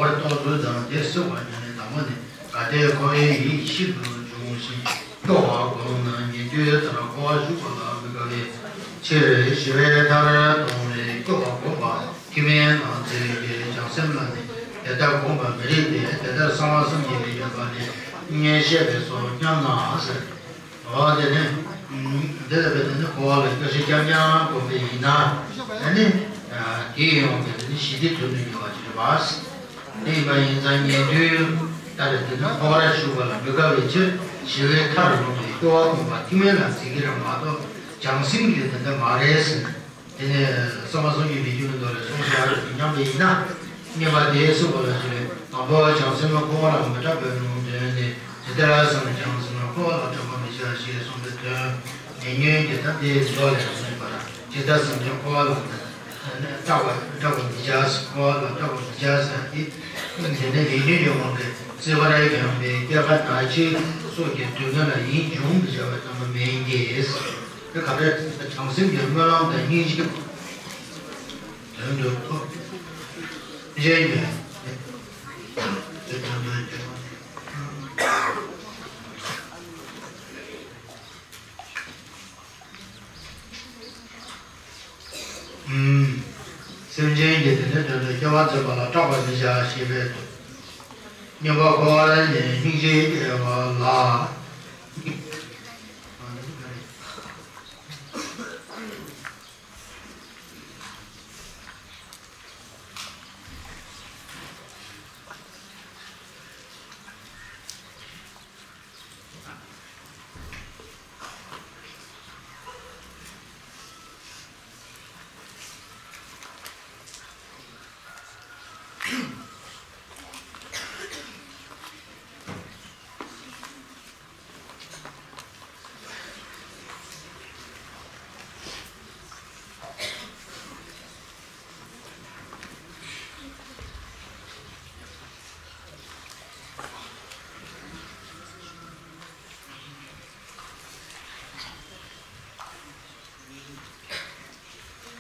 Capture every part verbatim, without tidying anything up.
བར་རྟོགས་ཚུལ་དང་དེ་སྲིད་པ་ཉིད་ནི་དང་པོ་ནི། གལ་ཏེ་འཁོར་བའི་ཡིད་ཤིན་ཏུ་འབྱུང་ཞིང་སྐྱོ་བ་གོམས་ན། ཉན་ཐོས་ལྟར་འཁོར་བར་ཞུགས་པ་ལ་མི་དགའ་བའི་ཕྱིར། ཞི་བའི་མཐར་གཏོང་བའི་སྐྱོ་བ་བསྒོམ་པ་ཐུན་མིན་ལ་འཛིན་པའི་བྱང་སེམས་ལ་ནི་དེ་ལྟར་བསྒོམ་པ་མི་རིགས་ཏེ། དེ་ལྟར་གསང་བ་སེམས་ཀྱི་བདེན་པ་ནི་ངས་བཤད་པས་སོ་སྙམ་ན་ཟེར། འོ་དེ་ནི། འདི་ལ་བརྟེན་ནས་འཁོར་བ་ལ་སྐྱོ་ཤས་རྐྱང་རྐྱང་བསྒོམས་པ་ཡིན་ན། ཨ་ནི། དེའི་ཡོང་བའི་དེ་ནི་ཞི་བདེ་དོན་དུ་འགྱུར་བ་ཅིག་རེད་པ། དེ་ཡིན་པ་ཡིན་ཙང་ཉན་ཐོས་ལྟར་དེ་ནི་འཁོར་བར་ཞུགས་པ་ལ་མི་དགའ་བའི་ཕྱིར་ཞི་བའི་མཐར་ལོག་པའི་སྐྱོ་བ་བསྒོམ་པ་ཐུན་མིན་ལ་འཛིན་གྱི་རེད་མ་གཏོགས་བྱང་སེམས་ཀྱི་དེ་འདྲ་མ་རེད་ཟེར། དེ་ནས་གསང་བ་སངས་རྒྱས་མི་འགྱུར་བའི་མདོ་ལས་གསུངས་ཤག་རེད། མཉམ་པ་ཡིན་ན། གཉིས་པ་དེའི་གསུངས་པ་ལ་ཞུ་བས། དང་པོ་བྱང་སེམས་འཁོར་བ་ལ་མི་སྐྲག་པའི་ལུང་དོན་ནི། ཇི་ལྟར་བསམ་བྱང་སེམས་འཁོར་བ་ལ་སྐྲག་པར་མི་བྱ་ཞེས་གསུངས་པའི་དོན། ཉེ་ཉོན་གྱི་ཐབས་དེའི་མདོ་ལས་གསུངས་པ་ལ། ཇི་ལྟར་བསམ་བྱང་འཁོར་བ་ལ་སྐྲག་པར་སྐྲག་པར་མི་བྱ། འཁོར་བ་ལ་སྐྲག་པར་མི་བྱ་ཟེར་ཏེ། དེ་ནི་ཉེ་ཉོན་གྱི་དབང་གིས་སྲིད་པར་འཁྱམས་པའི་སྐྱེ་རྒ་ན་འཆི་སོགས་ཀྱི་སྡུག་བསྔལ་ལ་ཡིད་འབྱུང་དུ་བྱ་བའི་རྣམ་པ་མིན་གྱི། དེ་ག་འདྲ་བྱང་སེམས་ཀྱི་སྨོན་ལམ་དང་སྙིང་རྗེ་དོན་དུ་ཐོབ། སྙིང་རྗེ་དེ་དོན་དུ་འགྱུར་བ་ནི། སེམས་ཅན་གྱི་དེ་ནི་དོན་དུ་སྐྱེ་བ་འཛིན་པ་ལ་སྐྲག་པར་མི་བྱ་ཞེས་པའི་དོན། གཉིས་པ་འཁོར་བ་ལས་སྙིང་རྗེ་སྐྱེ་བ་ལ།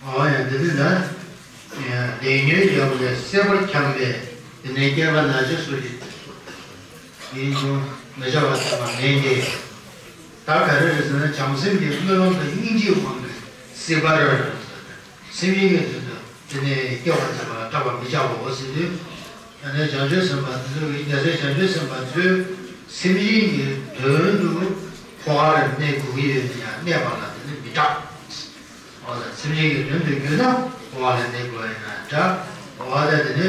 འོ་ཡ། འདི་ནི་ན། ལས་ཉོན་ཡོངས་ལས་སྲེད་པར་འཁྱམས་པའི་དེ་ནས་སྐྱེ་རྒ་ན་འཆི་སོགས་ཀྱི་ཡིད་འབྱུང་མི་བྱ་བ་ཐོབ་པ་མེད་ཀྱི། ད་ག་རེ་རེད་ཟེར་ན་བྱང་སེམས་ཀྱི་སྨོན་ལམ་དང་སྙིང་རྗེའི་དབང་གིས་སྲིད་པར། སེམས་ཅན་གྱི་དོན་དུ་དེ་ནས་སྐྱེ་བ་འཛིན་པ་ལ་སྐྲག་པར་མི་བྱའོ་ཟེར་དུས། ཡང་ན་བྱང་ཆུབ་སེམས་དཔའ་དེ་ཚོ་གིས། རྒྱལ་སྲས་བྱང་ཆུབ་སེམས་དཔའ་ཚོས་སེམས་ཅན་གྱི་དོན་དུ་འཁོར་བར་གནས་དགོས་ཀྱི་ཡོད་ན་ཡང་གནས་པ་ལ་དེ་ནི་མི་སྐྲག། འོ་ད་སེམས་ཅན་གྱི་དོན་དུ་གྱུར་ན་འཁོར་བ་ལ་གནས་དགོས་ཡིན་ན་འདྲ། འོ་ད་དེ་ནི།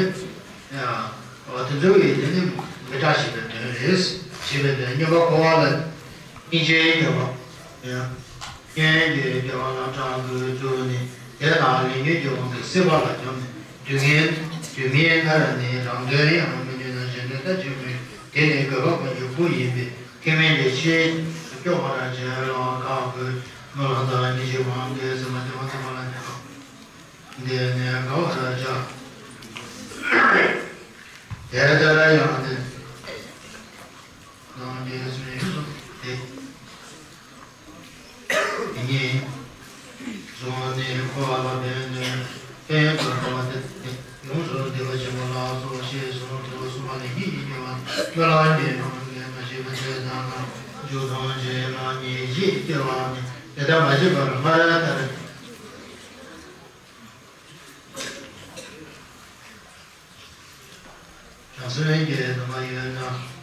འོ་དེ་ཚོ་གིས་དེ་ནི་མི་སྐྲག་ཞེས་པའི་དོན་རེད། ཞེས་པའི་དོན། གཉིས་པ་འཁོར་བ་ལ་སྙིང་རྗེའི་སྐྱེ་བ། ཡང་། གཉེན་གྱི་སྐྱེ་བ་ལ་སྐྲག་དགོས་ཚུལ་ནི། དེ་ལ་ལས་ཉོན་གྱི་དབང་གིས་སྲིད་པ་ལ་འཁྱམས་ནས་སྡུག་བསྔལ་དུས་མིན་མཐར་ནི་རང་དོན་ཡང་མི་ནུས་ན་གཞན་དོན་ལྟ་ཅི་སྨོས། དེ་ནི་འགོག་པ་ཀུན་གྱི་སྐུ་ཡིན་པས། ཐེག་དམན་གྱི་ཆོས་སྐྱོབ་པར་བྱེད་ལ་དཀའ་དགོས། སྨོན་ལམ་དང་སྙིང་རྗེའི་དབང་གིས་སེམས་པ་བདེ་བ་ཐོབ་པ་ལ་འདི་ནི་དགའ་བར་བྱ། དེ་ལྟར་ཡང་ནི་ནང་གི་སུ་ཡིན་སུ་དེ་ཉིད་བཟུང་ནས་འཁོར་བ་ལ་ཕན་ནས་ཕན་དུ་འགྲོ་བ་དེ་ཡོངས་སུ་བདེ་བ་ཆེན་པོ་ལ་སོགས་ཞེས་གསུངས། དེ་ལ་གསུངས་པ་ལས་ཉིད་ཀྱི་སྐྱེ་བ་སྨོན་ལམ་གྱི་དབང་གིས་མ་སྐྱེས་པ་དེ་དག་ལ་མཇུག་ཐམས་ཅད་ལ་ཉེར་བཞི་སྐྱེ་བ་ནི་དེ་ལྟར་མ་སྐྱེས་པར་སྔར་ལྟར། བྱང་སེམས་ཀྱི་ནུས་པ་ཡོད་ན་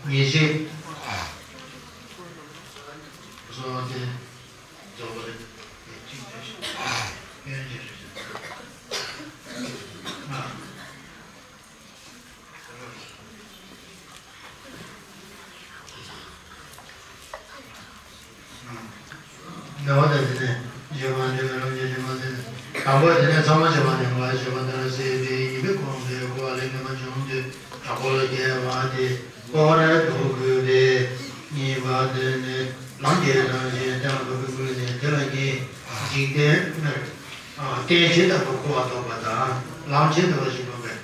ཉེར་བཞི། སོགས་ཏེ། རྫོགས་པ་རེད། གཅིག་ཏུ་ཞིག་སྐྱོན་གྱི་རེད། ནང་བ་དང་དེ་ནས་བརྗོད་པ་འདི་མེ་ལོང་གི་རིམ་པ་དེ་ནི། དང་པོ་དེ་ནས་ཚང་མ་བྱེད་པ་ནས་མ་བྱེད་པ་ལྟར་སྲིད་པའི་ཉེས་པའི་གོང་དུ་འཁོར་བ་ལས་ངན་པ་བྱུང་དུས་དྲག་པོ་ལ་སྐྱེ་བ་སྟེ་འཁོར་བར་འགྲོ་དགོས་པས། གཉིས་པ་དེ་ནི་ལམ་གྱི་རང་བཞིན་གཏན་ལ་ཕབ་པའི་སྒོ་ནས་དེ་ལ་ཉེས་འཇིག་རྟེན་མིར་རྟེན་ཇི་ལྟ་བུར་འཁོར་བ་བཟློག་པ་དང་ལམ་ཇི་ལྟ་བུ་ཞིག་བསྒོམ་པའི།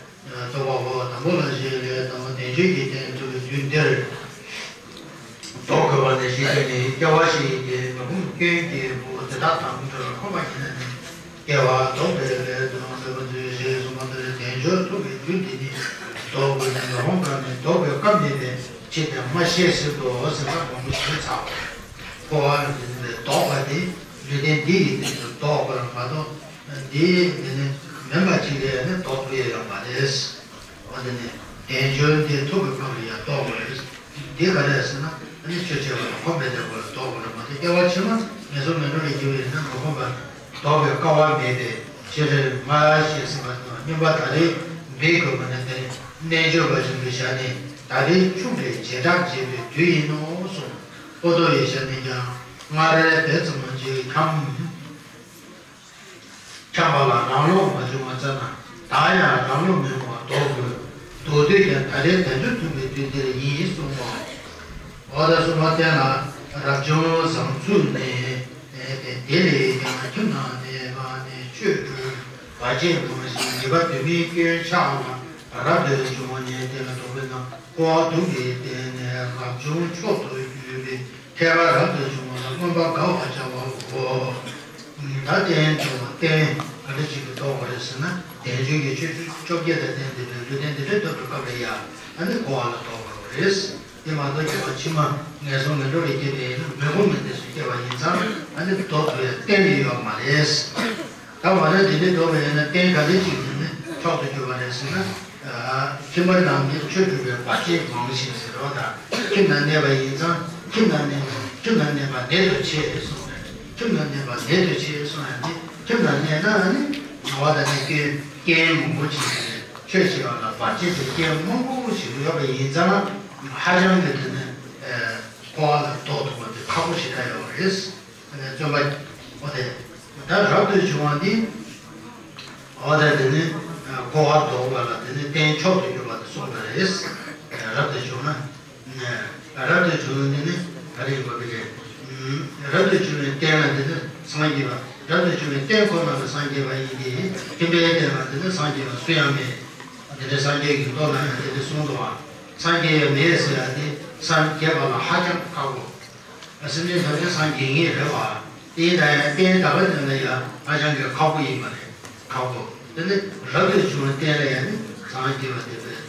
རྟོགས་པའོ། དང་པོ་ལ་ཞེས་ལས་དང་པོ་བསྟན་བཅོས་ཀྱི་རྟེན་གཙོ་བོའི་རྒྱུད་འདིར་བཟློག་དགོས་པ་ནི་ཞེས་བྱས་ནས་སྐྱེ་བ་ཞིག་གི་མི་ཁོམ་སྐྱོན་གྱི་བུ་དེ་དག་དང་འཁྲུལ་པར་ཁོམ་པ་ཡིན་ན་ནི་སྐྱེ་བ་བཟློག་པའི་སླད་དུ་འདོད་པ་མཛོད་ཞེས་གསུངས་པ་ལྟར་དལ་འབྱོར་ཐོབ་པའི་རྒྱུ་དེ་ནི་ ལྡོག་དགོས་ནས་མི་ཧོང་གང་ནས་ལྡོག་པའི་སྐབས་མེད་པའི་ཕྱིར་ཏེ་མ་ཤེས་ཟེར་དོ་ཟེར་ན་མང་པོ་ཞིག་ཚར། འཁོར་བ་ལྡོག་པ་དེ་ལུས་རྟེན་འདི་ཡི་སྟེང་དུ་ལྡོག་པར་མ་གཏོགས་འདི་འདི་ནི་མིན་པ་ཅིག་ལས་ནི་ལྡོག་ཐུབ་ཡ་ཡོད་མ་རེད། འོ་དེ་ནི་དལ་འབྱོར་འདི་ཐུག་པའི་སྐབས་ལ་ཡང་ལྡོག་དགོས་རེད། འདི་ག་རེ་ཟེར་ན་ཨ་ནི་ཆོས་བྱེད་པ་ལ་ཁོམ་པའི་དལ་འབྱོར་ལ་ལྡོག་དགོས་རེད་མ་གཏོགས་སྐྱེ་བ་ཕྱི་མ་ངན་སོང་ངན་འགྲོ་ལ་སྐྱེ་བ་ཡིན་ན་མ་ཁོམ་པ། ལྡོག་པའི་སྐལ་བ་མེད་པའི་ཕྱིར་མ་ཞེས་གསུངས་པ་དང་། སྙོམས་པར་ད་རེས་འབད་དགོས་པ་ནི་དེ་ནི་རྣལ་འབྱོར་པ་གཞན་དུ་བཞག་ནས་ད་རེས་ཆུང་བའི་བྱེ་བྲག་འབྱེད་པའི་དུས་ཡིན་ནོ་གསུངས། པོ་ཏོ་ཡི་ཞལ་ནས་ཀྱང་སྔར་དེ་ཙམ་ཅིག་འཁྱམས། འཁྱམས་པ་ལ་རང་ལོག་མ་བྱུང་བ་ཙམ་ན་ད་ཡང་རང་ལོག་མེད་པར་ལྡོག་དགོས། ལྡོག་དུས་ཀྱང་ད་རེས་དལ་འབྱོར་ཐུག་པའི་དུས་འདིར་ཡིན་གསུངས་པའོ། འོ་ད་གསུམ་པ་བསྟན་ལ་རབ་བྱུང་བཟང་ཚུལ་ནི། དེ་ལས་ཀྱང་ཁྱིམ་ན་གནས་པ་ནི་ཆོས་སྒྲུབ་བར་ཆད་མང་ཞིང་སྒྲིབ་པ་དུ་མའི་སྐྱོན་ཆགས་ལ་རབ་ཏུ་བྱུང་བ་ནི་དེ་ལ་ལྡོག་པས་ན་འཁོར་བ་སྡུག་པའི་སྟེང་ནས་རབ་བྱུང་མཆོག་ཏུ་གྱུར་པའི་ཐེག་པ་རབ་ཏུ་བྱུང་བ་ལ་མངོན་པར་དགའ་བར་བྱ་བའོ། ད་རྟེན་དུ་རྟེན་ག་འདྲ་ཅིག་གིས་ལྡོག་པ་རེད་ཟེར་ན། དལ་འབྱོར་གྱི་ཆོས་བཅོ་བརྒྱད་དང་ལྡན་པའི་ལུས་རྟེན་འདི་འདྲ་ཐོབ་པའི་སྐབས་ལ་ཡང་ཨ་ནི་འཁོར་བ་ལ་ལྡོག་པ་རེད། དེ་མ་གཏོགས་སྐྱེ་བ་ཕྱི་མ་ངན་སོང་ངན་འགྲོ་ལ་སྐྱེས་པ་ཡིན་ན་མི་ཁོམ་པའི་གནས་སུ་སྐྱེ་བ་ཡིན་ཙང་ཨ་ནི་ལྡོག་ཐུབ་པའི་རྟེན་དེ་ཡོད་མ་རེད། ད་འོ་ན་དེ་འདྲའི་ལྡོག་པ་ཡིན་ན་རྟེན་ག་འདྲ་ཅིག་ཡིན་ན་མཆོག་ཏུ་གྱུར་པ་རེད་ཟེར་ན། ཁྱིམ་པ་རྣམས་ཀྱིས་ཆོས་སྒྲུབ་པའི་བར་ཆད་མང་ཞིང་ཟེར་བ་དང་། ཁྱིམ་ན་གནས་པ་ཡིན་ཙང་ཁྱིམ་ན་གནས་ཁྱིམ་ན་གནས་པ་ནད་དུ་ཆེ་གསུངས་པས། ཁྱིམ་ན་གནས་པ་ནད་དུ་ཆེ་གསུངས་ཡང་དེ་ཁྱིམ་ན་གནས་ན་ནི་ང་བ་དང་ནི་སྐྱོན་རྐྱེན་མང་པོ་ཞིག་རེད། ཆོས་བྱེད་པ་ལ་བར་ཆད་ཀྱི་རྐྱེན་མང་པོ་ཞིག་ཡོད་པ་ཡིན་ཙང་ཧ་ཅང་གི་དེ་ནི་འཁོར་བ་ལ་ལྡོག་ཐུབ་པ་དེ་ཁག་པོ་ཞེ་དྲག་ཡོད་པ་རེད། བརྩོན་པ། འོ་དེ། ད་རབ་ཏུ་བྱུང་བ་འདི། འོ་དེ་དེ་ནི། འཁོར་བ་ལྡོག་པ་ལ་དེ་ནི་རྟེན་མཆོག་ཏུ་གྱུར་པ་དེ་གསུངས་པ་རེད། རབ་ཏུ་བྱུང་ན། རབ་ཏུ་བྱུང་ནི་ནི་ག་རེ་ཡིན་པ་གི་རེད། རབ་ཏུ་བྱུང་བའི་རྟེན་ལ་དེ་ནི་སངས་རྒྱས་པ། རབ་ཏུ་བྱུང་བའི་རྟེན་ཁོ་ན་ལ་སངས་རྒྱས་པ་ཡིན་ཏེ། ཁྱིམ་པའི་རྟེན་ལ་དེ་ནི་སངས་རྒྱས་པ་སུ་ཡང་མེད། དེ་འདྲའི་སངས་རྒྱས་ཀྱི་མདོ་ན་ཡང་དེ་འདྲ་གསུངས་འདུག་བ། སངས་རྒྱས་ཡང་མེད་ཟེར་ཡ་དེ་སངས་རྒྱས་པ་ལ་ཧ་ཅང་ཁག་པོ། སེམས་ཅན་ཐམས་ཅད་སངས་རྒྱས་ངེས་རེད་བ། དེ་ཡིན་ད་ཡང་རྟེན་དག་པ་དེ་ལ་ཡང་ཧ་ཅང་གི་ཁག་པོ་ཡིན་པ་རེད། ཁག་པོ། དེ་ནི་རབ་ཏུ་བྱུང་བའི་རྟེན་ལ་ཡང་ནི་སངས་རྒྱས་པ་དེ་བས་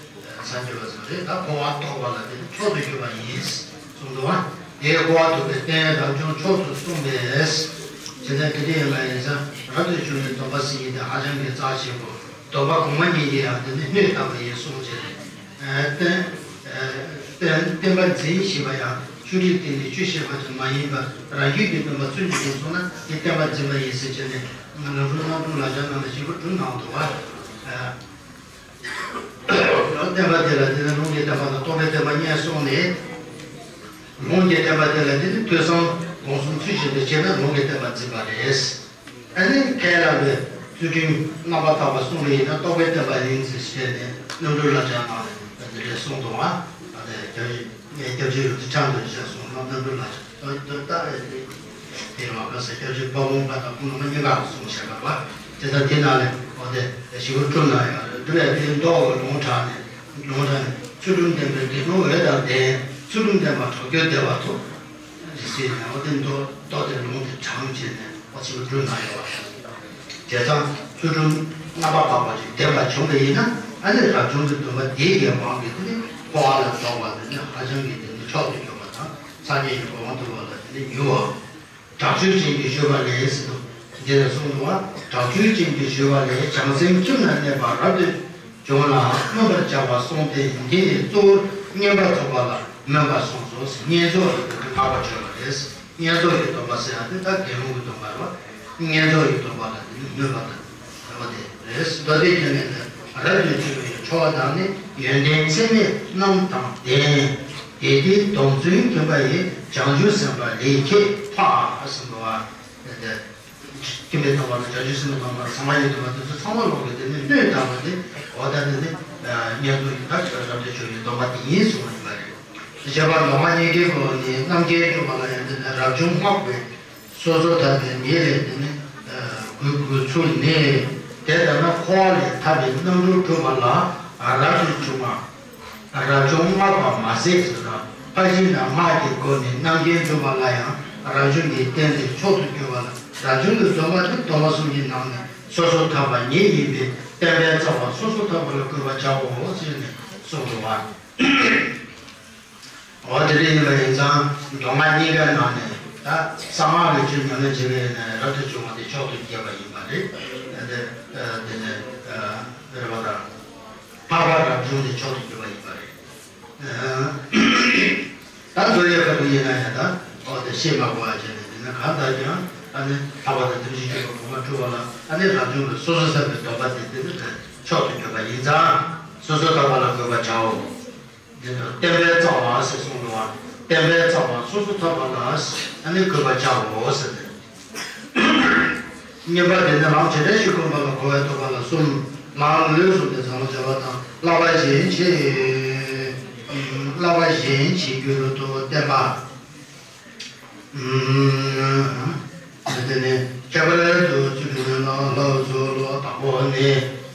སངས་རྒྱས་པ་ཟེར་རེད། ད་འཁོར་བ་ལྡོག་པ་ལ་དེ་ནི་མཆོག་ཏུ་གྱུར་པ་ཡིན་གསུངས་འདུག་བ། དེའི་འཁོར་བ་ལྡོག་པའི་རྟེན་རབ་བྱུང་མཆོག་ཏུ་གསུངས་པས། ཇི་ལྟར་དེ་འདྲ་ཡིན་པ་ཡིན་ཙང་རབ་ཏུ་བྱུང་བའི་སྡོམ་པ་ཟེར་ཡིན་དེ་ཧ་ཅང་གི་རྩ་ཆེན་པོ། སྡོམ་པ་གོང་མ་གཉིས་ཀྱི་ཡང་དེ་ནི་སྣོད་དམ་པ་ཡིན་གསུངས་བྱས་ནས། བསྟན་བསྟན་བསྟན་པ་འཛིན་ཞེས་པ་ཡང་ཆོས་ཁྲིད་བསྟན་ནས་ཆོས་བཤད་པ་ཙམ་མ་ཡིན་པར་རང་རྒྱུད་ཀྱི་སྟོན་པ་ཚུལ་གྱིས་བསྟན་སོང་ན་དེ་བསྟན་པ་འཛིན་པ་ཡིན་ཟེར་བྱས་ནས་ནང་ཁུལ་རྣམ་གྲོལ་ལག་ཆ་ནང་ལ་ཞིབ་པོ་བསྒྲུབས་གནང་འདུག་བ། བསྟན་པ་དེ་ལ་དེ་ནི་ལུང་གི་བསྟན་པ་དང་རྟོགས་པའི་བསྟན་པ་གཉིས་གསུངས་ནས། ལུང་གི་བསྟན་པ་དེ་ལ་དེ་ནི་ཐོས་བསམ་སྒོམ་གསུམ་ཚུལ་བཞིན་དུ་བྱས་ན་ལུང་གི་བསྟན་པ་འཛིན་པ་རེད། ཨ་ནི་ཁས་བླངས་པའི་ཚུལ་ཁྲིམས་རྣམ་པར་དག་པ་སྲུང་བ་ཡིན་ན་རྟོགས་པའི་བསྟན་པ་ཡིན་ཟེར་བཤད་ནས་རྣམ་གྲོལ་བསླབ་བྱ་ནང་ལ་འདི་འདྲ་གསུངས་འདུག་བ། ཨ་ནི་སྐྱབས་རྗེ་སྐྱབས་རྗེ་རིན་པོ་ཆེ་ཕྱག་འདོན་བྱས་སོང་ན་རྣམ་གྲོལ་བསླབ་བྱ་ལྟ་ལྟ་དེ་རང་ག་ས་སྐྱབས་རྗེ་དཔལ་སྤུངས་པ་དང་སྐུ་ངོ་མ་གཉིས་ཀ་གསུངས་བཞག་པ་བ། དེ་ལྟར་དེ་ནང་ལས་འོ་དེ་ཞིབ་པོ་བསྒྲུབས་གནང་ཡོད་རེད། བསྒྲུབས་པའི་དེ་མདོ་ལུང་དྲངས་ནས་ལུང་དྲངས་ནས་ཚུལ་ཁྲིམས་ལྡན་པའི་དགེ་སློང་འོད་དང་ལྡན། ཚུལ་ཁྲིམས་ལྡན་པ་གྲོགས་ཁྱོད་བདེ་བར་ཐོབ། ཟེར་ནས་འོ་དེ་མདོ་མདོ་དེ་ལུང་དེ་དྲངས་བྱས་ནས་འོ་ཞིབ་པོ་བསྒྲུབས་གནང་ཡོད་པ་རེད། བྱས་ཙང་ཚུལ་ཁྲིམས་རྣམ་པར་དག་པ་ཞིག་ལྡན་པ་བྱུང་བ་ཡིན་ན་ཨ་ནི་རབ་བྱུང་གི་སྡོམ་པ་འདིའི་གི་དབང་གིས་དེ་ནི་འཁོར་བ་ལ་ལྡོག་པ་དེ་ནི་ཧ་ཅང་གི་དེ་ནི་མཆོག་ཏུ་གྱུར་པ་དང་སངས་རྒྱས་ཀྱི་གོ་འཕང་ཐོབ་པ་ལ་དེ་ནི་མྱུར་བ། དྲག་ཆོས་ཅན་གྱི་བཞུགས་པ་ལས་ཟེར་དུས་འདི་ལ་གསུངས་འདུག་བ། དྲག་ཆོས་ཅན་གྱི་བཞུགས་པ་ལས་བྱང་སེམས་ཁྱིམ་ན་གནས་པ་རབ་ཏུ་བྱུང་ལ་མངོན་པར་བྱ་བ་གསུངས་ཏེ། འདི་ནི་གཙོ་བོར་བསྙེན་པར་རྫོགས་པ་ལ་མོས་པ་གསུངས་སོ། བསྙེན་རྫོགས་ལ་དེ་ནི་བསྔགས་པ་བརྗོད་པ་རེད། བསྙེན་རྫོགས་ཀྱི་སྡོམ་པ་ཟེར་ཡང་དེ་ད་དགེ་སློང་གི་སྡོམ་པ་རེད་བ། བསྙེན་རྫོགས་ཀྱི་སྡོམ་པ་ལ་དེ་ནི་མོས་པ་དང་། འོ་དེ་རེད། མདོ་སྡེ་རྒྱན་ལས་ནི་རབ་ཏུ་བྱུང་བའི་ཆོ་ག་དང་ནི་ཡོན་ཏན་ཚད་མེད་རྣམས་དང་ལྡན། དེ་དེའི་སྡོམ་བརྩོན་མཁྱེན་པ་ཡིས་བྱང་ཆུབ་སེམས་དཔའ་ལས་ཁྱད་འཕགས་ཟེར་འདུག་བ། དེ་དེ་ཁྱིམ་པའི་སྡོམ་པ་དང་བྱང་ཆུབ་སེམས་དཔའི་སྡོམ་པ་ཚང་མ་ཡི་སྡོམ་པ་དེ་ཚོ་ཚང་མ་ལོག་གི་དེ་ནི་སྣོད་དམ་པ་དེ་འོ་ད་དེ་ནི་བསྙེན་རྫོགས་ཀྱི་ད་རབ་ཏུ་བྱུང་བའི་སྡོམ་པ་དེ་ཡིན་གསུངས་པ་ཡིན་པ་རེད། བྱེད་པ་ལོ་མ་ཉེར་བརྒྱད་པོ་ནི་རྣམ་མཁྱེན་སྒྲུབ་པ་ལ་ཡང་དེ་ནི་རབ་བྱུང་བསྔགས་པའི། སོ་སོ་ཐར་པའི་ཉེ་ལས་དེ་ནི་གུས་གུས་ཚུལ་ནི། དེ་ལྟར་ན་འཁོར་བ་ལས་ཐར་པའི་རྣམ་གྲོལ་སྒྲུབ་པ་ལ་རབ་ཏུ་བྱུང་བ། རབ་བྱུང་བསྔགས་པ་མ་ཟད་ཟེར་ན་ཕར་ཕྱིན་དང་སྔགས་ཀྱི་སྒོ་ནས་རྣམ་མཁྱེན་སྒྲུབ་པ་ལ་ཡང་རབ་བྱུང་གི་རྟེན་དེ་མཆོག་ཏུ་གྱུར་པ་ལ། རབ་བྱུང་གི་སྡོམ་པ་ནི་སྡོམ་པ་གསུམ་གྱི་ནང་ནས་སོ་སོ་ཐར་པ་ཉིད་ཡིན་པས་བསྟན་པའི་རྩ་བ་སོ་སོ་ཐར་པ་ལ་གུས་པར་བྱའོ་ཟེར་ནས། གསུངས་འདུག་བ། འོ་དེ་འདྲ་ཡིན་པ་ཡིན་ཙང་མདོ་སྔགས་གཉིས་ཀའི་ནང་ནས་ད་གསང་སྔགས་ཀྱི་ཆོས་ཉམས་ལེན་བྱེད་པ་ཡིན་ན་རབ་ཏུ་བྱུང་བ་དེ་མཆོག་ཏུ་གྱུར་པ་ཡིན་པ་རེད། དེ་དེ་ནས་རེད་པ། ད་འཕགས་པ་རབ་བྱུང་དེ་མཆོག་ཏུ་གྱུར་པ་ཡིན་པ་རེད། ད་མདོ་ཡི་ཁ་ཐུག་ཡིན་ན་ཡང་ད་འོ་དེ་ཤེས་མ་དགོས་པ་བྱས་ནས་དེ་ནས་གང་ལྟར་ཀྱང་ཨ་ནི་ལྷག་པར་དུ་ཐམས་ཅད་མཁྱེན་པ་གོང་མ་སྤྲུལ་པ་ལ་ཨ་ནི་རབ་བྱུང་ལ་སོ་སོ་བསམ་པའི་སྡོམ་པ་དེ་དེ་ནི་མཆོག་ཏུ་གྱུར་པ་ཡིན་ཙང་སོ་སོ་ཐོབ་པ་ལ་གུས་པར་བྱའོ། འདི་ལྟར་བསྟན་པའི་རྩ་བ་ཞེས་གསུངས་འདུག་བ། བསྟན་པའི་རྩ་བ་སོ་སོ་ཐོབ་པ་ལ་ཨ་ནི་གུས་པར་བྱའོ་ཟེར་ཏེ། གཉིས་པ་དེ་ནི་ལམ་ཇི་འདྲ་ཞིག་བསྐུལ་བ་ལ་གོ་བས་ཐོབ་པ་ལ་གསུམ། ལམ་ལུགས་གསུམ་སྟེ་ཟབ་མོ་སྦྱོར་བ་དང་བསླབ་པ་གཞན་བྱེད། བསླབ་པ་གཞན་བྱེད་རྒྱུར་དུ་བསྟན་པ། དེ་ནས་ཁྱད་པར་དུ་ཚུལ་ཁྲིམས་ལ་བསླབ་ཚུལ་ལོ། དང་པོ་ནི་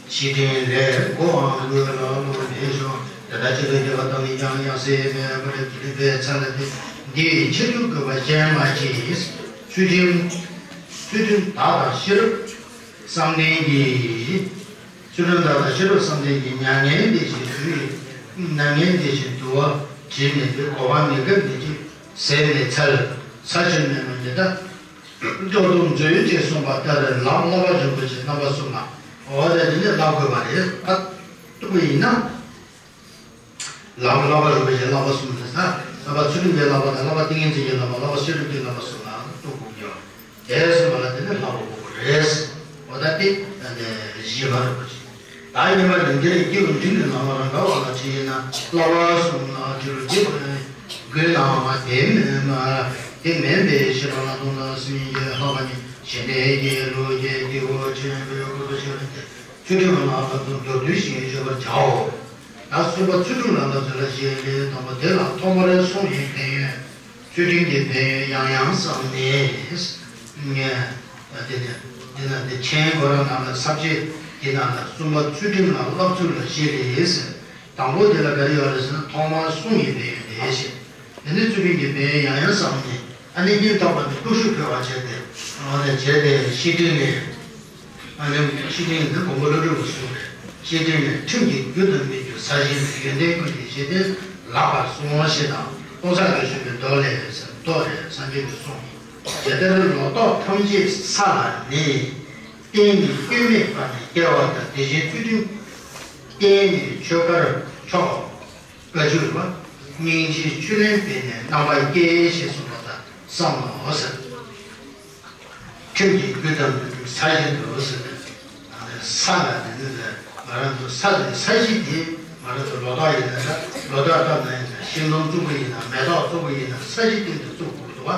བཤེས་སྤྲིང་ལས། གོའམ་གོས་ལ་བསླབ་པའི་ཤོག་དེ་ལྟར་ཆེད་དུ་བསྐྱེད་པ་དང་ནི་ཡང་ཡང་སེ་མེད་པར་བསྐྱེད་པའི་ཚེ་ལ་དེ་འདིའི་ཕྱིར་དུ་གུས་པ་ཅན་མ་མཆིས། ཚུལ་ཁྲིམས་ཚུལ་ཁྲིམས་དག་དང་ཤེས་རབ་བསམ་གཏན་གྱི། ཚུལ་ཁྲིམས་དག་དང་ཤེས་རབ་བསམ་གཏན་གྱི་མྱ་ངན་འདས་ཞི་དུས། མྱ་ངན་འདས་ཞི་དུ་བ་དྲི་མེད་པའི་གོ་འཕང་མི་འགག་མི་འཇིག་ཟད་མེད་ཚལ་ས་ཆེན་མེད་པ་འདི་དག་སྐྱོབ་ཏུ་མཛོད་ཅེས་གསུངས་པ་ལྟར་ལམ་བསླབ་པ་རིན་པོ་ཆེ་རྣམ་པ་གསུམ་ལ་འོ་དེ་འདི་ནས་བསླབ་དགོས་པ་རེད། ཨ་ཏུ་ཡིན་ན། ལམ་བསླབ་པ་རིན་པོ་ཆེ་བསླབ་པ་གསུམ་རེད་ས། བསླབ་པ་ཚུལ་ཁྲིམས་ཀྱི་བསླབ་པ་དང་བསླབ་པ་ཏིང་ངེ་འཛིན་གྱི་བསླབ་པ་བསླབ་པ་ཤེས་རབ་ཀྱི་བསླབ་པ་གསུམ་ལ་ལྟོས་དགོས་ཀྱི་ཡོད། དེ་གསུམ་པ་ལ་དེ་ནས་བསླབ་པ་དགོས་པ་རེད། འོ་ད་དེ་བཞི་པ་རིན་པོ་ཆེ། ད་ཉི་མ་རིན་ཆེན་སྐྱེས་བུ་འབྲིང་གི་ནང་ལ་རང་ག་བ་ལ་ཁྲིད་ཡིན་ན་བསླབ་པ་གསུམ་ལ་ཁྲིད་རུ་རྒྱས་པ་དགོས་ནའང་དེ་མིན་མ་དེ་མིན་པའི་ཤེས་པ་ལ་དོན་དག་སེམས་ཉིད་ཀྱི་ལྷག་པ་ནི་ཞི་བདེ་སྐྱེ་ལུགས་ཀྱི་སྐྱེ་བོ་ཆེན་པོའི་སྐུ་ཚེ་ཆེ་བ་སྟེ། ཚུལ་ཁྲིམས་ལ་བསླབ་པ་དང་མདོར་བསྡུས་ཤིང་བརྗོད་པར་བྱའོ། ད་གསུམ་པ་ཚུལ་ཁྲིམས་ལ་བསླབ་ཚུལ་ལ་བཤད་ལས་དང་པོ་དེ་ལ་ཐོག་མར་གསུང་བའི་ཕན་ཡོན། ཚུལ་ཁྲིམས་ཀྱི་ཕན་ཡོན་ཡང་ཡང་བསམས་ནས། ངས་དེ་ནས་དེ་ན་དེ་ཆེན་པོ་རང་ནང་ལ་ས་བཅད་དེ་ནང་ལ་གསུམ་པ་ཚུལ་ཁྲིམས་ལ་བསླབ་ཚུལ་ལ་བཤད་ལས་ཟེར། དང་པོ་དེ་ལ་ག་རེ་ཡོད་རེད་ཟེར་ན་ཐོག་མར་གསུང་བའི་ཕན་ཡོན་དེ་བཤད། དེ་ནས་ཚུལ་ཁྲིམས་ཀྱི་ཕན་ཡོན་ཡང་ཡང་བསམས་ནས་ཨ་ནི་སྙིང་ཐག་པ་ནས་ཀུ་ཤུ་ཕུལ་བ་བྱས་ཏེ་འོ་ནས་བྱས་ཏེ་བཤེས་སྤྲིང་ནས། ཨ་ནི་བཤེས་སྤྲིང་ནི་མགོན་པོ་ཀླུ་སྒྲུབ་ཀྱིས་གསུངས་རེད། བཤེས་སྤྲིང་ནི་ཁྲིམས་ཀྱི་རྒྱུ་དང་མི་རྒྱུ་ས་གཞི་ནི་ཡོན་ཏན་ཀུན་གྱི་གཞི་རྟེན་ལགས་པར་གསུངས་ཞེས་དང་གཏོང་ས་ལ་ཞུགས་པའི་མདོ་ལས་མདོ་རེད་སངས་རྒྱས་ཀྱིས་གསུངས། དེ་ལྟར་ལོ་ཏོག་ཐམས་ཅད་ས་ལ་ནི། བརྟེན་ནས་སྐྱོན་མེད་པ་ནི་སྐྱེ་བ་དང་དེ་བཞིན་ཚུལ་ཁྲིམས་བརྟེན་ནས་ཆོས་འཁོར་མཆོག་བཀའ་བཅུ་པ། སྙིང་རྗེའི་ཆུ་ལེན་པས་ནི་རྣམ་པ་སྐྱེ་ཞེས་གསུངས་པ་དང་བསམ་མོ་ཟེར། ཁྲིམས་ཀྱི་རྒྱུ་དང་མི་རྒྱུ་ས་གཞི་དུ་ཟེར་ནས། ས་ལ་དེ་ནི་ང་རང་ཚོ་ས་དེ་ས་གཞི་དེ་ང་རང་ཚོ་ལོ་ཏོག་ཡིན་ན་ལོ་ཏོག་བཏབ་ན་ཡིན་ན་ཤིང་སྡོང་བཙུགས་པ་ཡིན་ན་མེ་ཏོག་བཙུགས་པ་ཡིན་ན་ས་གཞི་སྟེང་དུ་བཙུགས་དགོས་འདུག་བ།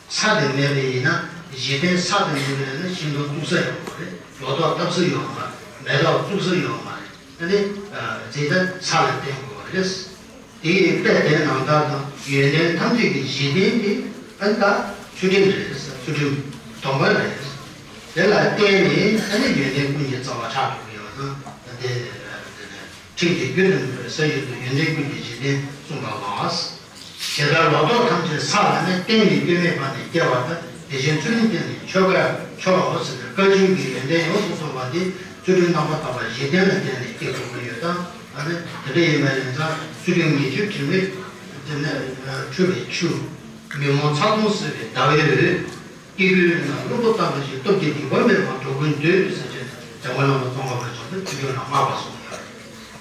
ས་དེ་མེད་པ་ཡིན་ན་གཞི་རྟེན་ས་དེ་མེད་པ་ཡིན་ན་ཤིང་སྡོང་བཙུགས་ས་ཡོད་མ་རེད། ལོ་ཏོག་བཏབ་ས་ཡོད་མ་རེད། མེ་ཏོག་བཙུགས་ས་ཡོད་མ་རེད། ཨ་ནི་ཇི་ལྟར་ས་ལ་བརྟེན་དགོས་པ་རེད། དེ་ཡི་དཔེ་དེ་ནང་ལྟར་དང་ཡོན་ཏན་ཐམས་ཅད་ཀྱི་གཞི་རྟེན་དེ་ཨ་ནི་ད་ཚུལ་ཁྲིམས་རེད། ཚུལ་ཁྲིམས་སྡོམ་པ་རེད། དེ་ལ་བརྟེན་ནས་ཨ་ནི་ཡོན་ཏན་ཀུན་གྱི་རྩ་བ་ཆགས་འགྲོ་གི་ཡོད་ན་དེ་ཁྲིམས་ཀྱི་རྒྱུ་དང་མི་རྒྱུ་ས་ཡོད་དུ་ཡོན་ཏན་ཀུན་གྱི་གཞི་རྟེན་གསུངས་པ་ལགས། དེ་ལྟར་ལོ་ཏོག་ཐམས་ཅད་ས་ལ་ནི་བརྟེན་ནས་སྐྱོན་མེད་པ་ནི་སྐྱེ་བ་དང་དེ་བཞིན་ཚུལ་ཁྲིམས་བརྟེན་ནས་ཆོས་འཁོར་མཆོག་ཟེར་བའི་བཀའ་བརྒྱུད་ཀྱི་ཡོན་ཏན་ཡོངས་སུ་རྫོགས་པ་དེ་ཚུལ་ཁྲིམས་རྣམ་པར་དག་པ་གཞི་རྟེན་ལ་བརྟེན་ནས་སྐྱེ་དགོས་ཀྱི་ཡོད་དམ། ཨ་ནི་དེ་འདྲ་ཡིན་པ་ཡིན་ཙང་ཚུལ་ཁྲིམས་ཉེས་སྤྱོད་དྲི་མས་དེ་ནས་འཁྲུད་པའི་ཆུ། ཉོན་མོངས་ཚ་གདུང་སེལ་བའི་ཟླ་བའི་འོད། སྐྱེ་དགུའི་ནང་བློ་པོ་བརྟན་པ་ཞིག་སྟོབས་ཀྱིས་སྡིག་པ་མེད་པར་འགྲོ་ཀུན་འདུད་ཟེར་བྱས་ནས་དེ་ཁོ་རང་ལ་བཙོང་བ་བྱས་ཏེ་ཚུལ་ཁྲིམས་ལ་བསྔགས་པ་གསུངས་ཡོད་རེད།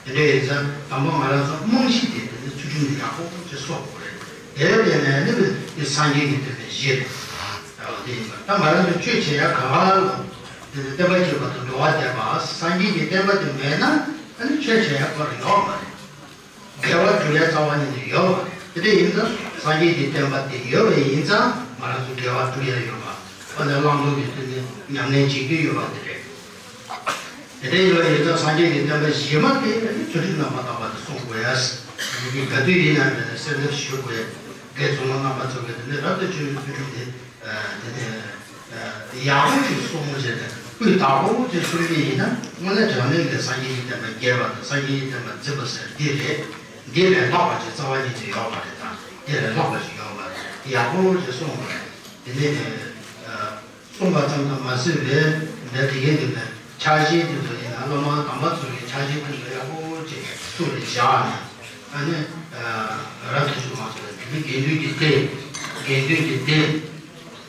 དེ་འདྲ་ཡིན་ཙང་དང་པོ་ང་རང་ཚོ་རྨང་གཞི་དེ་དེ་ནི་ཚུལ་ཁྲིམས་ལ་ཡག་པོ་ཅིག་གསོག་དགོས་རེད། དེར་བརྟེན་ནས་ནི་དེ་སངས་རྒྱས་ཀྱི་བསྟན་པའི་གཞི་རེད། ཨ་དེ་ཡིན་པ་ད་ང་རང་ཚོ་ཆོས་བྱེད་ཡ་ག་བ་ལ་དེ་ནི་བསྟན་པ་བྱེད་པ་དང་འགྲོ་བ་བསྟན་པ་སངས་རྒྱས་ཀྱི་བསྟན་པ་དེ་མེད་ན་ཨ་ནི་ཆོས་བྱེད་ཡ་ག་རེ་ཡོད་མ་རེད། དགེ་བ་སྒྲུབ་ཡ་རྩ་བ་ཉིད་ནས་ཡོད་མ་རེད། དེ་འདྲ་ཡིན་ཙང་སངས་རྒྱས་ཀྱི་བསྟན་པ་དེ་ཡོད་པ་ཡིན་ཙང་ང་རང་ཚོ་དགེ་བ་སྒྲུབ་ཡ་ཡོད་པ། ཨ་ནི་བླང་དོར་གྱི་དོན་ནི་ཉམས་ལེན་བྱེད་རྒྱུ་ཡོད་པ་དེ་རེད། དེ་འདྲ་ཡིན་པ་ཡིན་ཙང་སངས་རྒྱས་ཀྱི་བསྟན་པ་གཞི་མ་དེ་ཚུལ་ཁྲིམས་རྣམ་པར་དག་པ་དེ་སྲུང་དགོས་ཡ། དེ་ག་དུས་ཡིན་ན་དེ་ནས་སེམས་ལ་ཞུ་དགོས་ཡ། དགེ་ཚོགས་རྣམ་པ་ཚོ་གི་དེ་ནས་རབ་ཏུ་བྱུང་བའི་ཚུལ་ཁྲིམས་དེ། དེ་ནས་ཡག་པོ་ཅིག་སྲུང་བྱས་ཏེ་སྤུས་དག་པོ་ཅིག་སྲུང་གི་ཡིན་ན་དངོས་གནས་དྲང་གནས་ཀྱི་སངས་རྒྱས་ཀྱི་བསྟན་པ་རྒྱས་པ་དང་སངས་རྒྱས་ཀྱི་བསྟན་པ་འཛིན་པ་ཟེར་འདི་རེད། འདི་ལས་ལྷག་པ་ཅིག་རྩ་བ་ཉིད་ནས་ཡོད་མ་རེད་དང་འདི་ལས་ལྷག་པ་ཅིག་ཡོད་མ་རེད། ཡག་པོ་ཅིག་སྲུང་དགོས་རེད། དེ་ནས་སྲུང་བ་ཙམ་དུ་མ་ཟད་པའི་འདི་དེ་གའི་འདི་ལས་ཕྱག་ཆེན་དེ་ཚོ་ཡིན་ན་སློབ་མ་དམ་པ་ཚོ་གི་ ཕ་ཆེན་ཁྱིམ་ལ་ཡག་པོ་བྱས་ཐུགས་ལ་བཞག་ནས། ཨ་ནི་རབ་ཏུ་བྱུང་བ་ཚོ་ལ་དེ་ནི་དགེ་འདུན་གྱི་སྡེ། དགེ་འདུན་གྱི་སྡེ།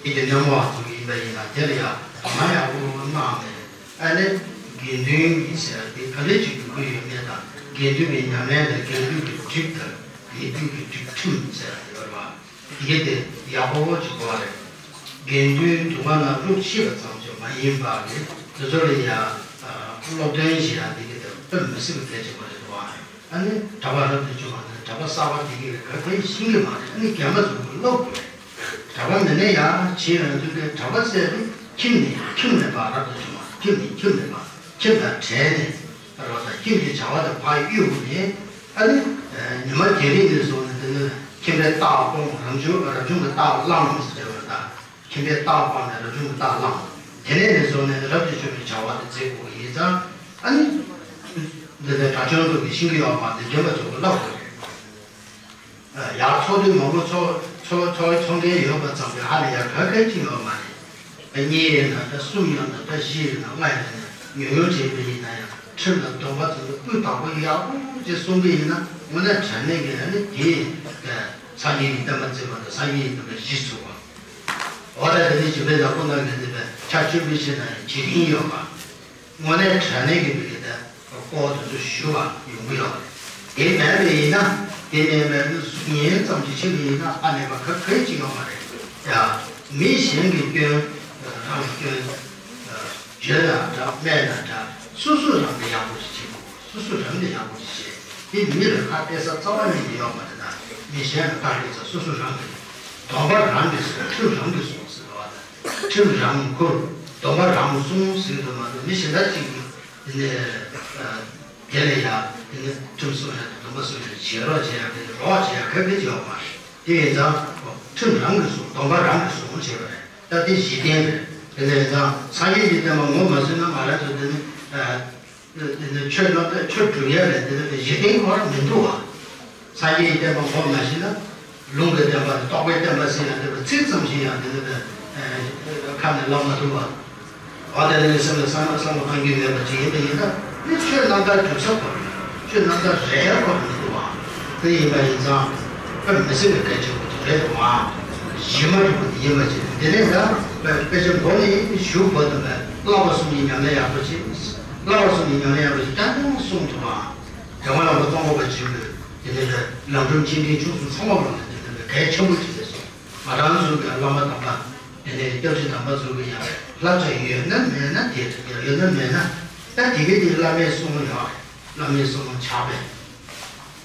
དེ་གི་གནས་མོ་བ་ཚོ་གི་ཡིན་པ་ཡིན་ན་དེ་ལ་ཡང་མ་ཡག་པོ་གནང་ནས། ཨ་ནི་དགེ་འདུན་གྱི་ཟེར་དེ་ག་ལེ་ཅིག་ཏུ་བཀོད་ཡོད་མེད་དང་། དགེ་འདུན་པའི་ཉམས་ལེན་དང་། དགེ་འདུན་གྱི་སྒྲིག་དང་། དགེ་འདུན་གྱི་སྒྲིག་ཁྲིམས་ཟེར་ཡོད་རེད་བ། དེ་གི་དེ་ཡག་པོ་ཅིག་དགོས་རེད། དགེ་འདུན་དུ་མ་ན་ལུག་ཤེས་པ་ཙམ་ཅིག་མ་ཡིན་པ་གི་དེ་ཚོ་ལ་ཡང་སློབ་སྟོན་ཞིག་ཡང་དེ་གི་དེ་དཔེ་མི་སྲིད་པའི་གལ་ཆེན་པོ་རེད་བ། ཨ་ནི་གྲྭ་པ་རབ་ཏུ་བྱུང་བ་དང་གྲྭ་པ་གསར་པ་དེ་གི་ལ་ག་གེ་ཤེས་ཀྱི་མ་རེད། ཨ་ནི་རྒན་པ་ཚོ་གི་སློབ་དགོས་རེད། གྲྭ་པ་མིན་ན་ཡང་ཕྱིན་རང་ཚོ་གི་གྲྭ་པ་ཟེར་དེ་ཁྱིམ་ནས་ཁྱིམ་མེད་པ། རབ་ཏུ་བྱུང་བ་ཁྱིམ་ནས་ཁྱིམ་མེད་པ། ཁྱིམ་དང་བྲལ་ནས་རོ་དང་ཁྱིམ་གྱི་བྱ་བ་དང་ཕར་གཡུག་ནས། ཨ་ནི་ཉི་མ་དེ་རིང་ནས་བཟུང་ནས་དེ་ནི་ཁྱིམ་པའི་རྟགས་སྤོང་། རབ་བྱུང་རབ་བྱུང་གི་རྟགས་བླངས་ཟེར་བ་དང་། ཁྱིམ་པའི་རྟགས་སྤངས་ནས་རབ་བྱུང་གི་རྟགས་བླངས། དེ་ནས་ནས་བཟུང་ནས་རབ་ཏུ་བྱུང་བའི་བྱ་བ་དེ་མཛད་དགོས་ཀྱི་ཡིན་ཙང་། ཨ་ནི་འདི་ནས་གྲྭ་ཆུང་ཚོ་གིས་ཤེས་ཀྱི་ཡོད་མ་རེད། རྒན་པ་ཚོ་གིས་བསླབ་དགོས་རེད། ཡར་ཚོགས་འདུ་མང་པོ་ཚོགས་ཚོགས་ཚོགས་ཚོགས་མཁན་ཡོད་པ་ཙམ་གྱིས་ཧ་ལས་ཡ་ག་གེ་ཅིག་ཡོད་མ་རེད། གཉིས་ཡིན་ན་འདྲ། གསུམ་ཡིན་ན་འདྲ། བཞི་ཡིན་ན། ལྔ་ཡིན་ན། ཉུང་ཉུང་བྱས་པ་ཡིན་ན་ཡང་ཁྲིམས་དང་སྡོམ་པ་ཚོ་སྤུས་དག་པོ་ཡག་པོ་ཅིག་སྲུང་གི་ཡིན་ན། དངོས་གནས་དྲང་གནས་ཀྱི་ཨ་ནི་དེ་སངས་རྒྱས་ཀྱི་བསྟན་པ་བརྩི་བ་དང་། སངས་རྒྱས་ཀྱི་བསྟན་པ་གཞི་ཚུགས་པ། འོ་ད་དེ་ནི་སྦྱིན་པའི་བདག་པོ་རྣམས་ཀྱིས་མཛད་པའི་ཕྱག་མཆོད་འབུལ་བྱས་ན་ཡང་བྱེད་རིན་ཡོད་པ། དངོས་གནས་དྲང་གནས་ཀྱི་མི་གི་ད་སྐོར་དེ་ཚོ་ཞུ་བ་ཡོང་གི་ཡོད་རེད། དེ་མེད་པ་ཡིན་ན། དེ་མེད་པའི་གཟུགས་བརྙན་ཙམ་ཞིག་ཕྱིན་པ་ཡིན་ན་ཧ་ལས་པ་ག་གེ་ཅིག་ཡོད་མ་རེད། ཡ། མི་གཞན་གྱི་སྐྱོན་རང་གི་སྐྱོན་བརྗོད་ན་འདྲ། སྨྲས་ན་འདྲ། སོ་སོ་རང་གིས་ཡག་པོ་ཞིག་བྱེད་དགོས། སོ་སོ་རང་གིས་ཡག་པོ་ཞིག་བྱེད། དེ་མི་ལ་ཁ་གཏད་ས་རྩ་བ་ཉིད་ནས་ཡོད་མ་རེད། ད་མི་གཞན་ལ་ཁ་གཏད་ས། སོ་སོ་རང་གིས། སྡོམ་པ་རང་གིས་སྲུང་། ཁྲིམས་རང་གིས་སྲུང་ཟེར་བ་དང་། ཁྲིམས་རང་འཁུར། སྡོམ་པ་རང་སྲུང་ཟེར་དུ་མ་གཏོགས་མི་གཞན་དག་ཅིག་གིས་དེ་ནས་དེ་ལ་ཡ་དེ་ནས་ཁྲིམས་སྲུང་ཡ་དང་སྡོམ་པ་སྲུང་ཡ་བྱེད་རོགས་བྱེད་ཡ་གི་རོགས་བྱེད་ཡ་ག་གེ་ཅིག་ཡོད་མ་རེད། དེ་ཡིན་ཙང་ཁྲིམས་རང་གིས་སྲུང་། སྡོམ་པ་རང་གིས་སྲུང་བྱས་པ་རེད། ད་དེ་གཞི་རྟེན་རེད། དེ་ལ་ཡིན་ཙང་སངས་རྒྱས་ཀྱི་བསྟན་པ་ངོ་མ་ཟིན་ན་ང་རང་ཚོ་དེ་ནི། དེ་ནི་ཆོས་རྣམ་དག་ཆོས་སྒྲུབ་ཡ་ལས་དེ་ནི་གཞི་རྟེན་ཁོ་རང་མི་འདུག་བ། སངས་རྒྱས་ཀྱི་བསྟན་པ་ངོ་མ་ཤེས་ན། ལུང་གི་བསྟན་པ་དང་རྟོགས་པའི་བསྟན་པ་ཟེར་ཡང་དེ་ཚིག་ཙམ་ཞིག་ཡང་དེ་ནི་ཁ་ནས་ལབ་མ་ཐུབ་བ། འོ་དེ་ནི་སེམས་ལ་བསམ་བློ་བསམ་བློ་གཏོང་རྒྱུ་མེད་པ་ཅིག་ཡིན་པ་ཡིན་ན། ནི་ཆོས་རྣམ་དག་སྒྲུབ་ས་ཁོ་རང་། ཆོས་རྣམ་དག་རེད་ཁོ་རང་མི་འདུག་བ། དེ་ཡིན་པ་ཡིན་ཙང་དཔེ་མི་སྲིད་པའི་གལ་ཆེན་པོ་དེ་རེད་འདུག་བ། གཞི་མ་གྲུབ་པ་དེ་ཡིན་པ་ཅིག་དེ་ནས་ད་དཔེ་ཆ་མགོ་ནས་གཞུག་བར་དུ་བསླབ་པ་གསུམ་གྱི་ཉམས་ལེན་ཡག་པོ་བྱེད། བསླབ་པ་གསུམ་གྱི་ཉམས་ལེན་ཡག་པོ་ཞིག་ཏན་ཏན་གསུངས་ཐུབ་པ། རྒྱལ་བ་རིན་པོ་ཆེ་ཙོང་ཁ་པ་ཆེན་པོས་དེ་ནས་ལམ་སྒྲོན་ཆེ་འབྲིང་ཆུང་གསུམ་ཚང་མ་ལ་ནས་དེ་ནས་གལ་ཆེན་པོ་ཞིག་རེད་གསུངས། ང་རང་ཚོའི་གི་བླ་མ་དམ་པ། དེ་ནས་སྐྱབས་རྗེ་དམ་པ་ཚོ་གི་ཡང་བསླབ་བྱ་ཡོད་ན་མེད་ན་དེ་རེད། ཡོད་ན་མེད་ན། ད་དེ་གི་དེ་བླ་མའི་གསུང་ཡོད་རེད། བླ་མའི་གསུང་ཕྱག་དཔེ།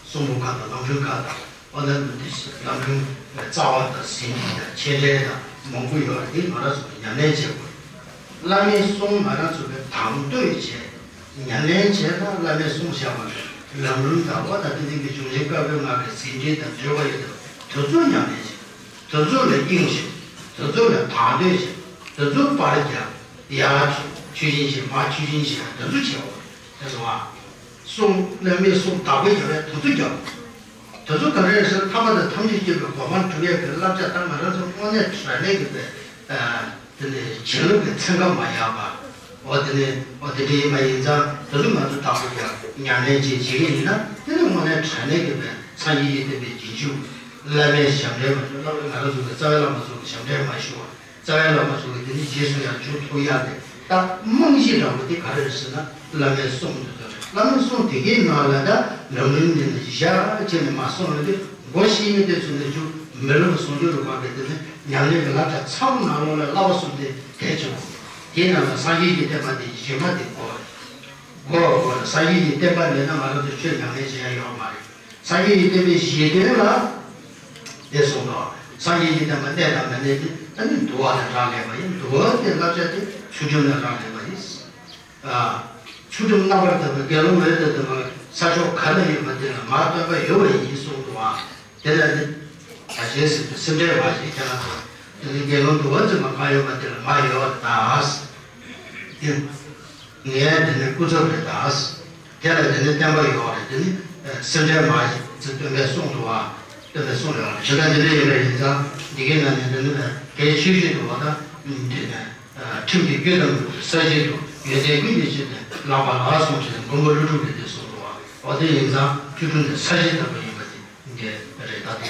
གསུང་འབུམ་ཁག་དང་ལམ་སྒྲོན་ཁག་དང་། འོ་ན་འདི་ལམ་རིམ་རྩ་བ་དང་ཟིན་བྲིས་དང་མཆོད་འབྲེལ་དང་མང་པོ་ཡོད་རེད། དེ་ང་རང་ཚོ་ཉམས་ལེན་བྱེད་དགོས། བླ་མའི་གསུང་ང་རང་ཚོ་གི་དང་དོད་བྱས་ཉམས་ལེན་བྱས་ན། བླ་མའི་གསུང་བཞག་པ་ལས་ལམ་རིམ་དང་། འོ་ད་དེ་རིང་གི་བྱུང་ཆེན་བཀའ་པོད་ལྔ་གི་ཟིན་བྲིས་དང་བརྗོད་པ་ཡོད་དོ། དེ་ཚོ་ཉམས་ལེན་བྱེད། དེ་ཚོ་ལ་དབྱིངས་ཞིག་དེ་ཚོ་ལ་དང་དོད་བྱེད། དེ་ཚོ་པར་རྒྱག་ཡར་ཆོས་ཆེན་བྱེད། མར་ཆོས་ཆེན་བྱེད། དེ་ཚོ་བྱེད་དགོས་རེད། དེ་ཚོ་བ། གསུང་བླ་མའི་གསུང་བདག་པོ་རྒྱག་པའི་དུས་ཚོད་རྒྱག་དེ་ཚོ་ག་རེ་རེད་ཟེར། ཐ་མ་དང་ཐམས་ཅད་མཁྱེན་པའི་གོ་འཕང་སྒྲུབ་ཡས་ཀྱི་བསླབ་བྱ་ད་ང་རང་ཚོ་དངོས་གནས་དྲང་གནས་ཀྱི་པའི་དེ་ནས་བྱིན་རླབས་ཀྱི་ཚན་ཁ་མ་ཡལ་བ། འོ་དེ་ནས་འོ་དེ་འདྲ་ཡིན་པ་ཡིན་ཙང་། དེ་ཚོ་ང་ཚོ་བདག་པོ་རྒྱག་ཉམས་ལེན་བྱེད་བྱེད་ཀྱི་ཡིན་ན། དེ་ནི་དངོས་གནས་དྲང་གནས་ཀྱི་པའི་སངས་རྒྱས་ཀྱི་བསྟན་པའི་རྗེས་འཇུག་བླ་མའི་ཞབས་འདྲེན་མ་ཞུ། བླ་མ་ང་རང་ཚོ་གི་རྩ་བའི་བླ་མ་ཚོ་གི་ཞབས་འདྲེན་མ་ཞུ་བ། རྩ་བའི་བླ་མ་ཚོ་གི་དེ་ནི་རྗེས་སུ་ཡང་འཇུག་ཐུབ་ཡག་གི་ད་རྨང་གཞི་འདྲ་བོ་དེ་ག་རེ་རེད་ཟེར་ན། བླ་མའི་གསུང་དེ་ཚོ་རེད། བླ་མའི་གསུང་དེ་གའི་ནང་ལ་ད་ལམ་རིམ་ནས་བཞག་བྱས་ནས་མར་གསུངས་ཡོད་དེ། མགོ་ཤེས་ཡོན་ཏན་ཚུལ་ནས་འཇུག་མི་ལུས་ཟུང་འཇུག་རུ་བབས་པའི་དེ་ནི་ཉམས་ལེན་གྱི་བསླབ་བྱ་ཚང་མ་ནང་ལོགས་ལ་བསླབ་པ་གསུམ་དེ་གལ་ཆེན་པོ། དེའི་ནང་ལ་སངས་རྒྱས་ཀྱི་བསྟན་པ་དེ་གཞི་མ་དེ་དགོས་རེད། དགོས་དགོས་རེད། སངས་རྒྱས་ཀྱི་བསྟན་པ་མེད་ན་ང་རང་ཚོ་ཆོས་ཉམས་ལེན་བྱེད་ཡ་ཡོད་མ་རེད། སངས་རྒྱས་ཀྱི་བསྟན་པའི་གཞི་རྟེན་ལ་དེ་གསུངས་ཏོ། སངས་རྒྱས་ཀྱི་བསྟན་པ་གནས་དང་མ་གནས་དེ་ཨ་ནི་འདུལ་བ་ལས་རག་ལས་པ་ཡིན། འདུལ་བ་དེ་བསླབ་བྱ་དེ་ཚུལ་ཁྲིམས་ལས་རག་ལས་པ་ཡིན། ཨ། ཚུལ་ཁྲིམས་རྣམ་པར་དག་པའི་དགེ་སློང་འོད་ཟེར་དུ་མ་ས་ཕྱོགས་ག་ན་ཡོད་པ་དེ་ལ་མར་སྟོན་པ་ཡོད་པ་ཡིན་གསུངས་འདུག་བ། དེ་ལ་ནི་ད་ཞེས་ཟེར་དུས་སེམས་ཁྲལ་མ་བྱེད་ཁྱེད་རང་ཚོ། དེ་ནི་དགེ་སློང་འདུལ་བ་འཛིན་པ་གང་ཡོད་པ་དེ་ལ་མར་ཡོད་པ་རེད་ད། དེ་ངས་དེ་ནི་སྐུ་ཚབ་རེད་ད། དེ་ལ་དེ་ནི་བསྟན་པ་ཡོད་རེད། དེ་ནི་སེམས་ཁྲལ་མ་བྱེད་ཅེས་སྟོན་པས་གསུངས་འདུག་བ། སྟོན་པས་གསུངས་ཡོད་རེད། བྱེད་སྟངས་དེ་འདྲ་ཡིན་པ་ཡིན་ཙང་། འདི་གའི་ནང་ནས་དེ་ནི་གལ་ཆེ་ཤོས་འདུག་བ། ད་འདི་ནས། ཁྲིམས་ཀྱི་རྒྱུད་དང་ས་བཅད་དུ་ ཡོན་ཏན་ཀུན་གྱི་སྤྱི་དང་ལག་པ་ལ་སོང་ཞེས་མགོན་པོ་ཀླུ་སྒྲུབ་ཀྱིས་དེ་གསུངས་འདུག་བ། འོ་དེ་ཡིན་ཙང་ཆོ་འཕྲུལ་ནི་ས་གཞི་ལྟ་བུ་ཡིན་པ་དེ་འདི་རེད། ད་དེ་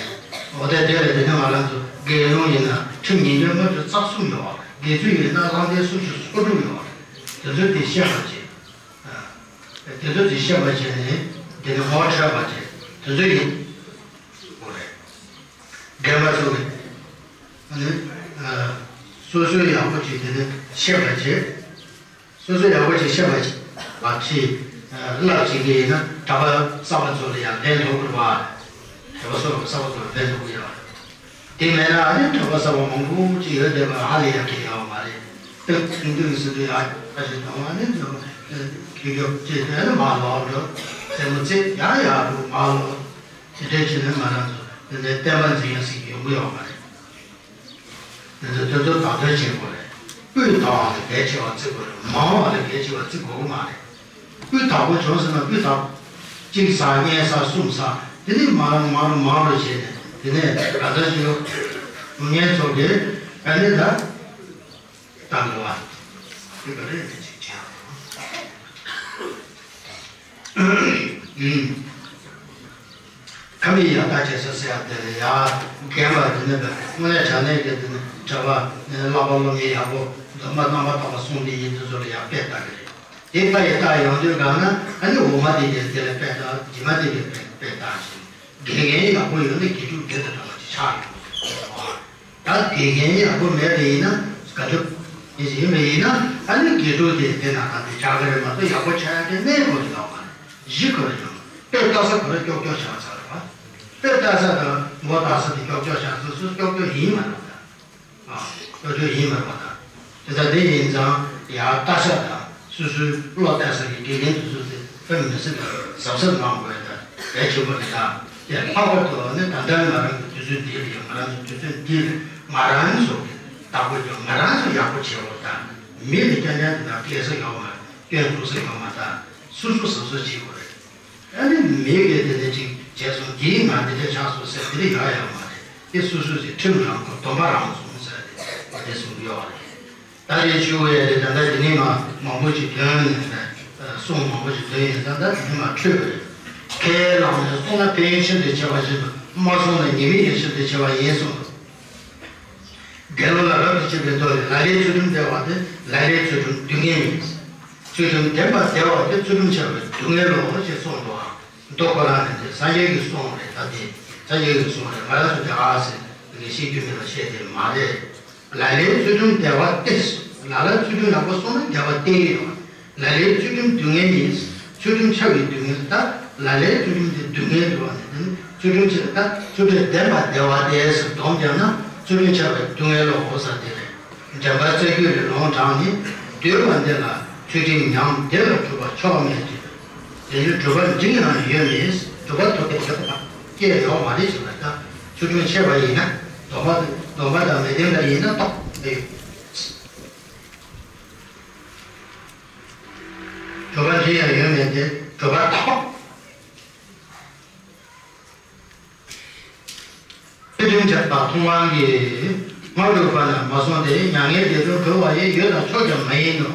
འོ་དེ་དེ་ལས་དེ་ནི་ང་རང་ཚོ་རྒྱལ་ཡོངས་ཡིན་ན་ཁྲིམས་ཉིས་བརྒྱ་ལྔ་བཅུ་རྩ་གསུམ་ཡོད་བ། དགེ་ཚུལ་ཡིན་ན་ལྷ་སྡེ་སུམ་ཅུ་སོ་དྲུག་ཡོད་བ། དེ་ཚོ་དེ་ཤེས་པ་བྱེད། དེ་ཚོ་དེ་ཤེས་པ་བྱས་ནས་དེ་ནི་ངོ་འཕྲོད་པ་བྱེད། དེ་ཚོ་ཡིན་དགོས་རེད། རྒན་པ་ཚོ་གིས་ཨ་ནི་ཨ་སོ་སོའི་ཡག་པོ་ཅིག་དེ་ནི་ཤེས་པ་བྱེད། སོ་སོ་ཡག་པོ་ཅིག་ཤེས་པ་ཅིག་བ་ཅིག་བསླབ་བྱེད་ཀྱི་ཡིན་ན་གྲྭ་པ་གསར་པ་ཚོ་ལ་ཡང་ལན་ཐོགས་དགོས་པ། གྲྭ་པ་སོ་གསར་པ་ཚོ་ལ་ལན་ཐོགས་དགོས་ཡ། དེ་མེད་ན་ཨ་ནི་གྲྭ་པ་གསར་པ་མང་པོ་ཅིག་ཡོད་བསྡད་པ་ཧ་ལས་ཡག་གི་ཡོད་མ་རེད། ཏོག་ཏོག་ཏོག་ཟེར་དུས་ཡག་ཁ་ཞིག་གཏོང་བ་ནི་ཚོ་ཁྱོད་ཁྱོད་ཅེས་དོན་ལ་མ་ལོག་འགྲོ། རྩེད་མོ་རྩེ་ཡག་ཡག་འགྲོ་མ་ལོག་དེ་འདྲའི་བྱས་ནས་ང་རང་ཚོ་དེ་འདྲའི་བསྟན་པ་འཛིན་ཡག་ཟེར་གྱི་ཡོང་གི་ཡོད་མ་རེད། དེ་ཚོ་དེ་ཚོ་བདག་དོན་བྱེད་དགོས་རེད། སྤུས་དག་པ་ལ་གལ་ཆེ་བ་བརྩི་དགོས་རེད། མང་བ་ལ་གལ་ཆེ་བ་བརྩི་དགོས་ཀྱི་མ་རེད། སྤུས་དག་པོ་བྱུང་ཟེར་ན་སྤུས་དག་གཅིག་ཟ་གཉིས་ཟ་གསུམ་ཟ། དེ་ནས་མང་རུ་མང་རུ་མང་རུ་བྱས་ནས་དེ་ནས་ག་ཚོད་ཅིག་ཡོང་ཉན་ཚོ་གིས་ག་ནས་ད་བཏང་དགོས་པ། དེ་ག་རེ་ཡིན་ཅིག་བྱས། ཨུམ། ཁམས་མི་ཡག་ཐག་བཅད་ས་ཟེར་ཡག་དེ་ལ་ཡ་རྒན་པ་དེ་ནི་དངོས་གནས་དྲང་གནས་ཀྱི་དེ་ནི་གྲྭ་པ་ནི་བསླབ་པ་སློབ་གཉེར་ཡག་པོ་སྡོམ་པ་རྣམ་པར་དག་པ་སྲུང་བསྡད་ཡིན་དེ་ཚོ་ལ་ཡ་དཔེ་ལྟ་གི་རེད། དེ་ལྟ་ཡི་ལྟ་ཡོང་དུས་གང་ན་ཨ་ནི་འོག་མ་དེ་གས་དེ་ལ་དཔེ་ལྟ། རྗེས་མ་དེ་གས་དཔེ་དཔེ་ལྟ་ཞིང་དགེ་རྒན་ཡག་པོ་ཡོད་ན་དགེ་ཕྲུག་དེ་དང་འདྲ་བ་ཅིག་ཆགས་ཡོང་། ད་དགེ་རྒན་ཡག་པོ་མེད་པ་ཡིན་ན་ག་ཚོད་ཡིན་ཟེར་ཡིན་པ་ཡིན་ན་ཨ་ནི་དགེ་ཕྲུག་དེ་དེ་ན་ག་དེ་ཆགས་ཀྱི་རེད་མ་གཏོགས་ཡག་པོ་ཆགས་ཡག་དེ་གནས་དགོས་ཀྱི་ཡོད་མ་རེད། གཞི་ཁོ་ར་ཡོད། དཔེ་ལྟ་ས་ཁོ་ར་ཀྱོག་ཀྱོག་ཆགས་ཚར་རེད་བ། དཔེ་ལྟ་ས་དང་མགོ་བཏགས་ས་དེ་ཀྱོག་ཀྱོག་ཆགས་ཚར། སོ་སོ་ཀྱོག་ཀྱོག་ཡིན་མ་རེད་བ། ཨ་ཀྱོག་ཀྱོག་ཡིན་མ་རེད་བ། ད་དེ་ལྟར་དེ་ཡིན་ཙང་ཡ་ལྟ་ས་དང་སོ་སོའི་བློ་གཏད་ས་ཀྱི་དགེ་རྒན་དེ་ཚོ་དེ་དཔེ་མི་སྲིད་པ་གཟབ་གཟབ་གནང་དགོས་ད་གལ་ཆེན་པོ་རེད་ད། དེ་ལྷག་པར་དུ་ནི་ད་ལྟ་ང་རང་གི་དུས་ཚོད་འདི་ལ་ཡང་ང་རང་ཚོ་དུས་ཚོད་འདི་ལ་ང་རང་ཚོ་གི་བདག་པོ་རྒྱག་ང་རང་ཚོ་ཡག་པོ་བྱེད་དགོས་ད། མི་ལ་རྐྱང་རྐྱང་དེ་འདྲ་སྐྱེལ་ས་ཡོད་མ་རེད། སྐྱོན་འཛུགས་ས་ཡོད་མ་རེད། སོ་སོ་གཟབ་གཟབ་བྱེད་དགོས་རེད། ཨ་ནི་མི་གིས་དེ་འདྲ་ཅིག་བྱས་སོང་། འདིའི་ང་འདི་འདྲ་ཆགས་སོང་ཟེར་དེ་འདྲ་ཡོད་ཡོད་མ་རེད། དེ་སོ་སོ་ཞིག་ཁྲིམས་རང་ཁུར་སྡོམ་པ་རང་སྲུང་ཟེར་ཏེ་དེ་གསུང་གི་ཡོད་རེད། ད་རེས་ཞུ་བའི་རེད། ད་ལྟ་དེ་ནས་མ་མང་པོ་ཞིག་ཐོན་ནས་གསུང་མང་པོ་ཞིག་ཐོན་ཡིན་ཙང་ད་དེ་ནས་མ་འཕྲོས་པ་རེད། ཁས་བླངས་ནས་སྲུང་ན་ཕན་ཡོན་ཤིན་ཏུ་ཆེ་བ་བཞིན་དུ་མ་སྲུང་ན་ཉེས་དམིགས་ཡང་ཤིན་ཏུ་ཆེ་བ་ཡིན་གསུངས། འདས་ལོ་ལ་རབ་ཏུ་བྱེད་པའི་མདོ་ལས། ལ་ལས་ཚུལ་ཁྲིམས་བདེ་བ་སྟེ། ལ་ལས་ཚུལ་ཁྲིམས་སྡུག་བསྔལ་ཉིད། ཚུལ་ཁྲིམས་ལྡན་པ་བདེ་བ་སྟེ། ཚུལ་ཁྲིམས་འཆལ་བའི་སྡུག་བསྔལ་ལོ། ཞེས་གསུངས་འདུག་མདོ་ཁོ་རང་ནས་དེ་སངས་རྒྱས་ཀྱི་གསུང་རེད། ད་དེ་སངས་རྒྱས་ཀྱི་གསུང་རེད། ང་རང་ཚོ་དེ་ཨ་ཟེར་ངས་བཤད་རྒྱུ་མེད་པ་བཤད་དེ་མ་རེད། ལ་ལས་ཚུལ་ཁྲིམས་བདེ་བ་སྟེ། ལ་ལ་ཚུལ་ཁྲིམས་ཡག་པོ་སྲུང་ན་བདེ་བ་སྟེ་ཡོད། ལ་ལས་ཚུལ་ཁྲིམས་སྡུག་བསྔལ་ཉིད། ཚུལ་ཁྲིམས་འཆལ་བའི་སྡུག་བསྔལ། ད་ལ་ལས་ཚུལ་ཁྲིམས་དེ་སྡུག་བསྔལ་འདུག་བ་ནས་དེ་ནི་ཚུལ་ཁྲིམས་ཆེ་ད་ཚུལ་ཁྲིམས་ལྡན་པ་བདེ་བ་སྟེ་ཟེར་སྡོམ་བརྒྱབ་ན་ཚུལ་ཁྲིམས་འཆལ་བའི་སྡུག་བསྔལ་ལོ་ཟེར་དེ་རེད། འདྲེན་པ་རྩ་རྒྱུད་ལས་ལུང་དྲངས་ནས། འདུལ་བ་འདི་ལ་ཚུལ་ཁྲིམས་ཉམས། འདི་ལ་གྲུབ་པ་མཆོག་མེད་ཅིང་། དེ་ནི་གྲུབ་པ་འབྲིང་ཡང་ཡོད་མིན། གྲུབ་པ་ཐོབ་པའི་ཡོད་པ་སྐྱེ་ཡོད་མ་རེད་ཟེར་བ་ད་ཚུལ་ཁྲིམས་ཆད་པ་ཡིན་ན་སྡོམ་པ་སྡོམ་པ་དང་མི་ལྡན་པ་ཡིན་ན་རྟོགས་ཡོད། གྲུབ་པ་འབྲིང་ཡང་ཡོད་མིན་ཏེ། གྲུབ་པ་ཐོབ། ཚུལ་ཁྲིམས་ཆད་པ་མཐོང་བ་གིས། སྔ་དྲོ་བར་ན་མ་སོང་སྟེ། མྱ་ངན་འདས་གྲོལ་འགྲོ་བ་ཡི། ཡུལ་དང་ཕྱོགས་ཀྱང་མ་ཡིན་ནོ།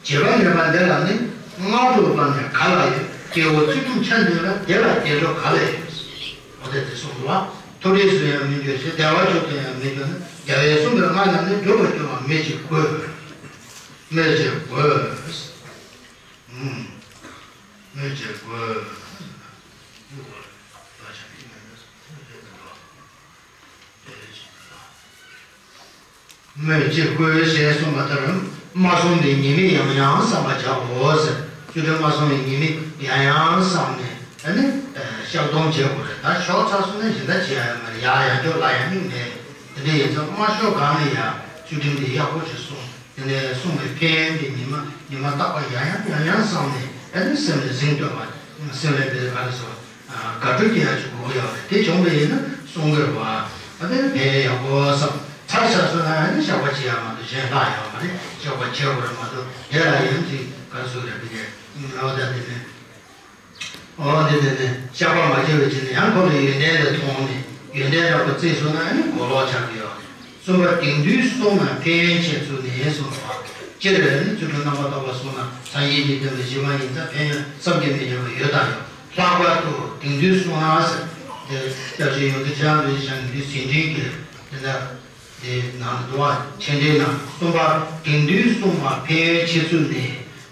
བྱེད་པ་མེད་པ་འདི་ལ་ནི། སྔ་དྲོ་བར་ན་ག་ལ་ཡོད། སྐྱེ་བོ་ཚུལ་ཁྲིམས་ཆད་འདུག་ན། དེ་ལ་བདེ་འགྲོ་ག་ལ་ཡོད། འོ་དེ་དེ་གསུངས་པ། མཐོ་རིས་སུ་ཡང་མི་འགྱུར་ཞིང་། བདེ་བ་མཆོག་ཏུ་ཡང་མི་འགྱུར་ན། རྒྱལ་བས་གསུངས་པའི་སྔགས་རྣམས་ནི། འགྲུབ་པར་འགྱུར་བ་སྨོས་ཅི་དགོས། སྨོས་ཅི་དགོས། ཨུམ། སྨོས་ཅི་དགོས། སྨོས་ཅི་དགོས་ཞེས་གསུངས་པ་ལྟར། མ་བསྲུངས་པའི་ཉེས་དམིགས་ཡང་ཡང་བསམ་པར་བྱའོ་ཟེར། ཚུལ་ཁྲིམས་མ་བསྲུངས་པའི་ཉེས་དམིགས་ཡང་ཡང་བསམས་ནས་ཨ་ནི་བཤགས་སྡོམ་བྱེད་དགོས་རེད། ད་ཞོག་ཚར་སོང་ན་གཞན་དག་བྱེད་ཡ་ཡོད་མ་རེད། ཡ་ཡང་སྐྱོར་ལ་ཡང་དམིགས་མེད། དེ་འདྲ་ཡིན་ཙང་མ་ཞོག་གོང་ནས་ཡ་ཚུལ་ཁྲིམས་དེ་ཡག་པོ་ཞིག་བསྲུང་། དེ་ནས་བསྲུང་བའི་ཕན་ཡོན་དེ་ཉི་མ་ཉི་མ་རྟག་པར་ཡང་ཡང་ཡང་ཡང་བསམས་ནས་ཨ་ནི་སེམས་ལ་ཟིན་འདོད་པ། སེམས་ལ་དེ་ག་རེ་ཟེར་བ། དགའ་སྤྲོ་སྐྱེ་ཡག་ཅིག་དགོས་ཀྱི་ཡོད་རེད། དེ་བྱུང་བ་ཡིན་ན་བསྲུང་དགོས་རེད་བ། ཨ་དེ་ནི་ཕན་ཡོན་ཡག་པོ་བསམ། ཚར་ཚར་སོང་ན་ཨ་ནི་བཤགས་པ་བྱེད་ཡག་མ་གཏོགས་གཞན་ལྷག་ཡོད་མ་རེད། བཤགས་པ་བྱེད་དགོས་རེད་མ་གཏོགས་དེ་ལ་ཡང་ཅིག་ག་རེ་ཟེར་དགོས་རེད། དེ་གས་ཨོ་ད་དེ་ནི། འོ་འདི་ནི་ནི་བཤགས་པ་མ་བྱས་པའི་ཕྱིར་ན་ཡང་ཁོ་ལ་ཡོན་ཏན་དེ་མཐོང་ནས་ཡོན་ཏན་རགས་པ་བརྩིས་སོང་ན་ཨ་ནི་གོ་ལོག་ཆགས་ཀྱི་ཡོད་རེད། གསུམ་པ་དེང་དུས་བསྲུངས་ན་ཕན་ཡོན་ཆེ་ཚུལ་ནི་གསུངས་པ། སྤྱིར་ནི་རྫུ་འཕྲུལ་རྣམ་པར་དག་པ་གསུངས་ན་སངས་རྒྱས་ཀྱི་བསྟན་པ་གཞི་མ་ཡིན་ཙང་ཕན་ཡོན་བསམ་གྱིས་མི་ཁྱབ་པ་ཡོད་དང་ཡོད། ལྷག་པར་དུ་དེང་དུས་གསུངས་ན་ཟེར་ཏེ་སྐྱབས་རྗེ་ཡོངས་འཛིན་ཁྲི་བྱང་རྡོ་རྗེ་འཆང་གིས་འདི་ཟིན་བྲིས་ཀྱི་དེ་ལྟར། དེ་ནང་དུ་བ་ཆེ་འདྲའི་ནང་གསུངས་པ། དེང་དུས་གསུངས་པ་ཕན་ཡོན་ཆེ་ཚུལ་ནི།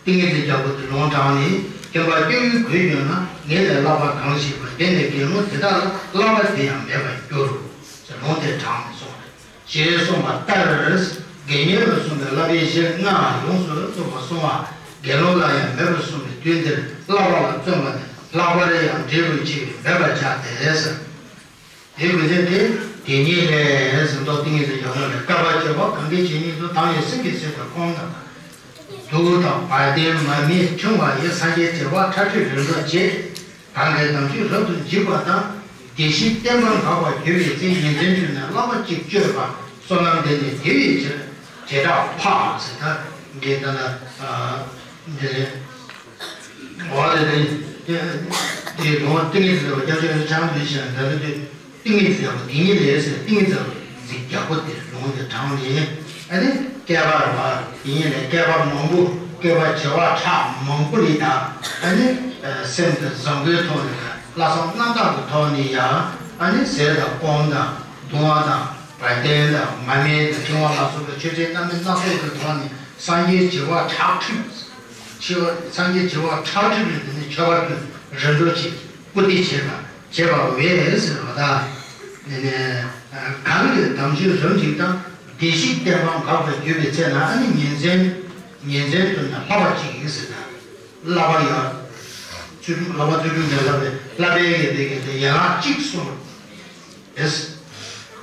ཏིང་ངེ་འཛིན་རྒྱལ་པོ་དེ་ལུང་དྲངས་ནས་མཁྱེན་པ་སྐྱེ་བོའི་གོས་གྱོན་ན་ངེད་ལས་བསླབ་པ་གང་ཞིག་པ་དེ་ནས་དགེ་སློང་དེ་དག་ལ་བསླབ་པ་དེ་ཡང་མེད་པར་འགྱུར། ཟེར་ལུང་དེ་དྲངས་ནས་གསུངས་པ་རེད། ཞེས་གསུངས་པ་ལྟར། དགེ་བསྙེན་ལ་གསུངས་པའི་བསླབ་པའི་གཞི་ལྔ་ཡོངས་སུ་རྫོགས་པར་གསུངས་པ་དགེ་སློང་ལ་ཡང་མེད་པར་གསུངས་པའི་དུས་འདིར་བསླབ་པ་ལ་བརྩོན་པ་ནི་ལྷག་པར་ཡང་འབྲས་བུ་ཆེ་བས་མེད་པར་བྱ་སྟེ་ཟེར། དེའི་དགོས་ཆེད་དེ། དེ་ཉིད་ལས་ཟེར་མདོ་ཏིང་ངེ་འཛིན་རྒྱལ་པོ་ལས། བསྐལ་པ་བྱེ་བ་གང་གི་ཇི་སྙེད་དུ། མདངས་ཡོད་སེང་གེའི་ཚལ་དུ་སྐོམ་དང་། གདུགས་དང་བ་དན་མར་མེ་ཕྲེང་བ་ཡིས། སངས་རྒྱས་བྱེ་བ་ཁྲག་ཁྲིག་རིམ་གྲོ་བྱེད། གང་གིས་དམ་ཆོས་རབ་ཏུ་འཇིག་པ་དང་། བདེ་གཤེགས་བསྟན་པ་འགག་པར་གྱུར་པའི་ཚེ། ཉིན་མཚན་བཅུ་ནས་བསླབ་པ་གཅིག་སྤྱོད་པ། བསོད་ནམས་འདི་ནི་དེ་བས་ཆེ། བྱེ་བྲག་འཕགས་ཟེར། ད་འདི་ལྟ་ན་འདི་ལས། འོ་དེ་དེ་དེ་དེ་ལུང་ཏིང་ངེ་འཛིན་རྒྱལ་པོ་སྐྱབས་རྗེ་ཡོངས་འཛིན་ཁྲི་བྱང་རྡོ་རྗེ་འཆང་གིས་ད་ལྟ་དེ་ཏིང་ངེ་འཛིན་རྒྱལ་པོ་དེ་ཉིད་ལས་ཟེར། ཏིང་ངེ་འཛིན་རྒྱལ་པོ་དེ་ལུང་དེ་དྲངས་ནས། ཨ་ནི་བསྐལ་པར་བ་དེ་ཉིད་ལས་བསྐལ་པ་མང་པོ་བསྐལ་པ་བྱེ་བ་ཕྲག་མང་པོ་ལས་དང་། ཨ་ནི་སེམས་དང་བཟང་པོའི་ཐོག་ནས་ལྷག་བསམ་རྣམ་དག་གི་ཐོག་ནས་ཡང་ཨ་ནི་ཟས་དང་སྐོམ་དང་བཏུང་བ་དང་བ་དན་དང་མར་མེ་དང་ཕྲེང་བ་ལ་སོགས་པའི་མཆོད་རྫས་རྣམ་སྨིན་སྣ་ཚོགས་ཀྱི་ཐོག་ནས་སངས་རྒྱས་བྱེ་བ་ཁྲག་ཁྲིག་ཆེ་བ། སངས་རྒྱས་བྱེ་བ་ཁྲག་ཁྲིག་གི་དེ་ནི་མཆོད་པ་ཕུལ། རིམ་གྲོ་བྱེད། བཀུར་སྟི་བྱེད་པ་བྱེད་པ་བས་ཟེར་བ་དང་། དེ་ནས་གང་གིས་དམ་ཆོས་རབ་འཇིག་དང་། བདེ་གཤེགས་བསྟན་པ་འགག་པར་གྱུར་པའི་ཚེ་ན། ཨ་ནི་ཉིན་མཚན་ཉིན་མཚན་དུ་ནི་བསླབ་པ་གཅིག་ཡིན་ཟེར་ན། བསླབ་པ་ཡང་ཚུལ་ཁྲིམས་བསླབ་པ་ཚུལ་ཁྲིམས་ཀྱི་བསླབ་པའི་བསླབ་པའི་ཡན་ལག་གཅིག་གསུངས་པས།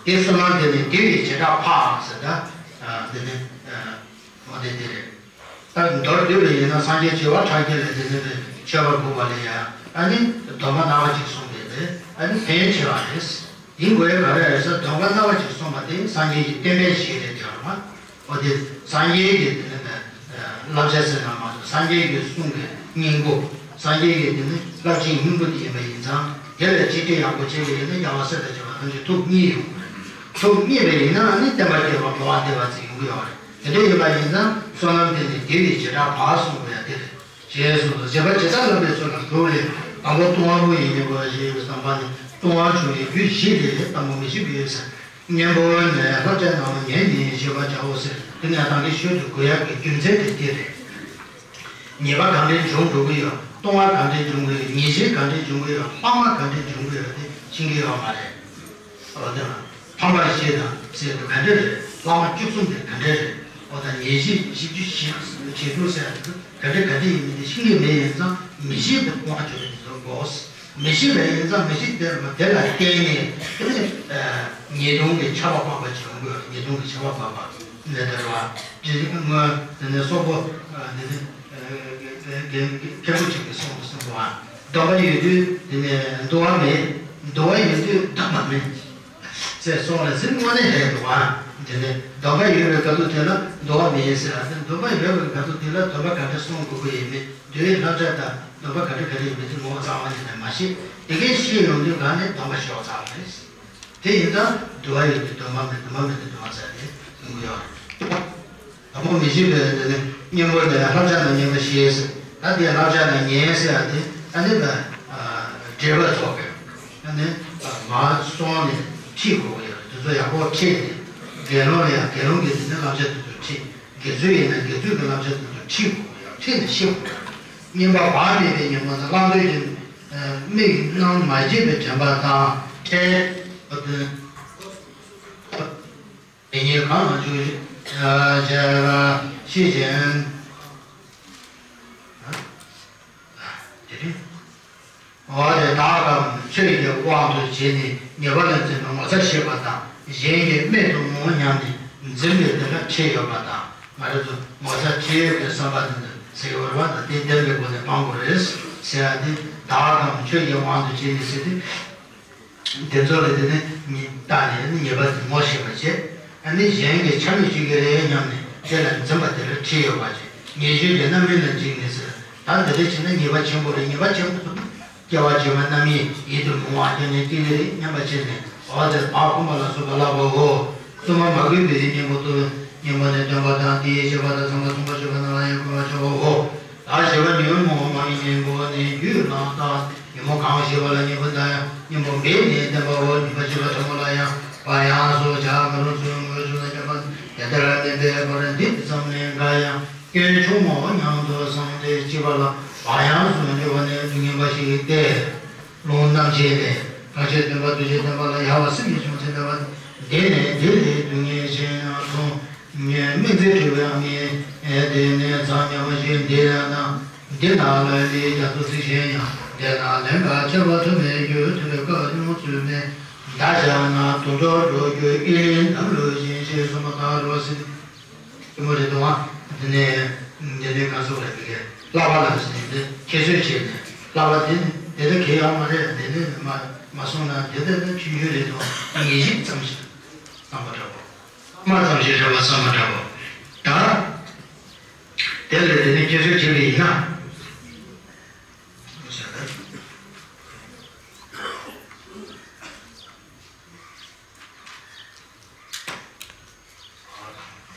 དེ་བསོད་ནམས་དེ་ནི་དེ་བས་བྱེ་བྲག་འཕགས་ཟེར་ད། དེ་ནི་འོ་དེ་དེ་རེད། ད་མདོར་བསྡུས་པ་ཡིན་ན་སངས་རྒྱས་བྱེ་བ་ཕྲག་བརྒྱ་ལས་དེ་ནི་མཆོད་པ་ཕུལ་བ་ལས་ཡང་ཨ་ནི་སྡོམ་པ་སྣ་ཁ་ཅིག་གསུངས་པས་ཨ་ནི་ཕན་ཆེ་བ་རེད། ཡིན་དགོས་ག་རེ་རེད་ཟེར། སྡོམ་པ་སྣ་ཁ་ཅིག་གསུངས་པ་དེ་སངས་རྒྱས་ཀྱི་བསྟན་པའི་གཞི་རེད་དེ་རེད་མ། འོ་དེ་སངས་རྒྱས་ཀྱི་དེ་ནི་བསླབ་བྱ་ཟེར་ན་མ་གཏོགས་སངས་རྒྱས་ཀྱི་གསུང་གི་སྙིང་པོ། སངས་རྒྱས་ཀྱི་དེ་ནི་བསླབ་བྱའི་སྙིང་པོ་དེ་ཡིན་པ་ཡིན་ཙང་། དེ་ལ་གཅེས་སྤྲས་ཡག་པོ་བྱས་པ་ཡིན་ན་རྒྱལ་བ་སྲས་དང་བཅས་པ་ཐམས་ཅད་ཐུགས་མཉེས་ཡོང་གི་རེད། ཐུགས་མཉེས་པ་ཡིན་ན་ཨ་ནི་བསྟན་པ་རྒྱས་པ་འགྲོ་བ་བདེ་བ་ཚེ་ཡོང་གི་ཡོད་རེད། དེ་འདྲ་ཡིན་པ་ཡིན་ཙང་བསོད་ནམས་དེ་ནི་དེ་བས་བྱེ་བྲག་འཕགས་གསུངས་པ་ཡང་དེ་རེད། ཞེས་གསུངས་སོ། བྱེད་པ་ཇི་ལྟར་བསླབ་པའི་ཚུལ་ལ་འདུག་ལས། དང་པོ་ལྟུང་བ་པོ་ཡི་གཉེན་པོ་ཞེས་པའི་བསམ་པ་ནི་ལྟུང་བ་བྱུང་བའི་རྒྱུ་བཞི་སྟེ། ལྟ་སྨོ་མི་ཤེས་པའི་ས། གཉེན་པོ་ནས་བསླབ་བྱ་རྣམས་ཉན་ནས་བཞེས་པར་བྱའོ་ཟེར། དེ་ནས་ད་གིན་ཞུ་དུ་དགོས་ཡག་གི་རྒྱུ་མཚན་དེ་འདི་རེད། ཉེས་པ་གང་འདྲའི་འབྱུང་འགྲོ་གི་ཡོད། ལྟུང་བ་གང་འདྲའི་འབྱུང་གི་ཡོད། ཉེས་བྱས་གང་འདྲའི་འབྱུང་གི་ཡོད། ལྷག་མ་གང་འདྲའི་འབྱུང་གི་ཡོད་དེ་ཤེས་ཀྱི་ཡོད་མ་རེད། འོ་དེ་ལ་ཕམ་པ་བཞི་དང་ཟེར་དུས་ག་འདྲ་རེད། ལྷག་མ་བཅུ་གསུམ་དེ་ག་འདྲ་རེད། འོ་ད་ཉེས་བྱས་བཞི་བཅུ་ཞེ་དྲུག་ཟེར་ཡ་དེ་ག་འདྲ་ག་འདྲ་ཡིན་མིན་དེ་ཤེས་ཀྱི་མེད། ཡིན་ཙང་མི་ཤེས་པའི་ལྟུང་བ་བཅོས་པ་དེ་ཚོ་དགོས། མི་ཤེས་པ་ཡིན་ཙང་མི་ཤེས་དེ་དེ་ལ་བརྟེན་ནས་དེ་ནི་ཉེས་ལྟུང་གི་ཆར་པ་འབབ་པ་ཅིག་ཡོང་གི་ཡོད། ཉེས་ལྟུང་གི་ཆར་པ་འབབ་པ་ནས་དེ་རེད་བ། དེ་སྔོན་དེ་ནས་སོག་པོ་དེ་ནི་མཁན་པོ་ཅིག་གིས་གསུངས་གསུངས་པ། སྡོམ་པ་ཡོད་དུས་དེ་ནས་འདུལ་བ་མེད། འདུལ་བ་ཡོད་དུས་སྡོམ་པ་མེད། ཟེར་སོང་ལ་ཟེར་དངོས་གནས་རེད་འདུག་ཨ། དེ་ནས་སྡོམ་པ་ཡོད་པའི་སྐབས་སུ་དེ་ལ་འདུལ་བ་མེད་ཟེར་ཨ། དེ་སྡོམ་པ་ཡོད་པའི་སྐབས་སུ་དེ་ལ་སྡོམ་པ་ག་འདྲ་སྲུང་དགོས་ཀྱི་ཡིན་མིན། འདུལ་བའི་བསླབ་བྱ་དང་སྡོམ་པ་ག་འདྲ་ག་འདྲ་ཡིན་མིན་དེ་ངོ་བོ་ཚང་བ་ནས་མ་ཤེས། དེ་གས་ཤེས་ཡོང་དུས་གང་ནས་སྡོམ་པ་ཤོར་ཚར་བ་རེད། དེ་ཡིན་ཙང་འདུལ་བ་ཡོད་དུས་སྡོམ་པ་མེད། སྡོམ་པ་མེད་དུས་འདུལ་བ་ཟེར་ཏེ་ཡོང་གི་ཡོད་རེད། དང་པོ་མི་ཤེས་པའི་དེ་ནི་གཉེན་པོ་ལས་བསླབ་བྱ་རྣམས་ཉན་པར་བྱའོ་ཟེར། ད་དེ་བསླབ་བྱ་རྣམས་ཉན་ཟེར་ཡ་དེ་ཨ་ནི་ལ་འབྲེལ་བ་ཐོགས་པས། ཨ་ནི་མར་སོང་ནས་ཁྲིད་དགོས་ཀྱི་ཡོད་རེད། དེ་ཚོ་ཡག་པོ་ཁྲིད་ནས་དགེ་སློང་ལ་ཡང་དགེ་སློང་གི་དེ་ནི་བསླབ་བྱ་དེ་ཚོ་ཁྲིད། དགེ་ཚུལ་ཡིན་ན་དགེ་ཚུལ་གྱི་བསླབ་བྱ་དེ་ཚོ་ཁྲིད་དགོས་ཀྱི་ཡོད། ཁྲིད་ནས་ཤེས་དགོས་ཀྱི་ཡོད། གཉེན་པོ་བག་མེད་པའི་གཉེན་པོ་ཚོ་བླང་དོར་གྱི་མིག་རྣམ་མ་བརྗེད་པའི་དྲན་པ་དང་ཁྲིད། དེ་ཉིད་གང་ལ་འཇུག་ཞེས་པ་ཤེས་བཞིན། དེ་རེད། འོ་དེ་དག་གམ་ཆོས་ཀྱི་དབང་དུ་བྱས་ནས་ཉེས་པ་ལ་འཛིན་པའི་ངོ་ཚ་ཤེས་པ་དང་། གཞན་གྱི་རྨད་དུ་བྱུང་སྙམ་ནས་འཛིན་པའི་དེ་ལ་ཁྲིད་ཡོད་པ་དང་། ང་རང་ཚོ་ངོ་ཚ་ཁྲིད་ཡོད་པའི་བསམ་པ་དེ་ཚོ་ཟེར་གྱི་ཡོད་རེད་བ། ད་དེ་ལྡན་པའི་སྒོ་ནས་སྤང་དགོས་རེད་ཟེར་ཡ་དེ། དག་གམ་ཆོས་ཀྱི་དབང་དུ་བྱས་ནས་ཟེར་དུས། དེ་ཚོ་ལ་དེ་ནི་ཉེས་བཏགས་ནས་ཉེས་པ་དེ་ངོ་ཤེས་པ་བྱས། ཨ་ནི་གཞན་གྱི་ཆ་མེད་བྱེད་ཀྱི་རེད་སྙམ་ནས་དེ་ལ་འཛིན་པ་དེ་ལ་ཁྲིད་ཡོད་པ་བྱས། ཉེས་སྤྱོད་ཀྱི་རྣམ་སྨིན་ལ་འཇིགས་ནས་ཟེར། ད་འདི་འདྲ་བྱས་ན་ཉེས་པ་ཆེན་པོ་རེད། ཉེས་པ་ཆེན་པོ་དེ་སྐྱེ་བ་བྱེ་བ་རྣམ་གཉིས་ཡིད་དུ་འོང་བ་སྐྱེ་ནས་སྐྱེ་གི་རེད་སྙམ་པ་བྱས་ནས། འོ་དེ་བག་འཁུམས་པ་ལ་སོགས་པ་བསླབ་པའོ། བཙུན་མ་མ་གུས་པའི་གཉེན་པོ་དུ། གཉེན་པོ་ནི་སྟོན་པ་དང་དེའི་བཤད་པ་དང་ཚངས་པ་གསུམ་པོ་བཤད་པ་རྣམས་ལ་ཡང་གུས་པར་བྱའོ། ད་བཞི་པ་ཉོན་མོངས་མ་ཡིན་གཉེན་པོ་ནི་རྒྱུད་ལ་བཏགས། ཉོན་མོངས་གང་ཞེས་པ་ལ་གཉེན་པོ་དང་གཉེན་པོ་འབད་ནས་བསྟེན་པའོ། ཉོན་མོངས་ཞེས་པ་ཕྲ་མོ་ལ་ཡང་བག་ཡངས་སུ་བྱ། གང་རུང་ཚུལ་དངོས་གྲུབ་ལ་སྙོམས་པར། དེ་ལྟར་མིན་པའི་བར་འདི་ཙམ་ལས་འགའ་ཡང་། སྐྱོན་ཆུང་ངུ་མཉམ་དུ་བསམས་ཏེ་གཅིག་པ་ལ་བག་ཡངས་སུ་འགྱུར་བ་ནི་སྡུག་བསྔལ་འབའ་ཞིག་སྟེ། ལུང་རྣམ་འབྱེད་ནས། བར་ཆད་སྟོན་པ་རྡོ་རྗེ་སྟོན་པ་ལ་ཡལ་བ་སེམས་ཀྱི་བྱང་ཆུབ་སྟོན་པ་འདི་ནི་འདི་ལས་སྡུག་བསྔལ་ཅི་ཡང་མཐོང་། སྨན་རྩིས་བྲི་བའི་མིང་། དེ་ནི་མཚམས་ཉམས་པ་ཞིག་འདི་ལ་ན། འདི་ན་ལ་ལས་རྒྱ་མཚོ་ཚིག་གཞན་ཡང་། དེ་ན་ལན་འགའ་ཁྱབ་པ་ཐུབ་མེད་རྒྱུ། ཐུབ་པའི་བཀའ་ཉུང་ཚུལ་མིན། མདའ་བཞག་ན་དུར་ཁྲོད་འགྲོ་རྒྱུ། ཨི་ལིང་འདབ་ལོ་བཞིན། ཞེས་གསུངས་པ་ལྟར་རོ་ཟེར། ཆེན་པོ་རེད་དོ། དེ་ནས་དེ་ནས་ག་ཚོད་རེད། དེ་གའི་བསླབ་པ་ལ་ཟེར་ནས་དེ་ཁྱད་གསོད་བྱས་ནས་བསླབ་པ་དེ་ནི་དེ་ལྟར་གལ་ཡོད་མ་རེད། དེ་ནས་མ་མ་སོང་ན་དེ་ལྟར་ན་ཆུང་ཆུང་རེད་དོ། ངེས་ཤེས་ཙམ་ཞིག་བསམ་པ་འདྲ་པོ། བསམ་པ་ཙམ་ཞིག་རེད་པ་བསམ་པ་འདྲ་པོ། ད་དེ་ལས་དེ་ནས་ཁྱད་གསོད་བྱས་པ་ཡིན་ན།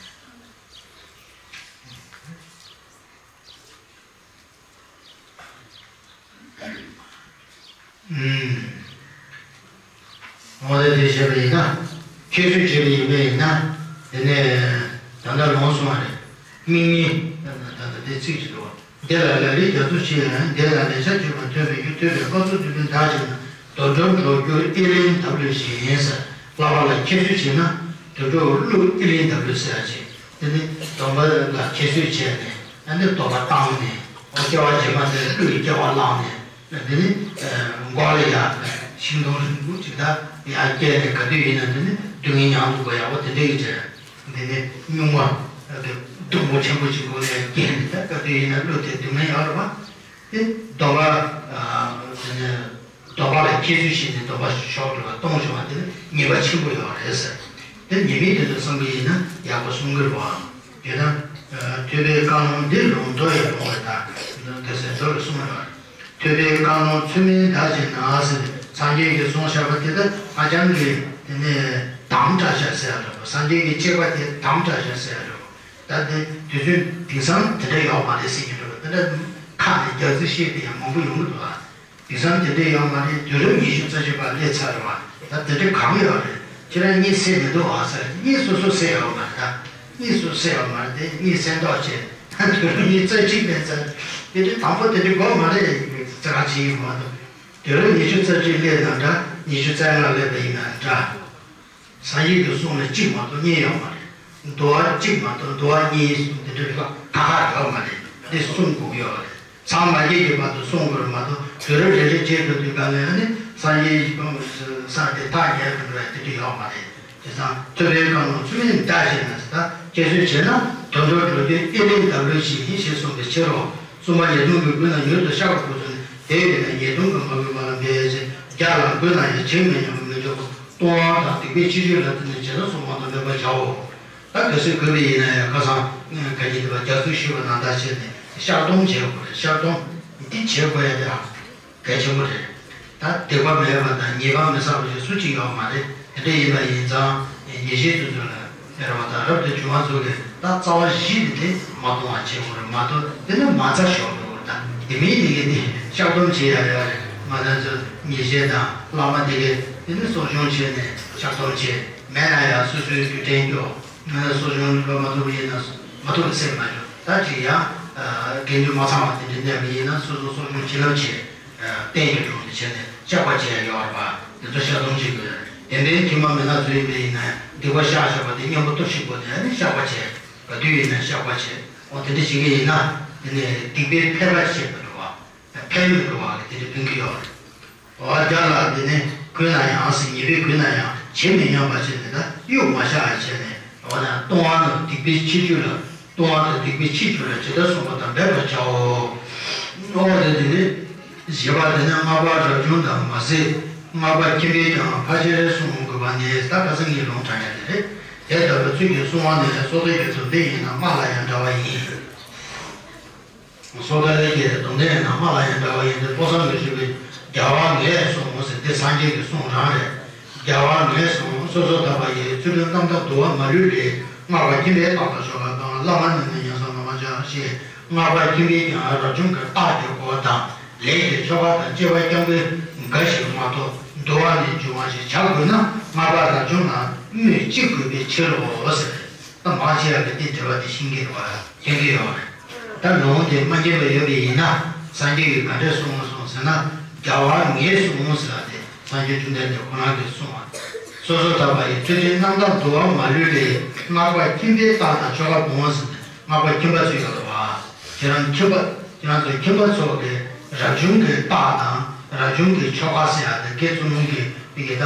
འོ་དེ་དེ་བྱས་པ་ཡིན་ན། ཁྱད་གསོད་བྱས་པ་ཡིན་པས་ན། དེ་ནས་ད་ལྟ་ལོངས་སོང་བ་རེད། དམིགས་མེད། ད་ལྟ་དེ་ཚིག་ཅིག་འདུག་བ། འདི་ལ་ལ་ལས་རྒྱ་མཚོ་ཆེ་ཡང་། འདི་ལ་ལས་ཤ་ཆེ་བ་ཐོན་པའི་རྒྱུ། ཐོས་པའི་བཀའ་སོགས་ཚུལ་མིན་བདག་བྱས་ན། དུར་ཁྲོད་འགྲོ་རྒྱུ་ཨི་ལིང་འདབ་ལོ་བཞིན་ཟེར། བསླབ་པ་ལ་ཁྱད་གསོད་བྱས་ན་དུར་ཁྲོད་ཀླུ་ཨི་ལིང་འདབ་ལོ་ཟེར་ཡ་ཅིག་དེ་ནི་སྡོམ་པ་ལ་ཁྱད་གསོད་བྱས་ནས་ཨ་ནི་སྡོམ་པ་བཏང་ནས་ཨོ་སྐྱེ་བ་རྗེས་མ་དེར་ཀླུ་ཡི་སྐྱེ་བ་བླངས་ནས་དེ་ནི་མགོ་ལ་ཡ་ཤིང་སྡོང་རིང་པོ་ཅིག་ད་ཡར་སྐྱེས་ནས་ག་དུས་ཡིན་ན་དེ་ནི་སྡུག་བསྔལ་མྱང་དགོས་ཡག་པོ་དེ་འདྲ་ཡོད་ཅེས། འདི་ནི་སྨྱུག་མ་སྡུག་པོ་ཆེན་པོ་ཅིག་སྒོ་ནས་སྐྱེས་ནས་ད་ག་དུས་ཡིན་ན་ཀླུ་དེ་སྡུག་བསྔལ་ཡོད་རེད་པ། དེ་སྡོམ་པ་དེ་ནི་སྡོམ་པ་ལ་ཁྱད་གསོད་བྱས་ནས་སྡོམ་པ་ཤོར་འགྲོ་བ་གཏོང་བྱུང་བ་དེ་ནི་ཉེས་པ་ཆེན་པོ་ཡོད་རེད་ཟེར། དེ་ཉེས་དམིགས་དེ་ཚོ་བསམ་གྱི་ཡིན་ན་ཡག་པོ་གསུང་གི་རེད་པ། དེ་ན་ཐོས་པའི་བཀའ་ལུང་འདི་ལུང་མདོ་ཡི་ལུང་རེད། ད་དེ་ཚོ་མདོ་ལ་གསུངས་ཡོད་རེད། ཐོས་པའི་བཀའ་ལུང་ཚུལ་མིན་བདག་བྱས་ན་ཟེར་ནས་སངས་རྒྱས་ཀྱིས་གསུངས་བཞག་པ་དེ་ལྟར་ཧ་ཅང་གི་དེ་ནས་དམ་དྲགས་བཞག་ཟེར་ཡ་འདྲ་པོ། སངས་རྒྱས་ཀྱི་བཅས་པ་དེ་དམ་དྲགས་བཞག་ཟེར་ཡ་འདྲ་པོ། ད་དེ་དུས་ཚོད་དེང་སང་དེ་འདྲ་ཡོད་མ་རེད་ཟེར་གྱི་འདྲ་པོ། དེ་འདྲ་ཁ་ནས་རྒྱག་རྩིས་བཤད་དེ་ཡང་མང་པོ་ཡོང་གི་འདུག་ཨ། དེང་སང་དེ་འདྲ་ཡོད་མ་རེད། དུས་རབས་ཉི་ཤུ་རྩ་གཅིག་པ་སླེབས་ཚར་བ་ད་དེ་འདྲ་གང་ཡོད་རེད། ཁྱེད་རང་གཉིད་སད་མི་འདུག་ཨ་ཟེར། གཉིད་སོ་སོ་སད་ཡོད་མ་རེད། ད་གཉིད་སོ་སོ་སད་ཡོད་མ་རེད། དེ་གཉིད་སད་མདོག་བྱས། དུས་རབས་ཉི་ཤུ་རྩ་གཅིག་ནས་ཚར། དེ་དུས་དང་པོ་དེ་འདྲ་དགོས་མ་རེད། རྩ་ཁ་ཆེ་ཡིན་མ་གཏོགས། དུས་རབས་ཉི་ཤུ་རྩ་གཅིག་སླེབས་ན་འདྲ། ཉི་ཤུ་རྩ་ལྔ་སླེབས་པ་ཡིན་ན་འདྲ། སངས་རྒྱས་ཀྱིས་གསུངས་ནས་གཅིག་མ་གཏོགས་གཉིས་ཡོད་མ་རེད། འདུལ་བ་གཅིག་མ་གཏོགས་འདུལ་བ་གཉིས་གསུམ་དེ་འདྲ་ལྷག་ཁ་ཁ་ཡོད་མ་རེད། འདི་གསུང་དགོས་ཀྱི་ཡོད་རེད། སངས་མ་རྒྱས་ཀྱི་བར་དུ་གསུང་དགོས་རེད་མ་གཏོགས། དུས་རབས་རེ་རེ་བྱས་འགྲོ་དུས་ག་ལ་ཡང་ནི་སངས་རྒྱས་ཀྱི་ས་དེ་ཐག་ཉེ་རུ་འགྲོ་ཡ་དེ་འདྲ་ཡོད་མ་རེད། དེ་དང་ཐོས་པའི་བཀའ་ལུང་ཚུལ་མིན་བདག་བྱས་ན་ཟེར། ད་ཁྱད་གསོད་བྱས་ན་དུར་ཁྲོད་འགྲོ་རྒྱུ་ཨི་ལིང་འདབ་ལོ་བཞིན་ཞེས་གསུངས་པའི་ཕྱིར་རོ། གསུམ་པ་ཉེས་ལྟུང་གིས་གོས་ན་ཡུལ་དུ་གཤགས་པ་དགོས་སོ་ནས། དེ་ཡིན་ན་ཉེས་ལྟུང་གིས་མ་གོས་པ་ལ་འབད་བྱས། རྒྱ་ལ་གོས་ན་ཡང་བྱེད་མི་ཉན་པར་མི་འཇོག་པར་ལྟུང་བ་དང་སྡིག་པའི་ཕྱིར་བཅོས་ལ་བརྟེན་ནས་བྱས་ན་སྲུང་བ་དང་སྨོད་པར་བྱའོ། ད་གལ་སྲིད་གོས་པ་ཡིན་ན་ཡང་ཁ་སང་ག་ཉིད་དེ་བ་རྒྱ་མཚོ་བཞུས་པ་ནང་ལྟར་བྱས་ནས་གཤགས་སྡོམ་བྱེད་དགོས་རེད། གཤགས་སྡོམ་འདི་བྱེད་དགོས་ཡ་དེ་རང་གལ་ཆེན་པོ་རེད། ད་སྡིག་པ་མེད་པ་དང་ཉེས་པ་མི་བསགས་པ་ཞིག་སུ་གཅིག་ཡོད་མ་རེད། དེ་འདྲ་ཡིན་པ་ཡིན་ཙང་ཉེས་བྱས་སོ་སོ་ལ་ཟེར་བ་དང་། རབ་ཏུ་བྱུང་བ་ཚོ་གིས་ད་རྩ་བ་བཞི་དེ་མ་གཏོང་བ་བྱེད་དགོས་རེད་མ་གཏོགས། དེ་ནི་མ་རྩ་ཞོག་འགྲོ་བར། ད་དེ་མིན་དེ་གས་དེ་གཤགས་སྡོམ་བྱེད་ཡ་ཡོད་རེད། ང་རང་ཚོ་ཉེས་བྱས་དང་བླ་མ་དེ་གས་དེ་ནི་གསོ་སྦྱོང་བྱས་ནས་གཤགས་སྡོམ་བྱེད། མེད་ན་ཡང་སོ་སོའི་རྒྱུ་འབྲས་སྐྱོ། ང་ལ་གསོ་སྦྱོང་ལུས་པ་མ་ཐུབ་པ་ཡིན་ན་མ་ཐུབ་པ་སེམས་མ་བྱུང་། ད་ཅིག་ཡང་དགེ་འདུན་མ་ཚང་བ་དེ་འདྲ་གནས་པ་ཡིན་ན་སོ་སོ་གསོ་སྦྱོང་བྱིན་རླབས་བྱེད། རྟེན་གྱི་དྲུང་དུ་བྱས་ནས་བཤགས་པ་བྱས་ཡོད་རེད་པ། དེ་ཚོ་བཤགས་སྡོམ་བྱེད་དགོས། དེ་འདྲའི་དཀྱུས་མ་མི་སྣ་ཚོ་ཡིན་པ་ཡིན་ན་སྡིག་པ་བཤགས་བཞག་པ་དེ་གཉེན་པོ་སྟོབས་ཆེན་པོ་ནས་ནི་བཤགས་པ་བྱས། ག་དུས་ཡིན་ན་བཤགས་པ་བྱས། འོ་དེ་འདྲ་བྱེད་ཀྱི་ཡིན་ན་དེ་ནས་སྡིག་པའི་འཕེལ་བ་ཆད་མི་འགྲོ་བ། འཕེལ་མི་འགྲོ་བ་གི་དེ་འདྲ་ཕན་གྱི་ཡོད་རེད། འོ་རྒྱ་ལ་དེ་ནས་གོས་ན་ཡང་ཟེར། ཉེས་པས་གོས་ན་ཡང་བྱེད་མི་ཉན་པ་བྱས་ནས་ད་གཡུག་མ་བཞག་བྱས་ནས། འོ་ན་ལྟུང་བ་དང་སྡིག་པའི་ཕྱིར་བཅོས་ལ། ལྟུང་བ་དང་སྡིག་པའི་ཕྱིར་བཅོས་ལ་ཇི་ལྟར་སྲུང་བ་དང་འབད་པར་བྱའོ། འོ་དེ་དེ་ནི་བཞི་པ་དེ་ནི་སྔགས་པ་རབ་བྱུང་དང་མ་ཟད་སྔགས་པ་ཁྱིམ་པས་ཀྱང་ཕལ་ཆེར་བསྲུང་དགོས་པ་ནི། ད་ཁ་སང་ངས་ལུང་དྲངས་ཡ་དེ་རེད། དེ་ལྟ་བུའི་ཚུལ་གྱིས་བསྲུང་བ་ནི་སོ་ཐར་གྱི་སྡོམ་ལྡན་ཡིན་ན་སྔགས་ལ་ཡང་འདྲ་བ་ཡིན། སོ་ཐར་གྱི་སྡོམ་ལྡན་ཡིན་ན་སྔགས་ལ་ཡང་འདྲ་བ་ཡིན་ཏེ། ཕོ་བསམ་གྱིས་ཞུས་པའི་རྒྱལ་བ་ངས་བསྲུང་ཟེར་དེ་སངས་རྒྱས་ཀྱི་གསུང་རང་རེད། རྒྱལ་བ་ངས་བསྲུང་། སོ་སོར་ཐར་པ་ཡི། ཚུལ་ཁྲིམས་རྣམ་དག་འདུལ་བ་མ་ལུས་ལས། སྔགས་པ་ཁྱིམ་པའི་རྟགས་དང་ཆོ་ག་དང་། བླ་མ་ནི་ནི་ཉན་སོང་ན་མ་བྱ་ཞེས། སྔགས་པ་ཁྱིམ་པས་ཀྱང་རབ་བྱུང་གི་རྟགས་ཀྱི་སྐོར་དང་། ལས་ཀྱི་ཆོ་ག་དང་བཅས་པ་སྐྱབས་མགོན་འགའ་ཞིག་མ་གཏོགས་འདུལ་བ་ནས་འབྱུང་བ་ཞིག་བྱ་དགོས་ན། སྔགས་པ་རབ་བྱུང་ལ་སྨོས་ཅི་དགོས་པའི་ཕྱིར་རོ་ཟེར། ད་མང་ཆེ་བ་གིས་དེ་འགྲེལ་པ་དེ་ཤེས་ཀྱི་རེད་བ། མཁྱེན་གྱི་ཡོད་རེད། ད་ལུང་དེ་མ་མཁྱེན་པ་ཡོད་པ་ཡིན་ན། སངས་རྒྱས་ཀྱིས་ག་འདྲས་གསུངས་སོང་ཟེར་ན། རྒྱལ་བ་ངས་གསུངས་ཟེར་བ་དེ་སངས་རྒྱས་བཅོམ་ལྡན་འདས་ཁོ་རང་གིས་གསུངས་པ། སོ་སོར་ཐར་པ་ཡི་ཚུལ་ཁྲིམས་རྣམ་དག་འདུལ་བ་མ་ལུས་ལས། སྔགས་པ་ཁྱིམ་པའི་རྟགས་དང་ཆོ་ག་སྤོང་ཟེར་ནས། སྔགས་པ་ཁྱིམ་པ་ཚོ་ཡོད་རེད་བ། ཁྱེད་རང་ཁྱིམ་པ། ཁྱེད་རང་ཚོ་ཁྱིམ་པ་ཚོ་གི་རབ་བྱུང་གི་རྟགས་དང་རབ་བྱུང་གི་ཆོ་ག་ཟེར་ཡ་དེ། དགེ་ཚུལ་སློང་གི་དེ་གི་ད་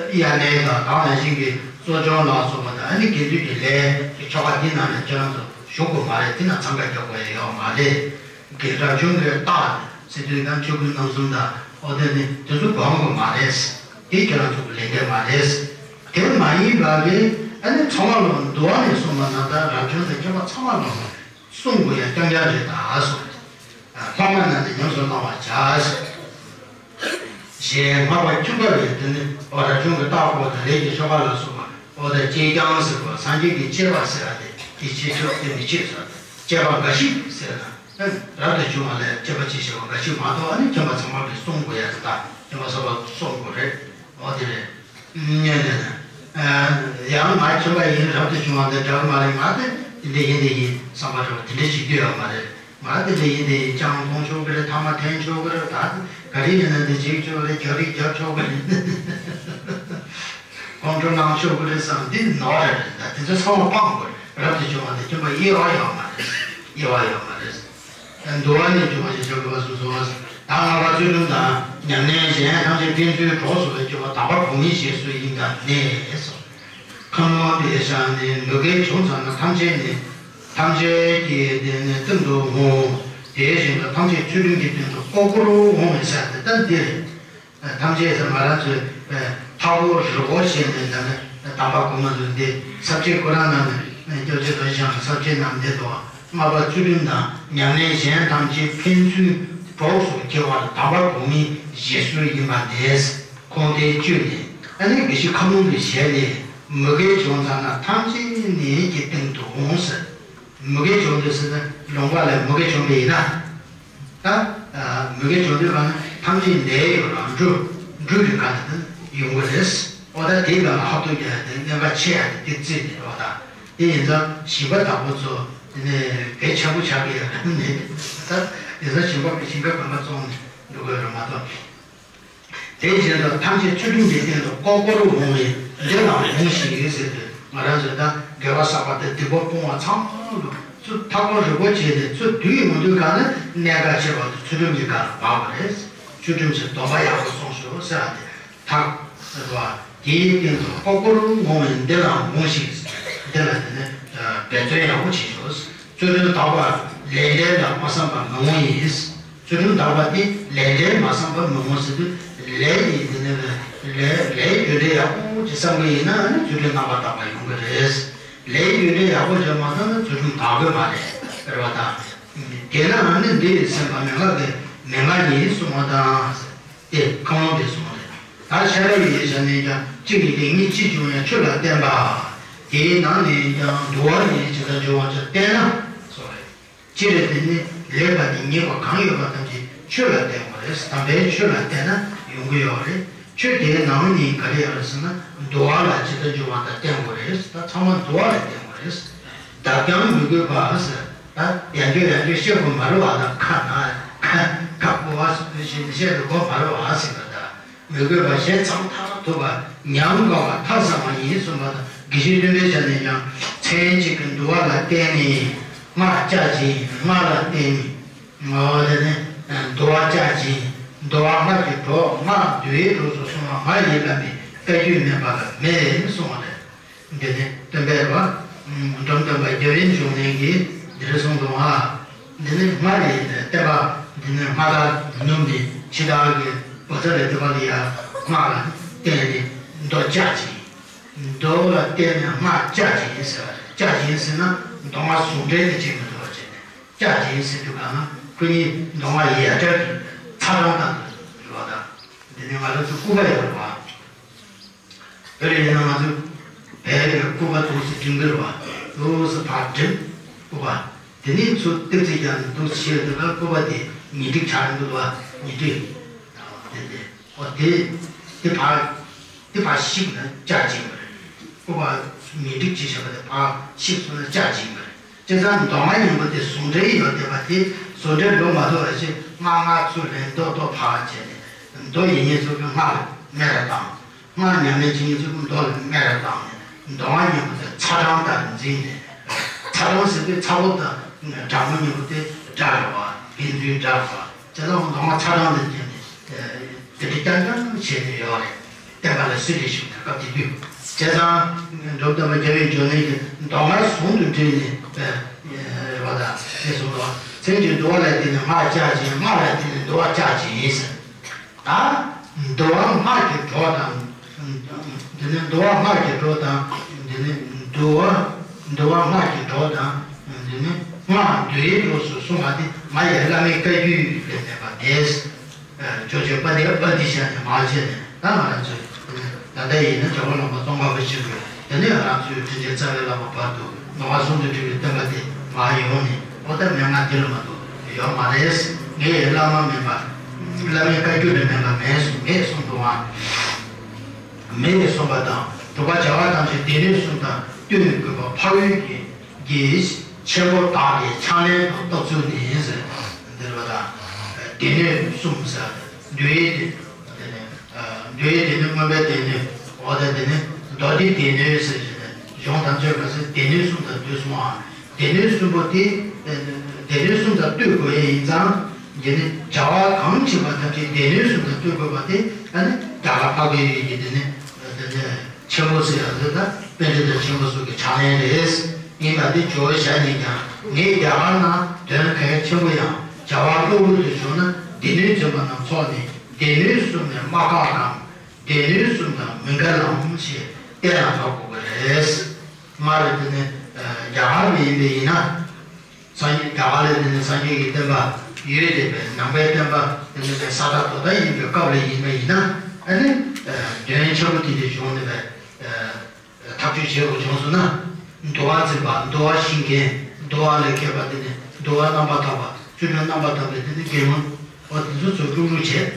དབྱར་གནས་དང་དེ་ནང་བཞིན་གྱི་གསོ་སྦྱོང་ལ་སོགས་པ་དང་། ཨ་ནི་དགེ་འདུན་གྱི་ལས་ཀྱི་ཆོ་ག་འདི་ནང་ལ་ཁྱེད་རང་ཚོ་ཞུགས་དགོས་མ་རེད། འདི་ནང་འཚང་ཁ་རྒྱག་དགོས་ཡ་ཡོད་མ་རེད། དགེ་རབ་བྱུང་གི་རྟགས་ཟེར་དུས་ཀྱང་ཆོ་ག་རྣམ་གསུམ་དང་། ཨོ་དེ་ནི་དེ་ཚོ་སྒོམ་དགོས་མ་རེད། དེ་ཁྱེད་རང་ཚོ་གི་ལས་འགན་མ་རེད། དེ་མ་ཡིན་པ་གི་ཨ་ནི་ཚང་མ་ལ་འདུལ་བ་ནས་གསུངས་པ་ན། ད་རབ་བྱུང་དང་ཁྱིམ་པ་ཚང་མ་ལ་གསུང་དགོས་ཡ་རྐྱང་རྐྱང་རེད་ད་གསུངས། ལྷག་མ་རྣམས་ནི་ཉམས་སུ་བླང་བར་བྱ། ཞེས་སྔགས་པ་ཁྱིམ་པ་ལས། དེ་ནི་ཨོ་རབ་བྱུང་གི་རྟགས་སྐོར་དང་ལས་ཀྱི་ཆོ་ག་ལ་སོགས་པ། ཨོ་ད་བཅས་ཀྱང་ཟེར་བ། སངས་རྒྱས་ཀྱིས་བཅས་པ་ཟེར་བ་དེ། དེ་བཅས་ཆོག་དེ་མི་བཅས་ཟེར་བ་དེ། བཅས་པ་འགའ་ཞིག་ཟེར་ན། རབ་ཏུ་བྱུང་བ་ལ་བཅས་པ་བཅས་བྱ་བ་འགའ་ཞིག་མ་གཏོགས། ཨ་ནི་ཁྱིམ་པ་ཚང་མ་གིས་གསུང་དགོས་ཡ་ཟེར། ད་ཁྱིམ་པ་ཚང་མ་གསུང་དགོས་རེད། ཨོ་དེ་རེད། ཡང་ང་ཁྱིམ་པ་ཡིན། རབ་ཏུ་བྱུང་བ་འདི་འདྲ་གི་མ་རེད། ང་དེ་འདི་འདྲ་ཡིན་འདི་ཡིན་བསམ་པ་འདྲ་བ་དེ་འདྲ་བྱེད་རྒྱུ་ཡོད་མ་རེད། ང་དེ་འདྲ་ཡིན་འདི་ཡིན། ལྕང་ལོང་ཆོག་གི་རེད། ཐ་མག་འཐེན་ཆོག་གི་རེད། ད་ག་རེ་ཡིན་ན་འདི་བྱེད་ཆོག་རེད། རྒྱག་རེས་རྒྱག་ཆོག་གི་རེད། ཁོང་ཁྲོ་ལངས་ཆོག་གི་རེད་བསམ། འདི་ནོར་རེད། ད་དེ་ཚོ་ཚང་མ་སྤང་དགོས་རེད། རབ་ཏུ་བྱུང་བ་འདི་ཁྱིམ་པ་དབྱེ་བ་ཡོད་མ་རེད། དབྱེ་བ་ཡོད་མ་རེད། འདུལ་བ་ནས་འབྱུང་བ་ཞེས་བྱ་དགོས་པ་གསུངས་སོ། ད་སྔགས་པ་ཚུལ་ཁྲིམས་དང་ཉམས་ལེན་གཞན་ཐམས་ཅད་ཕན་ཚུན་གྲོགས་སུ་འགྱུར་བ་དམ་པ་གོང་མའི་བཞེད་སྲོལ་ཡིན་པ་ནས་སོ། ཁམས་ལོངས་པའི་ཞག་ནི། མུ་གེ་བྱུང་ཙ་ན་ཐམས་ཅད་ནི། ཐམས་ཅད་ཀྱི་དེ་ནི་སྟེང་དུ་འོང་། དེ་བཞིན་དུ་ཐམས་ཅད་ཚུལ་ཁྲིམས་ཀྱི་སྟེང་དུ་ཀོ་ཀོར་འོང་བའི་ས་དེ་ལྟར་འདིར། ཐམས་ཅད་ཟེར། ང་རང་ཚོས་མཐའ་འཁོར་རི་བོ་ཞེས་ནས། ད་ནི་དམ་པ་གོང་མ་ཚོས་འདི་ས་བཅད་ཁོ་རང་ནང་ནས། སྐྱབས་རྗེ་རྡོ་རྗེ་འཆང་གི་ས་བཅད་ནང་འདི་དང་། སྔགས་པ་ཚུལ་ཁྲིམས་དང་ཉམས་ལེན་གཞན་ཐམས་ཅད་ཕན་ཚུན་གྲོགས་སུ་འགྱུར་བ་དམ་པ་གོང་མའི་བཞེད་སྲོལ་ཡིན་པ་ནས། ཁོང་དེའི་བཅུད་ནི། ཨ་ནི་དགེ་བཤེས་ཁམས་ལོངས་པའི་ཞལ་ནས། མུ་གེ་བྱུང་ཙ་ན་ཐམས་ཅད་ནད་ཀྱི་སྟེང་དུ་འོང་ཟེར། མུ་གེ་བྱུང་དུས་ཟེར་ན་ལུང་པ་ལ་མུ་གེ་བྱུང་བ་ཡིན་ན། ད་མུ་གེ་བྱུང་དུས་གང་ན་ཐམས་ཅད་ནད་ཡོད་རང་འགྲོ་འགྲོ་གི་ག་ལ་ད་ཡོང་གི་རེད། ཨོ་ད་དེའི་གང་ལ་ཧབ་ཐུབ་ཀྱི་དེ་གནོད་པ་ཆེ་ཡ་དེ་རྩིས་ནས། ཨོ་ད་དེ་ཡིན་ཙང་སྦྱིན་པ་དག་པོ་ཚོ་དེ་ནས་གལ་ཆེན་པོ་ཆགས་ཀྱི་ཡོད་རེད། ནས་ད་ཡིན་ཙང་སྦྱིན་པ་སྦྱིན་པ་གང་ག་བཙོང་ནས་འགྲོ་དགོས་རེད་མ་གཏོགས། དེ་བཞིན་དུ་ཐམས་ཅད་ཚུལ་ཁྲིམས་ཀྱི་སྟེང་དུ་ཀོ་ཀོར་འོང་བས་འདི་ལའང་འོང་ཞིག་ཟེར་དུས། ང་རང་ཚོས་ད་དགེ་བ་བསགས་པ་དང་སྡིག་པ་སྤོང་བ་ཚང་མ་ལ་ཚུར་མཐའ་འཁོར་རི་བོ་བྱས་ནས་ཚུར་བསྡུས་ཡོང་དུས་གང་ན་གནད་འགག་ཆེ་བ་དེ་ཚུལ་ཁྲིམས་ཀྱི་སྒང་ལ་བབས་པ་རེད། ཚུལ་ཁྲིམས་ཀྱི་སྡོམ་པ་ཡག་པོ་སྲུངས་ཤོག་ཟེར་བ་དེ། ཐག་ཟེར་བ་དེའི་སྟེང་དུ་ཀོ་ཀོར་འོང་བས་འདི་ལའང་འོང་ཞིག། འདི་ལ་དེ་ནས་འབད་བརྩོན་ཡག་པོ་བྱེད་ཤོག། ཚུལ་ཁྲིམས་དག་པ་ལས་འབྲས་ལ་མ་བསམ་པར་མི་འོང་ཡིན། ཚུལ་ཁྲིམས་དག་པ་དེ་ལས་འབྲས་མ་བསམ་པར་མི་འོང་ཟེར་དུས། ལས་ཀྱི་དེ་ནས་ལས་ལས་རྒྱུ་འབྲས་ཡག་པོ་ཅིག་བསམ་གྱི་ཡིན་ན། ཨ་ནི་ཚུལ་ཁྲིམས་རྣམ་པར་དག་པ་ཡོང་གི་རེད། ལས་རྒྱུ་འབྲས་ཡག་པོ་ཅིག་མ་བསམ་ན་ཚུལ་ཁྲིམས་དག་གི་མ་རེད། རེད་བ་དང་། དེས་ན་ཨ་ནི་འདི་ཡི་སེམས་པ་མན་ངག་གི་མན་ངག་ཉིད་གསུངས་པ་དང་། དེ་ཁམས་ལོངས་པའི་གསུངས་རེད། ད་ཤ་ར་བའི་ཡིག་ཆ་ནས་ཀྱང་གཅིག་གི་ལེགས་ཉེས་ཅི་བྱུང་ཡང་ཆོས་ལ་བརྟེན་པ། དེའི་ནང་ནས་ཀྱང་འདུལ་བ་ཉིད་ཇི་ལྟར་འབྱུང་བ་ཆ་བསྟན་ན་སོགས་རེད། སྤྱིར་དེ་ནི་ལེགས་པ་དང་ཉེས་པ་གང་ཡོད་པ་ཐམས་ཅད་ཆོས་ལ་བརྟེན་དགོས་རེད། དམ་པའི་ཆོས་ལ་བརྟེན་ན་ཡོང་གི་ཡོད་རེད། ཆོས་དེའི་ནང་ནས་ག་རེ་ཡོད་རེད་ཟེར་ན། འདུལ་བ་ལ་ཇི་ལྟར་འབྱུང་བ་དང་བསྟེན་དགོས་རེད། ད་ཚང་མ་འདུལ་བ་ལ་བརྟེན་དགོས་རེད། བདག་ཀྱང་མི་གོས་པ་ཟེར། ད་ཡང་བསྐྱར་ཡང་བསྐྱར་བཤད་དགོས་མ་རེད་བ། ད་ཁ་ན་ཁ་ཁ་གོ་བ་བཞིན་བཤད་དགོས་མ་རེད་བ་ཟེར་བ། ད་མི་དགོས་པ་ཞེས་ཚང་ཐག་ཐུབ་པ་ཉམས་དགའ་བ་ཐག་བཟང་བ་ཡིན་གསུངས་པ་དང་། དགེ་བཤེས་སྟོན་པའི་ཞལ་ནས་ཀྱང་མཚན་གཅིག་གི་འདུལ་བ་ལ་བརྟེན་ནས་སྔགས་བཅའ་ཅིང་། སྔགས་ལ་བརྟེན་ནས་ངོ་བོ་དེ་ནི་འདུལ་བ་བཅའ་ཅིང་། འདུལ་བ་སྔགས་ཀྱི་གྲོགས། སྔགས་འདུལ་བའི་གྲོགས་སུ་སོང་བ་མ་ཡིན་པ་མེད། བཀའ་བརྒྱུད་མིན་པ་ལ་མེད་གསུངས་པ་རེད། འདི་ནི་སྟོན་པས་རེད་བ། འབྲོམ་སྟོན་པ་རྒྱལ་བའི་འབྱུང་གནས་ཀྱིས་འདི་རེ་གསུངས་འདུག་ཨ། འདི་ནི་སྔགས་ལས་བསྟན་པ། འདི་ནི་སྔགས་དང་ནུབ་ནས་ཕྱི་དག་གི་བོད་རྩ་ལས་བསྟན་པ་ལ་ཡ་སྔགས་ལ་བརྟེན་ནས་མདོ་བཅའ་ཅིང་། མདོ་ལ་བརྟེན་ནས་སྔགས་བཅའ་ཅིང་ཟེར་བ་རེད། བཅའ་ཅིང་ཟེར་ན་མདོ་སྔགས་ཟུང་འབྲེལ་དུ་བྱེད་མི་འདུག་བ་བྱས་ནས། བཅའ་ཅིང་ཟེར་དུས་གང་ན་ཁོ་གཉིས་མདོ་སྔགས་ཡ་བྲལ་གྱི་ཚ་གྲང་དང་འདུ་བ་དང་། འདི་ནི་ང་རང་ཚོ་སྐུད་པ་ཡོད་རེད་བ། བོད་ལ་ཡིན་ན་ང་ཚོ་བལ་གྱི་སྐུད་པ་འདུག་སེ། འགྲིམ་གི་རེད་བ། འོ་ཟེར་ཕར་འགྲིམ། སྐུད་པ། དེ་ནས་ཚུར་ཏིག་ཙི་རྒྱབ་ནས་འདུག་བྱས་དུས་ལ་སྐུད་པ་དེ་ཉི་ཁྲི་ཆགས་འདུག་བ། ཉི་ཁྲི། དེ་དེ། འོ་དེ། དེ་ཕར། དེ་ཕར་བཤིག་ན་ལྕགས་ཅིག་མ་རེད། སྐུད་པ་ཉི་ཁྲི་ཅིག་བྱས་པ་དེ་ཕར་བཤིག་སོང་ན་ལྕགས་ཅིག་མ་རེད། བྱས་ཙང་མདོ་སྔགས་སྙིང་པོ་དེ་ཟུང་འབྲེལ་ཡོད་བསྡད་པ་དེ་ཟུང་འབྲེལ་འགྲོ་མ་ཐུབ་པ་ཞིག་སྔགས་སྔགས་ཚུར་ལེན་རྡོ་རྡོ་ཕར་བྱས་ནས་མདོ་ཡིན་མཁན་ཚོ་གི་སྔགས་ལ་སྨད་ར་བཏང་། སྔགས་ཉམས་ལེན་བྱེད་མཁན་ཚོ་གི་མདོ་ལ་སྨད་ར་བཏང་ནས་མདོ་སྔགས་སྙིང་པོ་དེ་ཚ་གྲང་ལྟར་འཛིན་ནས། ཚ་གྲང་ཟེར་དུས་ཚ་པོ་དང་གྲང་མོ་གཉིས་པོ་དེ་འདྲ་རེད་བ། ཕན་ཚུན་འདྲ་རེད་བ། བྱས་ཙང་མདོ་སྔགས་ཚ་གྲང་ལ་བརྟེན་ནས་དེ་འདྲ་རྐྱང་རྐྱང་བྱས་ནས་ཡོད་རེད། བསྟན་པ་ལ་སྲི་རེ་ཞུ་ནས་སྐབས་དེ་དུས། བྱས་ཙང་། འབྲོམ་སྟོན་པ་རྒྱལ་བའི་འབྱུང་གནས་ཀྱི་མདོ་སྔགས་ཟུང་དུ་འབྲེལ་ནས་རེད་བ་དང་ཞེས་གསུངས་སོ། མཚན་གྱི་འདུལ་བ་ལ་བརྟེན་ནས་སྔགས་ལྕགས་ཅན། སྔགས་ལ་བརྟེན་ནས་འདུལ་བ་ལྕགས་ཅན་ཡིན་ཟེར། ད། འདུལ་བ་སྔགས་ཀྱི་གྲོགས་དང་། འདི་ནི་འདུལ་བ་སྔགས་ཀྱི་གྲོགས་དང་། འདི་ནི་འདུལ་བ། འདུལ་བ་སྔགས་ཀྱི་གྲོགས་དང་། འདི་ནི་སྔགས་འདུལ་བའི་གྲོགས་སུ་གསུངས་པ་དེ་ང་ཡི་བླ་མའི་བཀའ་བརྒྱུད་ལས་མེད་པ་དེས། ཇོ་ཇོ་པ་དེ་པ་འདི་བྱས་ནས་མ་བྱས་ནས་ད་ང་རང་ཚོས། ད་ལྟ་ཡིན་ན་ཇོ་བོ་ལམ་པ་ཙོང་ཁ་པ་ཆེན་པོས་དེ་ནས་ང་རང་ཚོའི་དྲིན་ཅན་རྩ་བའི་བླ་མ་བར་དུ་ནོར་བ་ཟུང་དུ་འབྲེལ་བའི་བསྟན་པ་དེ་མ་ཡོང་ནས། འོ་ད་མན་ངག་འདི་ལ་མ་གཏོགས་ཡོད་མ་རེད། ངའི་བླ་མ་མིན་པ། བླ་མའི་བཀའ་བརྒྱུད་ལས་མེད་པ་མེད་གསུངས། མེད་གསུངས་འདུག་ཨང་། མེད་གསུངས་པ་དང་། དྲུག་པ་བྱ་བ་ཐམས་ཅད་སྡེ་སྣོད་གསུམ་དང་བསྟུན་དགོས་པ་འཕགས་ཡུལ་གྱི་གྱི་ཆེན་པོ་དག་གིས་ཕྱག་ལེན་དུ་བསྟར་ཚུལ་ནི་ཟེར། འདིར་བ་དང་། སྡེ་སྣོད་གསུམ་ཟེར། འདུལ་བའི་སྡེ། འདུལ་བའི་སྡེ་སྣོད། མངོན་པའི་སྡེ་སྣོད། འོ་ད་སྡེ་སྣོད། མདོ་སྡེའི་སྡེ་སྣོད་ཟེར་བྱས་ནས་གཞུང་ཐམས་ཅད་ག་ཚོད་སྡེ་སྣོད་གསུམ་དང་བསྡུས་སོང་ཨ། སྡེ་སྣོད་གསུམ་པོ་དེ། སྡེ་སྣོད་གསུམ་དང་བསྟུན་དགོས་ཡ་ཡིན་ཙང་། དེ་ནི་བྱ་བ་གང་བྱེད་པ་ཐམས་ཅད་སྡེ་སྣོད་གསུམ་དང་བསྟུན་དགོས་པ་དེ་ཨ་ནི་རྒྱ་གར་འཕགས་པའི་ཡུལ་གྱི་སྡེ་སྣོད། སྡེ་སྣོད་ཆེན་པོ་ཟེར་ཡ་ཟེར་ད་པཎྜི་ཏ་ཆེན་པོ་ཚོ་གི་ཕྱག་ལེན་རེད། ཡིན་པ་དེ་ཇོ་བོ་རྗེ་ནས་ཀྱང་ངས་རྒྱ་གར་ན་དོན་གལ་ཆེན་པོ་ཡང་བྱ་བ་གློ་བུར་དུ་བྱུང་ན་སྡེ་སྣོད་འཛིན་པ་རྣམས་ཚོགས་ནས་སྡེ་སྣོད་གསུམ་ནས་མ་བཀག་གམ། སྡེ་སྣོད་གསུམ་དང་མི་འགལ་ལམ་ཞེས་གཏན་ལ་ཕབ་དགོས་པ་རེད། སྔར་དེ་ནི་རྒྱ་གར་མི་ཡིན་པས་ཡིན་ན། སངས་རྒྱས་རྒྱ་གར་ལ་དེ་ནི་སངས་རྒྱས་ཀྱི་བསྟན་པ་ཡོད་དེ་བས་ནང་པའི་བསྟན་པ་དེ་ནི་ས་ཐག་རྡོ་ཐག་ཡིན་པའི་སྐབས་ལ་ཡིན་པ་ཡིན་ན། ཨ་ནི་དོན་ཆེན་པོ་དེ་འདྲ་བྱུང་ནས་བས་ཐག་གཅོད་བྱེད་དགོས་བྱུང་སོང་ན། འདུལ་བ་འཛིན་པ། འདུལ་བ་ཤེས་མཁན། འདུལ་བ་ལ་མཁས་པ། དེ་ནི་འདུལ་བ་རྣམ་པར་དག་པ། བཅུ་དྲུག་རྣམ་པར་དག་པའི་དེ་ནི་དགེ་སློང་། འོ་དེ་ཚོ་ཚུར་བླུག་བླུག་བྱས།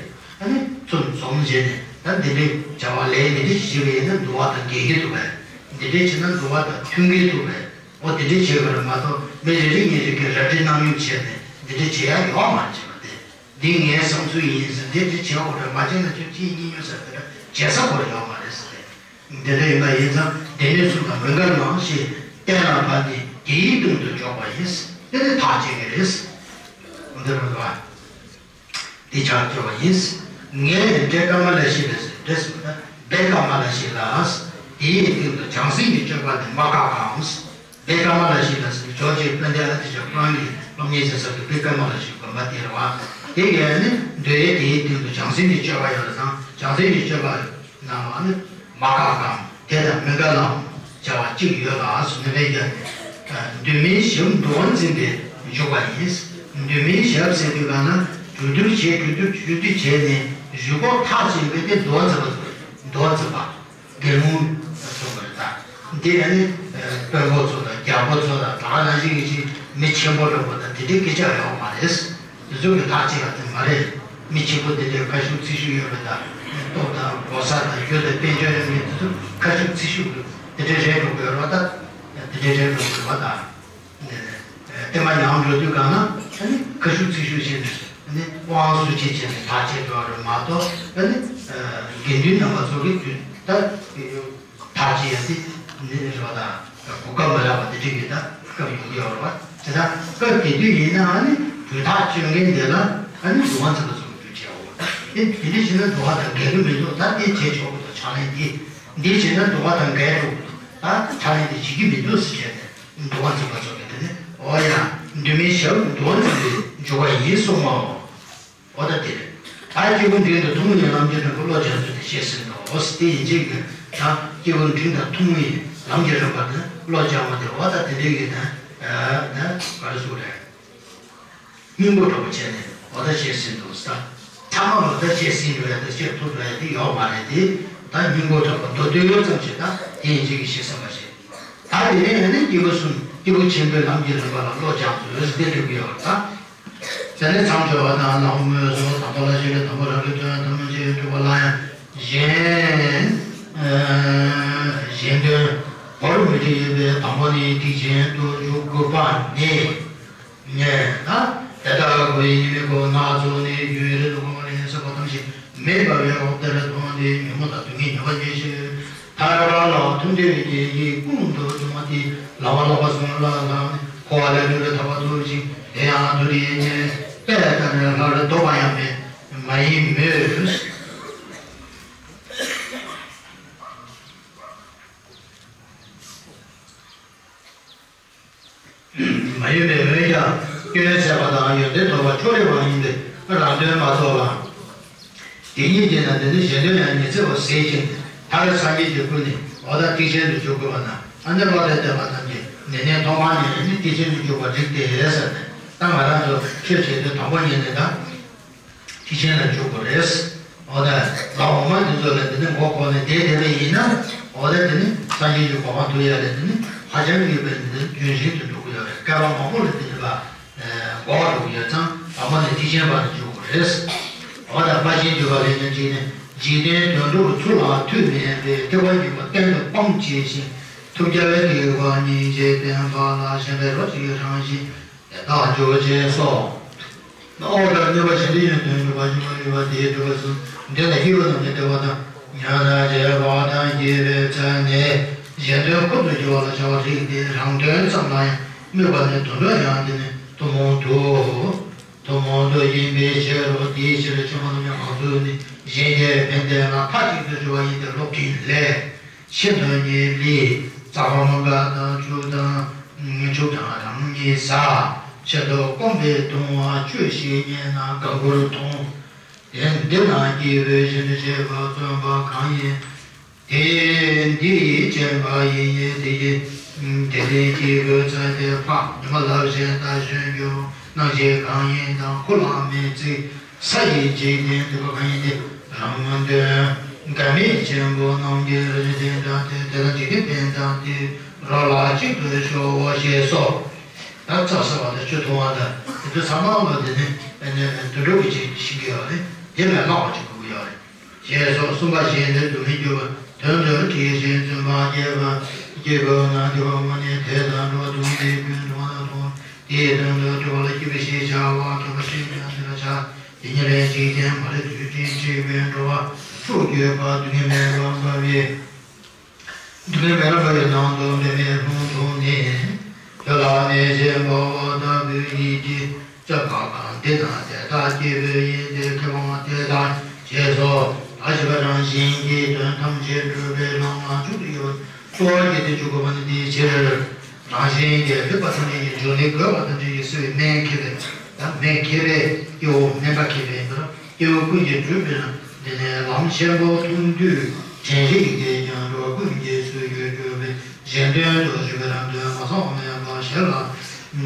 ཨ་ནི་ཚུར་འཛོམས་བྱས་ནས་ད་འདི་འདྲའི་བྱ་བ་ལས་འདི་འདྲ་ཞིག་བྱེད་པ་ཡིན་ན་འདུལ་བ་དང་འགལ་གྱི་འདུག་པས། འདི་འདྲ་བྱས་ན་འདུལ་བ་དང་མཐུན་གྱི་འདུག་པས། འོ་དེ་འདྲ་བྱེད་དགོས་རེད་མ་གཏོགས་མི་རེ་རེ་ངེས་རེ་གི་རལ་གྲི་གནང་ཡོང་བྱས་ནས་འདི་འདྲ་བྱེད་ཡ་ཡོད་མ་རེད་བྱས་པ་དེ། འདི་ངའི་བསམ་ཚུལ་ཡིན་ཟེར་འདི་འདྲ་བྱེད་དགོས་རེད་མ་བྱས་ན་ཁྱོད་ཅི་ཡིན་ཡོད་ཟེར་དེ་འདྲ་བྱེད་ས་དགོས་རེད་ཡོད་མ་རེད་ཟེར་ཏེ། འདི་འདྲ་ཡིན་པ་ཡིན་ཙང་སྡེ་སྣོད་གསུམ་དང་མི་འགལ་ལམ་ཞེས་གཏན་ལ་ཕབ་ནས་དེའི་སྟེང་དུ་འཇོག་པ་ཡིན། དེ་ནི་ཐག་བཅད་ཀྱི་རེད། འདི་རུ་ལ། འདི་ཕྱག་བཅོལ་བ་ཡིན། ངས་འབྲས་དཀར་མ་ལ་ཞིག་ལ་ཟེར། འབྲས་སུ་ན་སྦས་དཀར་མ་ལ་ཞིག་ལ། དེའི་སྟེང་དུ་བྱང་སེམས་ཀྱི་སྤྱོད་པ་དེ་མ་བཀག་གམ། སྦས་དཀར་མ་ལ་ཞིག་ལ་ཟེར། ཇོ་རྗེ་དཔལ་ལྡན་ཨ་ཏི་ཤ་ཁོ་རང་གི་སློབ་གཉེར་བྱེད་ས་དེ་སྦས་དཀར་མ་ལ་ཞིག་དགོན་པ་དེ་རེད་བ། དེ་གས་ནི་འདོད་ཡས་དེའི་སྟེང་དུ་བྱང་སེམས་ཀྱི་སྤྱོད་པ་ཡོད་པ་དང་བྱང་སེམས་ཀྱི་སྤྱོད་པ། རྣམས་ནི་མ་བཀག་གམ། དེ་དང་མི་འགལ་ལམ། བྱ་བ་གཅིག་ཡོད་ལ་སོགས་ནི་ལས་ཀྱང་། འདུན་མའི་ཞབས་འདུལ་བ་འཛིན་པའི་འཇུག་པ་ཡིན། འདུན་མའི་ཞབས་ཟེར་དུས་གང་ན་གྲོས་བསྡུར་བྱས་གྲོས་བསྡུར་གྲོས་བསྡུར་བྱས་ནས་གཞུག་གུ་ཐག་བཅད་པའི་དེ་འདུལ་བ་འཛིན་པ། འདུལ་བ་འཛིན་པ། དགེ་སློང་ཚོ་བར་དང་། འདི་ཨ་ནི་དཔོན་པོ་ཚོ་དང་རྒྱལ་པོ་ཚོ་དང་ད་ག་ནང་བཞིན་གྱི་ཅིག་མི་ཆེན་པོ་འདྲ་པོ་དང་དེ་འདྲའི་སྐད་ཆ་ཡོད་མ་རེད། དེ་ཚོ་གི་ཐག་གཅིག་ལ་དེ་མ་རེད། མི་ཆེན་པོ་དེ་འདྲའི་ཁ་ཤུགས་ཚིག་ཤུགས་ཡོད་པ་དང་། སྟོབས་དང་གོ་ས་དང་རྒྱུ་དང་དཔལ་འབྱོར་ཡོད་མཁན་དེ་ཚོ་ཁ་ཤུགས་ཚིག་ཤུགས་དེ་འདྲའི་རེད་འགྲོ་དགོས་རོགས་ད། དེ་འདྲའི་རེད་འགྲོ་དགོས་རོགས་ད། བསྟན་པ་ཉམས་འགྲོ་དུས་གང་ན་ཨ་ནི་ཁ་ཤུགས་ཚིག་ཤུགས་བྱས་ནས་ཨ་ནི་དབང་སུ་ཆེ་བྱས་ནས་ཐག་བཅད་འགྲོ་བ་རེད་མ་གཏོགས་ཨ་ནི་དགེ་འདུན་རྣམ་པ་ཚོ་གི་དུས་ད། ཐག་བཅད་ཡ་དེ་ནི་རེད་བ་དང་གོ་སྐབས་མ་རག་པ་དེ་འདྲ་གི་ད་སྐབས་ཡོང་གི་ཡོད་རེད་བ། དེ་ད་སྐབས་དེ་དུས་ཡིན་ནའང་ནི་གྲོས་ཐག་གཅོད་མཁན་དེ་ལ་ཨ་ནི་འདུལ་བ་འཛིན་པ་ཚོ་གི་གྲོས་བྱེད་འོ། དེ་དེ་འདྲ་བྱས་ན་འདུལ་བ་དང་འགལ་གི་མི་འདུག་ད་དེ་བྱེད་ཆོག་གི་འདུག་ཕྱག་ལེན་དེ་འདི་བྱས་ན་འདུལ་བ་དང་འགལ་འགྲོ་གི་འདུག་ད་ཕྱག་ལེན་དེ་བྱེད་ཀྱི་མི་འདུག་ཟེར་བྱས་ནས་འདུལ་བ་འཛིན་པ་ཚོ་གི་དེ་ནི་འོ་ཡ་འདུན་མའི་ཞབས་འདུལ་བ་འཛིན་པའི་འཇུག་པ་ཡིན་གསུངས་པའོ། འོ་ད་དེ་རེད། ད་སྐྱེས་བུ་འབྲིང་དང་ཐུན་མོང་གི་ལམ་གྱི་རིམ་པ་བློ་སྦྱང་ཚུལ་དེ་བཤད་ཟིན་ཏོ། འོ་དེ་ཡིན་ཅིག་གི་ད་སྐྱེས་བུ་འབྲིང་དང་ཐུན་མོང་གི་ལམ་གྱི་རིམ་པ་དེ་བློ་སྦྱང་བ་དེ་འོ་ད་དེ་འདྲའི་གི་ད་ད་ག་རེ་ཟེར་རེད། སྙིང་པོ་གྲོགས་པོ་བྱས་ནས་འོ་ད་བཤད་ཟིན་ཏོ་ད། ཐ་མ་ལ་ད་བཤད་ཟིན་འགྲོ་ཡ་ད་བཤད་ཐུབ་འགྲོ་ཡ་དེ་ཡོད་མ་རེད་དེ། ད་སྙིང་པོ་གྲོགས་པོ་མདོ་དོན་ཙམ་ཞིག་ད་དེ་ཡིན་ཅིག་གི་བཤད་ཟིན་པ་ཞིག་ད་དེ་ནས་ནི་སྐྱེས་བུ་གསུམ་སྐྱེས་བུ་ཆེན་པོའི་ལམ་གྱི་རིམ་པ་ལ་བློ་སྦྱངས་ཚུལ་དེ་འགྲིག་གི་ཡོད་རེད་ད། དེ་ནས་མཚམས་སྦྱོར་བ་དང་ལམ་སྨོས་སོ། དང་པོ་ལ་ཤེས་རབ་དང་པོ་རང་གི་དོན་ཐུན་མོང་ཕྱིར་འགྲུབ་པ་ལ་ཡང་གཞན། གཞན་དོན་བོར་མི་འགྲིག་ཡོད་པས། དང་པོ་ནི་ཐེག་ཆེན་དུ་འཇུག་དགོས་པ་ནི། ངས་ན། དེ་ལྟར་འགོག་པའི་ཉེས་དམིགས་ཀུན་སྣ་ཚོགས་ནས། རྒྱུ་ཡི་རིགས་སུ་འཁོར་བ་ལས་ཟེར་བ་ཙམ་ཞིག་མེད་པ་བས། འོ་དེར་མཐོང་སྟེ་ཉོན་མོངས་དང་སྡུག་བསྔལ་ཉེ་བར་འབྱེད་ཕྱིར། ཐར་པ་ལ་ཐུགས་འདོད་ཀྱི་ཡིད་ཀུན་ཏུ་བཟུང་བ་དེ། ལག་པ་ལག་པ་བཟུང་ལ་ལག་ནི་འཁོར་བ་ལས་གྲོལ་བའི་ཐར་པ་ཐོབ་ཅིང་། དེ་ཡང་མདོ་སྡེ་ཡན་ཆད་པའི་ལྟར་སླར་ལྡོག་པ་ཡང་མེད་མ་ཡིན་མོད། མ་ཡིན་པའི་འོན་ཀྱང་སྐྱོན་ཟད་པ་དང་ཡོན་ཏན་ཐོབ་པ་ཕྱོགས་རིས་པ་ཡིན་པས་རང་དོན་མ་རྟོགས་པ། དེ་ཉིད་ཀྱིས་ན་དེ་ནི་གཞན་དོན་ཡང་ཉི་ཚེ་བ་ཟད་ཅིང་ཐར་སངས་རྒྱས་ཀྱི་སྐུ་ནི་འོ་ད་ཐེག་ཆེན་དུ་འཇུག་དགོས་པ་ན། ཨ་ནི་བློ་དང་ལྡན་པ་རྣམས་ཀྱིས་ནི་ནི་ཐོག་མར་ནི་ནི་ཐེག་ཆེན་དུ་འཇུག་པ་རིགས་དེ་ཟེར་ནས། ད་ང་རང་ཚོ་ཆོས་བྱེད་དུས་དང་པོ་ཉིད་ནས་ད། ཐེག་ཆེན་ལ་འཇུག་དགོས་རེད། འོ་ན་ལམ་འོག་མ་འདི་ཚོ་ལ་འདི་ནི་མགོ་འཁོར་ནས་བསྡད་བསྡད་པ་ཡིན་ན། འོ་ན་འདི་ནི་སངས་རྒྱས་ཀྱི་གོ་འཕང་ཐོབ་ཡ་ལ་འདི་ནི་ཧ་ཅང་གི་དཔེ་འདི་རྒྱུན་རིང་དུ་འགྲོ་གི་ཡོད་རེད། བསྐལ་པ་མང་པོ་ལ་འདི་འདྲ་བ་འགོག་འགྲོ་གི་ཡོད་ཙང་དང་པོ་ནས་ཐེག་ཆེན་པ་ལ་འཇུག་དགོས་རེད། འོ་ན་དཔའ་ཆེན་འདུས་པ་ལས་ཀྱང་གཅིག་ནས། འཇིག་རྟེན་དོན་གྲུབ་ཚུལ་ལ་མཐུ་མེད་པས། ཐེག་པ་གཉིས་པོ་གཏན་དུ་སྤང་བྱས་ཤིང་། ཐུབ་རྒྱལ་བའི་དེ་བ་སྙིང་རྗེ་བསྟན་པ་ལ། ཞེན་པའི་རོ་གཅིག་རང་བཞིན། དེ་དག་འཇོག་བྱེད་སོགས། ཨོ་ད་གནོད་པ་གཞན་དུ་ཡང་དོན་གྲུབ་པ་ཞིག་མ་ཡོད་པ་དེའི་གྲུབ་པ་གསུམ་འདི་ལ་སྐྱེས་བུ་རྣམས་ཀྱི་བདེ་བ་དང་ཉམས་ལེན་བྱེད་པ་དང་རྒྱས་པའི་ཚད་ནི་གཞན་དོན་ཁུར་དུ་གྱུར་པ་ལ་བྱ་བ་རིགས་དེ་རང་དོན་ཙམ་ལ་ཡང་དམིགས་པ་ནི་དོན་དུ་ཡང་དེ་ནི་ཐུན་མོང་དུ། ཐུན་མོང་དུ་ཡིན་པའི་ཕྱིར་རོ། དེའི་ཕྱིར་ཆོས་མ་དུ་མའི་ངང་ཚུལ་ནི་གཞན་གྱི་ཕན་བདེ་ལ་མཐའ་གཅིག་ཏུ་སྦྱོར་བ་ཡིན་ཏེ། སློབ་ཁྲིད་ལས། ཤིན་ཏུ་ཉེ་ལི། རྩ་བ་མ་འགགས་དང་ཆུ་དང་། ཆུ་དང་རང་ཉིད་ཟ། ཆེད་དུ་སྐོམ་པས་གདུང་བ་ཆུ་ཞིག་རྙེད་ན་དགའ་མགུར་མཐོང་། དེ་འདི་ན་སྐྱེས་བུ་གཞན་དུ་བྱེད་པ་བརྩོན་པ་གང་ཡིན། དེ་འདི་ཡིས་བྱས་པ་ཡིན་ཡིན་དེ་ཡིན། དེ་ལས་སྐྱེས་བུ་ཚ་དེ་ཕ་ཉི་མ་ལབ་བཞིན་ད་གཞོན་གྱུར། སྣང་ཞེན་གང་ཡིན་དང་ཁུ་ལ་མེད་ཚིག་ས་ཡི་འཇིག་རྟེན་དུ་གང་ཡིན་ཏེ། རང་དོན་འགལ་མེད་ཆེན་པོ་རྣམས་ཀྱི་རིགས་ཅན་དང་དེ་དེ་ལ་འཇིག་རྟེན་ཕན་དང་དེ་རོ་ལ་གཅིག་ཏུ་ཤོག་འོ་ཞེས་སོ། ད་རྩྭ་ཟ་བ་དང་ཆུ་འཐུང་བ་དང་དེ་ཚོ་ཚང་མ་ལ་དེ་ནི་དེ་ནི་དུད་འགྲོ་གི་ཆེད་དུ་ཤི་གི་ཡོད་རེད། དེ་ལས་ལྷག་པ་ཅིག་དགོས་ཀྱི་ཡོད་རེད། ཞེས་སོགས་གསུངས་པ་བཞིན་དུ་སྡུག་བསྔལ་གྱུར་པ་དོན་དུ་ཁྲིད་ཅིང་བརྩོན་པ་རྒྱས་པ་སྐྱེ་དགོས་ན། དེ་བ་མ་ནི་དེ་དང་འགྲོ་བ་དུ་མའི་ཀུན་འགྲོ་བ་དང་དེའི་དོན་དུ་སྤྲོ་བ་ལ་སྐྱེས་པའི་ཞེས་བྱ་བ་མཁས་པ་ཞེས་ཀྱང་ཟེར་བར་བྱ། དེ་ཉིད་ལས་འཇིག་རྟེན་མ་རིག་དུས་ཀྱི་འཁྲིད་པའི་འགྲོ་བ་ཕྱོགས་བཅུ་པ་སྡུག་བསྔལ་མེད་པར་འབར་བའི། སྡུག་བསྔལ་མེད་པར་འབར་བའི་ནང་དུ་འབད་མེད་ལྷུང་བཟུང་ནས། ཆོས་ལ་གནས་ཤིང་འབད་བ་ལྟ་བུའི་ཡིད་ཀྱིས་སྤྱོད་པ་གང་འདི་ན་དེ་དག་སྐྱེས་བུ་ཡིན་ཏེ། མཁས་པ་དེ་དག་ཞེས་སོགས་ལ་ཞེས་པ་རང་བཞིན་གྱིས་དོན་ཐམས་ཅད་གྲུབ་པའི་ལམ་ལ་མཇུག་ཏུ་ཡོད་པ་གཙོ་བོར་བྱས་ཏེ་འཇུག་དགོས་པ་ནི་དེའི་ཕྱིར། རང་བཞིན་གྱིས་སྡིག་པ་ཐམས་ཅད་ཀྱི་འཇོམས་ནི་རྒོད་པ་ཐམས་ཅད་ཀྱིས་སེལ་བའི་སྨན་མཁས་པས་ད་སྨན་མཁས་པས་སྐྱེ་བོ་སྨན་པ་མཁས་པས་ཡིན་པར། སྐྱེ་བོ་ཀུན་གྱིས་གྲུབ་པའི་ལམ། དེ་ནས་ལམ་ཆེན་པོ་མཐོང་དུས་དྲན་རིག་དེས་ཀྱང་འགྲོ་བ་ཀུན་གྱི་ཚུལ་གྱིས་གྱུར་པའི་གཞན་དོན་དུ་གྱུར་པའི་རང་དོན་མ་ཚང་བ་མེད་པ་གཞན་ལ་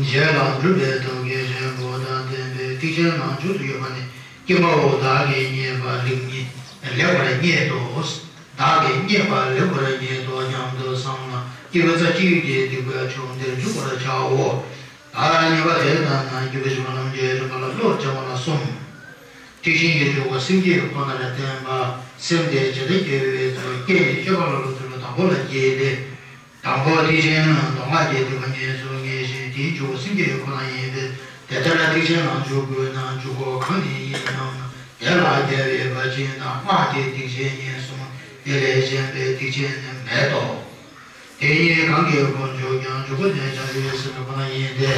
གཞན་ལ་སྒྲུབ་པའི་ཐབས་མཁས་ཆེན་པོ་དང་ལྡན་པའི་ཐེག་ཆེན་ལ་མཇུག་ཏུ་ཡོད་པ་ནི། ཀྱེ་མའོ། བདག་གིས་རྙེད་པ་ལེགས་རྙེད། ལེགས་པར་རྙེད་དོ། བདག་གིས་རྙེད་པ་ལེགས་པར་རྙེད་དོ་སྙམ་དུ་བསམས་ལ་སྐྱེས་བུ་རྩ་གཅིག་གིས་སྡིག་པའི་ཕྱོགས་འདིར་འཇུག་པར་བྱའོ། ད་ཉེས་པ་དེ་ལྟ་ན་སྐྱེས་བུ་ཞི་བ་རྣམས་ཀྱི་རིམ་པ་ལ་བློ་སྦྱང་བ་ལ་གསུམ། ཐེག་ཆེན་གྱི་འཇུག་པ་སེམས་བསྐྱེད་ཁོ་ན་ལ་བརྟེན་པ། སེམས་དེ་ཇི་ལྟར་སྐྱེ་བའི་ཚུལ་བསྐྱེད་ནས་སྤྱོད་པ་ལ་སློབ་ཚུལ་དང་པོ་ལ་བསྐྱེད་དེ། དང་པོ་ཐེག་ཆེན་ནི་མདོ་སྔགས་ཀྱི་སྡིག་པ་ཉེས་སུ་ངེས་ཤིང་དེའི་འཇུག་པ་སེམས་བསྐྱེད་ཁོ་ན་ཡིན་པས། དེ་ལྟར་ཐེག་ཆེན་ལ་འཇུག་དགོས་ན་འཇུག་སྒོ་གང་ནས་ཡིན་སྙམ་ན། དེ་ལ་རྒྱལ་བའི་བར་ཆད་དང་སྔགས་ཀྱི་སྡིག་ཆེན་ཉེས་གསུམ་དེ་ལས་གཞན་པའི་སྡིག་ཆེན་ནི་མེད་དོ། དེ་གཉིས་གང་གིས་ཀུན་འཇུག་ཀྱང་། འཇུག་པ་ནི་བྱང་ཆུབ་སེམས་ཁོ་ན་ཡིན་ཏེ།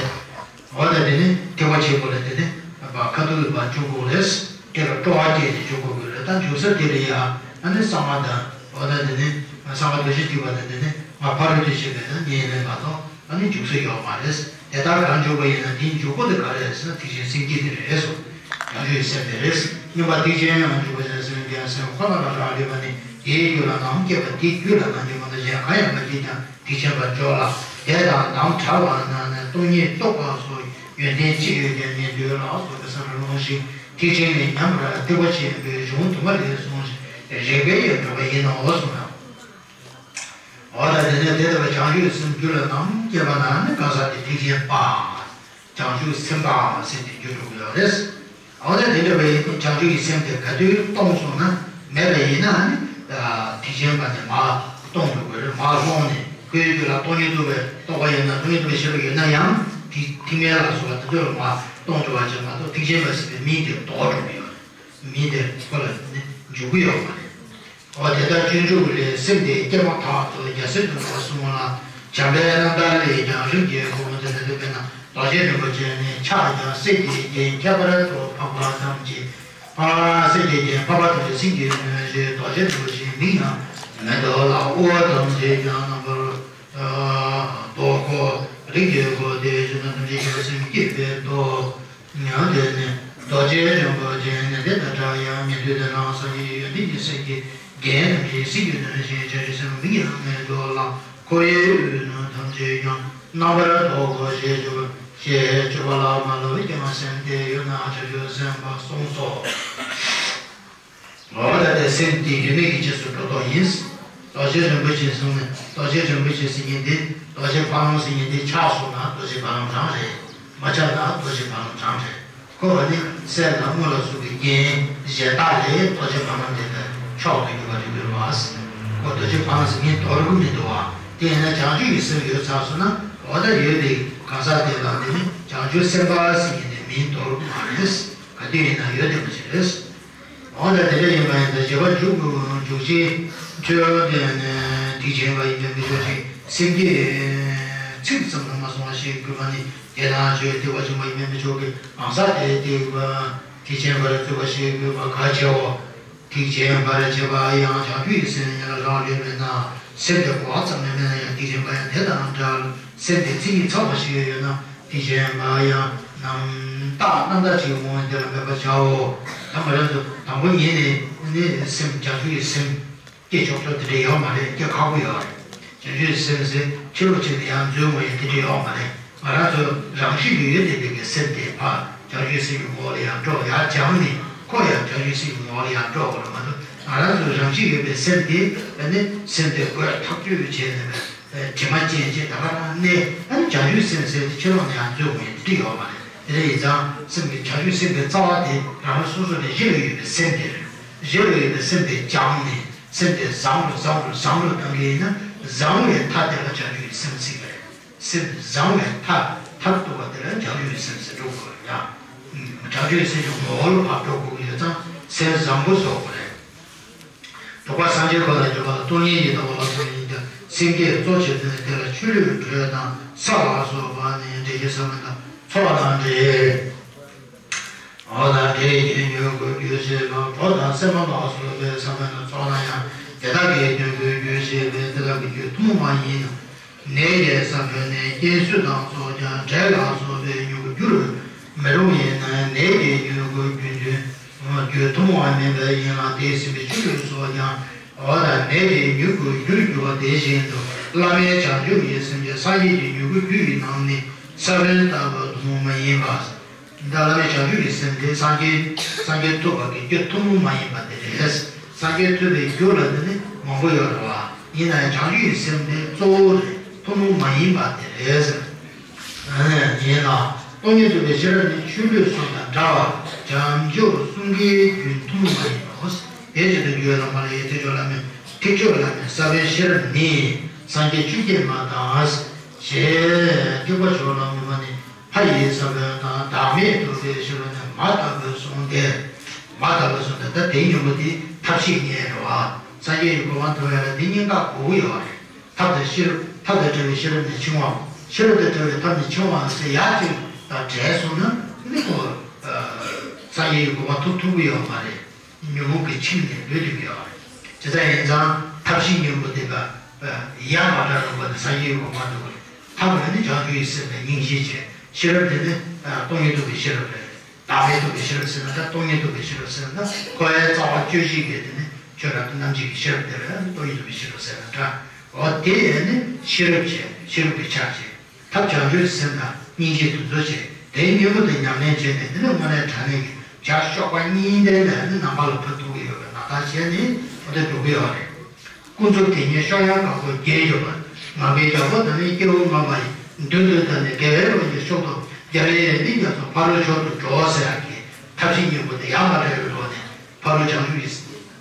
འོ་ན་དེ་ནི་ཐེག་པ་ཆེན་པོ་ལ་དེ་ནི་ཁ་ཐུག་ལ་འཇུག་དགོས་རེད། དེ་ལ་སྤྲོ་བ་སྐྱེས་ཏེ་འཇུག་དགོས་ཀྱི་རེད། ད་འཇུག་ས་དེ་ལ་ཡ་ཨ་ནི་གསང་བ་དང་། འོ་ན་དེ་ནི་གསང་བ་འདུ་ཤེས་གཅིག་པ་དང་། དེ་ནི་ཕ་རོལ་ཏུ་ཕྱིན་པའི་ད་ཉེས་ལེན་མ་གཏོགས་ཨ་ནི་འཇུག་ས་ཡོད་མ་རེད། དེ་ལྟར་གང་འཇུག་པ་ཡིན་ན་དེའི་འཇུག་སྒོ་དེ་ག་རེ་རེད་ཟེར་ན་ཐེག་ཆེན་སེམས་བསྐྱེད་དེ་རེད་གསུངས། བྱང་ཆུབ་སེམས་དེ་རེད། སྙོམས་པར་ཐེག་ཆེན་ལ་འཇུག་པ་ཟེར་སེམས་ཀྱང་སེམས་ཁོ་ན་ལ་རག་ལས་པ་ནི་དེའི་རྒྱུད་ལ་ནམ་སྐྱེས་པ་དེའི་རྒྱུད་ལ་ནམ་སྐྱེས་པ་ན་གཞན་གང་ཡང་མ་སྐྱེས་ཀྱང་། ཐེག་ཆེན་པར་འཇོག་ལ། དེ་དང་ནམ་བྲལ་བ་ན་ནི་སྟོང་ཉིད་རྟོགས་པ་སོགས་ཡོན་ཏན་ཅི་ཡོད་ཀྱང་ཉན་ཐོས་ལ་སོགས་པའི་ས་ལ་ལྷུང་ཞིང་། ཐེག་ཆེན་ནི་ཉམས་པར་ཐེག་པ་ཆེན་པོའི་གཞུང་དུ་མ་ལས་གསུངས་ཤིང་རིགས་པས་ཡང་གྲུབ་པ་ཡིན་ནོ་གསུངས་ལ། འོ་ད་དེ་ནས་དེ་ལྟ་བུའི་བྱང་ཆུབ་སེམས་རྒྱུད་ལ་ནམ་སྐྱེས་པ་ན་ནི་གང་ཟག་དེ་ཐེག་ཆེན་པ། བྱང་ཆུབ་སེམས་དཔའ་ཟེར་ཏེ་རྒྱུད་འགྲོ་གི་ཡོད་རེད། འོ་ན་དེ་འདྲ་བའི་བྱང་ཆུབ་ཀྱི་སེམས་དེ་ག་དུས་སྟོང་སོང་ན་མེད་པ་ཡིན་ན་ནི། ཐེག་ཆེན་པ་ནི་མར་སྟོང་འགྲོ་གི་རེད། མར་ལྷུང་ནས་ཁོའི་རྒྱུད་ལ་སྟོང་ཉིད་རྟོགས་པའི་རྟོགས་པ་ཡོད་ན། སྟོང་ཉིད་རྟོགས་པའི་ཤེས་རབ་ཡོད་ན་ཡང་དེ་ཐེག་དམན་ལ་སོགས་པ་དེ་ཚོ་ལ་མར་སྟོང་འགྲོ་བ་ཅིག་མ་གཏོགས་ཐེག་ཆེན་པ་ཟེར་བའི་མིང་དེ་ལྡོག་འགྲོ་གི་ཡོད་རེད། མིང་དེ་ཁོ་ལ་ནི་འཇུག་གི་ཡོད་མ་རེད། འོ་དེ་ལྟར་སྤྱོད་འཇུག་ལས། སེམས་དེ་སྐྱེས་མ་ཐག་ཏུ་རྒྱལ་སྲས་སྟོན་པ་གསུངས་ལ། བྱམས་པའི་རྣམ་ཐར་ལས་ཀྱང་རིགས་ཀྱི་བུ། དེ་ལྟར་དཔེར་ན་རྡོ་རྗེ་རིན་པོ་ཆེ་ནི་ཕྱག་རྒྱ་གསེར་གྱི་རྒྱན་ཁྱད་པར་དུ་འཕགས་པ་ཐམས་ཅད། ཨ་གསེར་གྱི་རྒྱན་འཕགས་པ་ཐམས་ཅད་སེང་གེའི་གདོང་ཞེས། རྡོ་རྗེ་རིན་པོ་ཆེའི་མིང་ཡང་མི་འདུག་ལ། དབུ་བ་ཐམས་ཅད་ཀྱང་རྣམ་པར་རྟོག་གོ། རིགས་ཀྱི་བུ་དེ་ཡི་རྗེས་སུ་ཐམས་ཅད་ཀྱང་སེམས་བསྐྱེད་པའི་མདོ། ཡང་དེ་ནི་རྡོ་རྗེ་རིན་པོ་ཆེ་ནི་དེ་དང་འདྲ་ཡང་མི་འདུག་དེ་ནི་སངས་རྒྱས་ཀྱི་ཡོན་ཏན་གྱི་སེམས་ཀྱི་རྒྱན་ཐམས་ཅད་སྲིད་རྒྱུད་ནང་བཞིན་བྱང་ཆུབ་སེམས་མིང་ཡང་མི་འདུག་ལ། ཁོ་བོའི་དབུས་ན་ཐམས་ཅད་ཀྱང་རྣམ་པར་རྟོག་གོ་ཞེས་བརྗོད་པ་ཞེས་བརྗོད་པ་ལ་མ་ལུས་ཀྱང་སེམས་དེ་ཡོད་ན་བྱང་ཆུབ་སེམས་དཔའ་གསུངས་སོ། འོ་ད་དེ་སེམས་དེ་ཡོད་མེད་ཀྱི་རྗེས་སུ་འགྲོ་ལྡོག་ཡིན། རྡོ་རྗེ་རིན་པོ་ཆེ་གསུངས་ནས། རྡོ་རྗེ་རིན་པོ་ཆེ་ཟེར་མཁན་དེ། རྡོ་རྗེ་འཕགས་ལམ་ཟེར་མཁན་དེ་ཆགས་སོང་ན་རྡོ་རྗེ་འཕགས་ལམ་རང་རེད། མ་ཆགས་ན་རྡོ་རྗེ་འཕགས་ལམ་རང་རེད། ཁོ་བ་ནི་གསེར་དང་དངུལ་ལ་སོགས་པའི་རྒྱན་གཞན་དག་ལས་རྡོ་རྗེ་འཕགས་ལམ་དེ་ལ་མཆོག་ཏུ་གྱུར་པ་རེད་འདུག་བ། ཁོ་རྡོ་རྗེ་འཕགས་ལམ་ཟེར་མཁན་དོར་གི་མི་འདུག་བ། དེ་ཡིན་ན་བྱང་ཆུབ་ཀྱི་སེམས་ཡོད་ཚར་སོང་ན། འོ་ད་ཡོད་པའི་གང་ཟག་དེ་ལ་དེ་ནི་བྱང་ཆུབ་སེམས་དཔའ་ཟེར་མཁན་དེ་མིང་དོར་གི་མ་རེད། ག་དུས་ཡིན་ན་ཡོད་བསྡད་པ་ཞིག་རེད། འོ་ན་དེ་འདྲ་ཡིན་པ་ཡིན་ད། བྱེད་པ་འཇུག་འཇུག་ཅིང་ཆོས་དེ་ནི་ཐེག་ཆེན་པ་ཡིན་ཀྱང་མི་ཆོག་ཅིང་། སེམས་བསྐྱེད་ཚིག་ཙམ་དུ་མ་སོང་བ་ཞིག་དགོས་པ་ནི། དེ་དང་ཆོས་དེ་བ་བྱུང་བ་ཡིན་མིན་མི་ཆོག་གི། གང་ཟག་དེ་དེ་ཐེག་ཆེན་པར་བརྩོན་པ་ཞིག་དགོས་པ་གལ་ཆེའོ། ཐེག་ཆེན་པར་བྱེད་པ་ཡང་བྱང་ཆུབ་ཀྱི་སེམས་ཉིད་ལ་རག་ལས་མེད་ན། སེམས་དེ་གོ་བ་ཙམ་ལས་མེད་ན་ཡང་ཐེག་ཆེན་པ་ཡང་དེ་དང་འདྲ། སེམས་དེ་མཚན་ཉིད་ཚང་བ་ཞིག་ཡོད་ན། དེ་བཞིན་མ་ཡང་རྣམ་རྟགས་རྣམ་དག་ཅིག་འོང་བས་དེ་ལ་མོས་པར་བྱའོ། ད་ང་རང་ཚོ་དང་པོ་ཉིད་ནས་ནི་སེམས་བྱང་ཆུབ་ཀྱི་སེམས་སྐྱེ་ཆོག་ཆོག་དེ་འདྲ་ཡོད་མ་རེད། སྐྱེ་ཁག་པོ་ཡོད་རེད། བྱང་ཆུབ་ཀྱི་སེམས་ཟེར་ཕྱི་ལོགས་ཕྱིན་ནས་ཡང་འཛུལ་འོང་ཡས་དེ་འདྲ་ཡོད་མ་རེད། ང་རང་ཚོ་རང་བཞིན་གྱིས་ཡོད་བསྡད་པའི་གི་སེམས་དེ་ཕར་བྱང་ཆུབ་སེམས་ཀྱི་ངོ་བོ་ལ་ཡང་འགྲོ། ཡར་སྦྱངས་ནས་ཁོ་ཡང་བྱང་ཆུབ་སེམས་ཀྱི་ངོ་བོ་ལ་ཡང་འགྲོ་དགོས་རེད་མ་གཏོགས། ང་རང་ཚོ་རང་བཞིན་ཡོད་པའི་སེམས་དེ་ཨ་ནི་སེམས་དེ་བཀོད་ཐག་གཅོད་བྱས་ནས། དྲི་མ་ཅན་ཅན་ད་ག་རང་གནས། ཨ་ནི་བྱང་ཆུབ་སེམས་ཟེར་ཏེ་ཕྱི་ལོགས་ནས་ཡང་འཛུལ་འོང་ཡས་དེ་འདྲ་ཡོད་མ་རེད། དེ་འདྲ་ཡིན་ཙང་སེམས་ཀྱི་བྱང་ཆུབ་སེམས་ཀྱི་རྩ་བ་དེ་རང་རང་སོ་སོ་ལས་གཞི་ལ་ཡོད་པའི་སེམས་དེ་རེད། གཞི་ལ་ཡོད་པའི་སེམས་དེ་སྦྱངས་ནས་སེམས་དེ་བཟང་རུ་བཟང་རུ་བཟང་རུ་བཏང་གི་ཡིན་ན། བཟང་བའི་མཐའ་དེ་ལ་བྱང་ཆུབ་ཀྱི་སེམས་ཟེར་གི་རེད། སེམས་བཟང་བའི་མཐའ་མཐར་ཐུག་པ་དེ་ལ་བྱང་ཆུབ་ཀྱི་སེམས་ཟེར་འགྲོ་དགོས་རེད་ཡ། བྱང་ཆུབ་ཀྱི་སེམས་ཀྱི་ངོ་བོ་ལ་ཕར་འགྲོ་དགོས་ཀྱི་ཡོད་ཙང་སེམས་བཟང་པོ་བཟོ་དགོས་རེད། དྲུག་པ་སངས་རྒྱས་འཁོར་ལ་འཇུག་པ་ལ། སྟོང་ཉིད་ཡིན་ལྟ་བ་ལ་སོགས་ཡིན་ཀྱང་། སེམས་བསྐྱེད་གཙོ་ཆེ་ཚུལ་ནི། དེ་ལ་ཆུ་ལུད་དྲོད་དང་ས་ལ་སོགས་པ་ནི་འདྲེ་ཞིང་ས་བོན་དང་ཚོགས་དང་འདྲེ། འོ་ན་འདྲེ་ཡིས་མྱུ་གུ་རྒྱུ་བྱེད་པ། གྲོ་དང་སྲན་མ་ལ་སོགས་པའི་ས་བོན་དང་ཚོགས་ལ་ཡང་དེ་དག་གི་མྱུ་གུ་རྒྱུ་བྱེད་པས་དེ་དག་གི་རྒྱུ་ཐུན་མོང་མ་ཡིན་ནོ། ནས་ཀྱི་ས་བོན་ནི་རྐྱེན་སོས་དང་ཚོགས་ཀྱང་། འབྲས་ལ་སོགས་པའི་མྱུ་གུར་འགྱུར་མི་རུང་ཡིན་ནའི། ནས་ཀྱི་མྱུ་གུ་རྒྱུ་རྒྱུ་ཐུན་མོང་བ་མིན་པ་ཡིན་ལ། དེས་ཟིན་པའི་ཆུ་ལུད་སོགས་ཀྱང་། འོ་ན་ནས་ཀྱི་མྱུ་གུ་རྒྱུར་འགྱུར་བ་དེ་བཞིན་དུ། བླ་མེད་བྱང་ཆུབ་ཀྱི་སེམས་ཀྱང་སངས་རྒྱས་ཀྱི་མྱུ་གུ་རྒྱུ་ཡི་ནང་ནས་ས་བོན་ལྟ་བུ་ཐུན་མོང་མ་ཡིན་པ། འདི་བླ་མེད་བྱང་ཆུབ་ཀྱི་སེམས་དེ་སངས་རྒྱས་སངས་རྒྱས་ཐུབ་པ་གི་རྒྱུ་ཐུན་མོང་མ་ཡིན་པ་དེ་རེད། སངས་རྒྱས་ཐུབ་པའི་རྒྱུ་ལ་དེ་ནི་མང་པོ་ཡོད་རེད་བ། ཡིན་ན་ཡང་བྱང་ཆུབ་ཀྱི་སེམས་དེ་གཙོ་བོ་རེད། ཐུན་མོང་མ་ཡིན་པ་དེ་རེད་ཟེར། ཡིན་ལ། སྟོང་ཉིད་རྟོགས་པའི་ཤེས་རབ་ནི་ཆུ་ལུད་སོགས་དང་འདྲ་བར་བྱང་ཆུབ་གསུམ་ཀའི་རྒྱུན་ཐུན་མོང་མ་ཡིན་ནོ། དེ་བཞིན་དུ་རྒྱུད་བླ་མ་ལ་ཡང་ཐེག་མཆོག་བླ་མེད་ཐེག་མཆོག་བླ་མེད་ས་བོན་ཤེས་རབ་ནི། སངས་རྒྱས་ཆུ་སྐྱེས་མ་དང་། ཞེས་ཐེག་པ་མཆོག་ལ་མོས་པ་ནི། ཕ་ཡི་ས་བོན་དང་བདག་མེད་རྟོགས་པའི་ཤེས་རབ་ནི། མ་ལྟ་བུ་གསུངས་ཏེ། མ་ལྟ་བུ་གསུངས་ཏེ། ད་དེའི་སྙིང་པོ་དེ་ཐབས་ཤེས་གཉིས་རེད་བ། སངས་རྒྱས་ཀྱི་གོ་འཕང་ཐོབ་ཡ་ལ་དེ་གཉིས་ཀ་དགོས་ཀྱི་ཡོད་རེད། ཐབས་དང་ཤེས་རབ། ཐབས་དང་བྲལ་བའི་ཤེས་རབ་ནི་འཆིང་བའམ། ཤེས་རབ་དང་བྲལ་བའི་ཐབས་ནི་འཆིང་བའམ་ཟེར་ཡ་གཅིག་དང་བྲལ་སོང་ན་ནི་ཁོ། སངས་རྒྱས་ཀྱི་གོ་འཕང་ཐོབ་ཐུབ་ཀྱི་ཡོད་མ་རེད། ཉོན་མོངས་ཀྱི་འཆིང་ནས་ལུས་ཐུབ་ཀྱི་ཡོད་རེད། བྱས་ཙང་ཡིན་ཙང་ཐབས་ཤེས་གཉིས་པོ་དེ་ག་ཡ་མ་བྲལ་རུང་བ་དེ་སངས་རྒྱས་ཀྱི་གོ་འཕང་ཐོབ་པ་རེད། ཐབས་ལ་ནི་བྱང་ཆུབ་ཀྱི་སེམས་དང་སྙིང་རྗེ་བྱས། ཤེས་རབ་དེ་ནི་སྟོང་ཉིད་རྟོགས་པའི་ཤེས་རབ་རེད། བདག་མེད་རྟོགས་པའི་ཤེས་རབ་ཟེར་ན། ད་སྟོང་ཉིད་རྟོགས་པའི་ཤེས་རབ་ཟེར་ན་ད་ཁོ་བོའི་རྩ་བ་སྤྱོད་བཞིན་པའི་དེ་ནི་ཆོས་རབ་ཏུ་རྣམ་འབྱེད་ཀྱི་ཤེས་རབ་དེ་ལ་སྟོང་ཉིད་རྟོགས་པའི་ཤེས་རབ་ཟེར་ན་འདྲ། འོ་དེ་ནི་ཤེས་རབ་བྱས། ཤེས་རབ་ཀྱི་ཆ་བྱས། ཐབས་བྱང་ཆུབ་སེམས་དང་སྙིང་རྗེ་དེ་ཚོ་བྱས། དེའི་གཉེན་པོ་དེ་ཉམས་ལེན་བྱས་ནས་དེ་ནི་དངོས་གནས་དྲང་གནས་ཀྱི་བྱ་གཤོག་པ་གཉིས་ལྡན་ལ་ནི་ནམ་མཁའ་ལ་འཕུར་ཐུབ་ཀྱི་ཡོད་པའི་ངང་ཐག་བྱས་ནས་འོ་དེ་འགྲོ་གི་ཡོད་རེད། ཀུན་རྫོབ་དེ་ཉིད་གཤོག་ཡངས་དཀར་པོ་རྒྱས་གྱུར་པ། ངང་པའི་རྒྱལ་པོ་དང་ནི་སྐྱེ་བོ་ངན་པ་ཡི། མདུན་དུ་བདར་ནས་དགེ་བའི་རོ་གཉིས་གཤོག་ཏུ་རྒྱལ་བའི་ཡོན་ཏན་རྒྱ་མཚོ་ཕ་རོལ་མཆོག་ཏུ་འགྲོ་ཟེར་ཡག་གི་ཐབས་ཤེས་སྙིང་པོ་དེ་ཡང་མ་བྲལ་བའི་སྒོ་ནས་ཕ་རོལ་བྱང་ཆུབ་ཀྱི་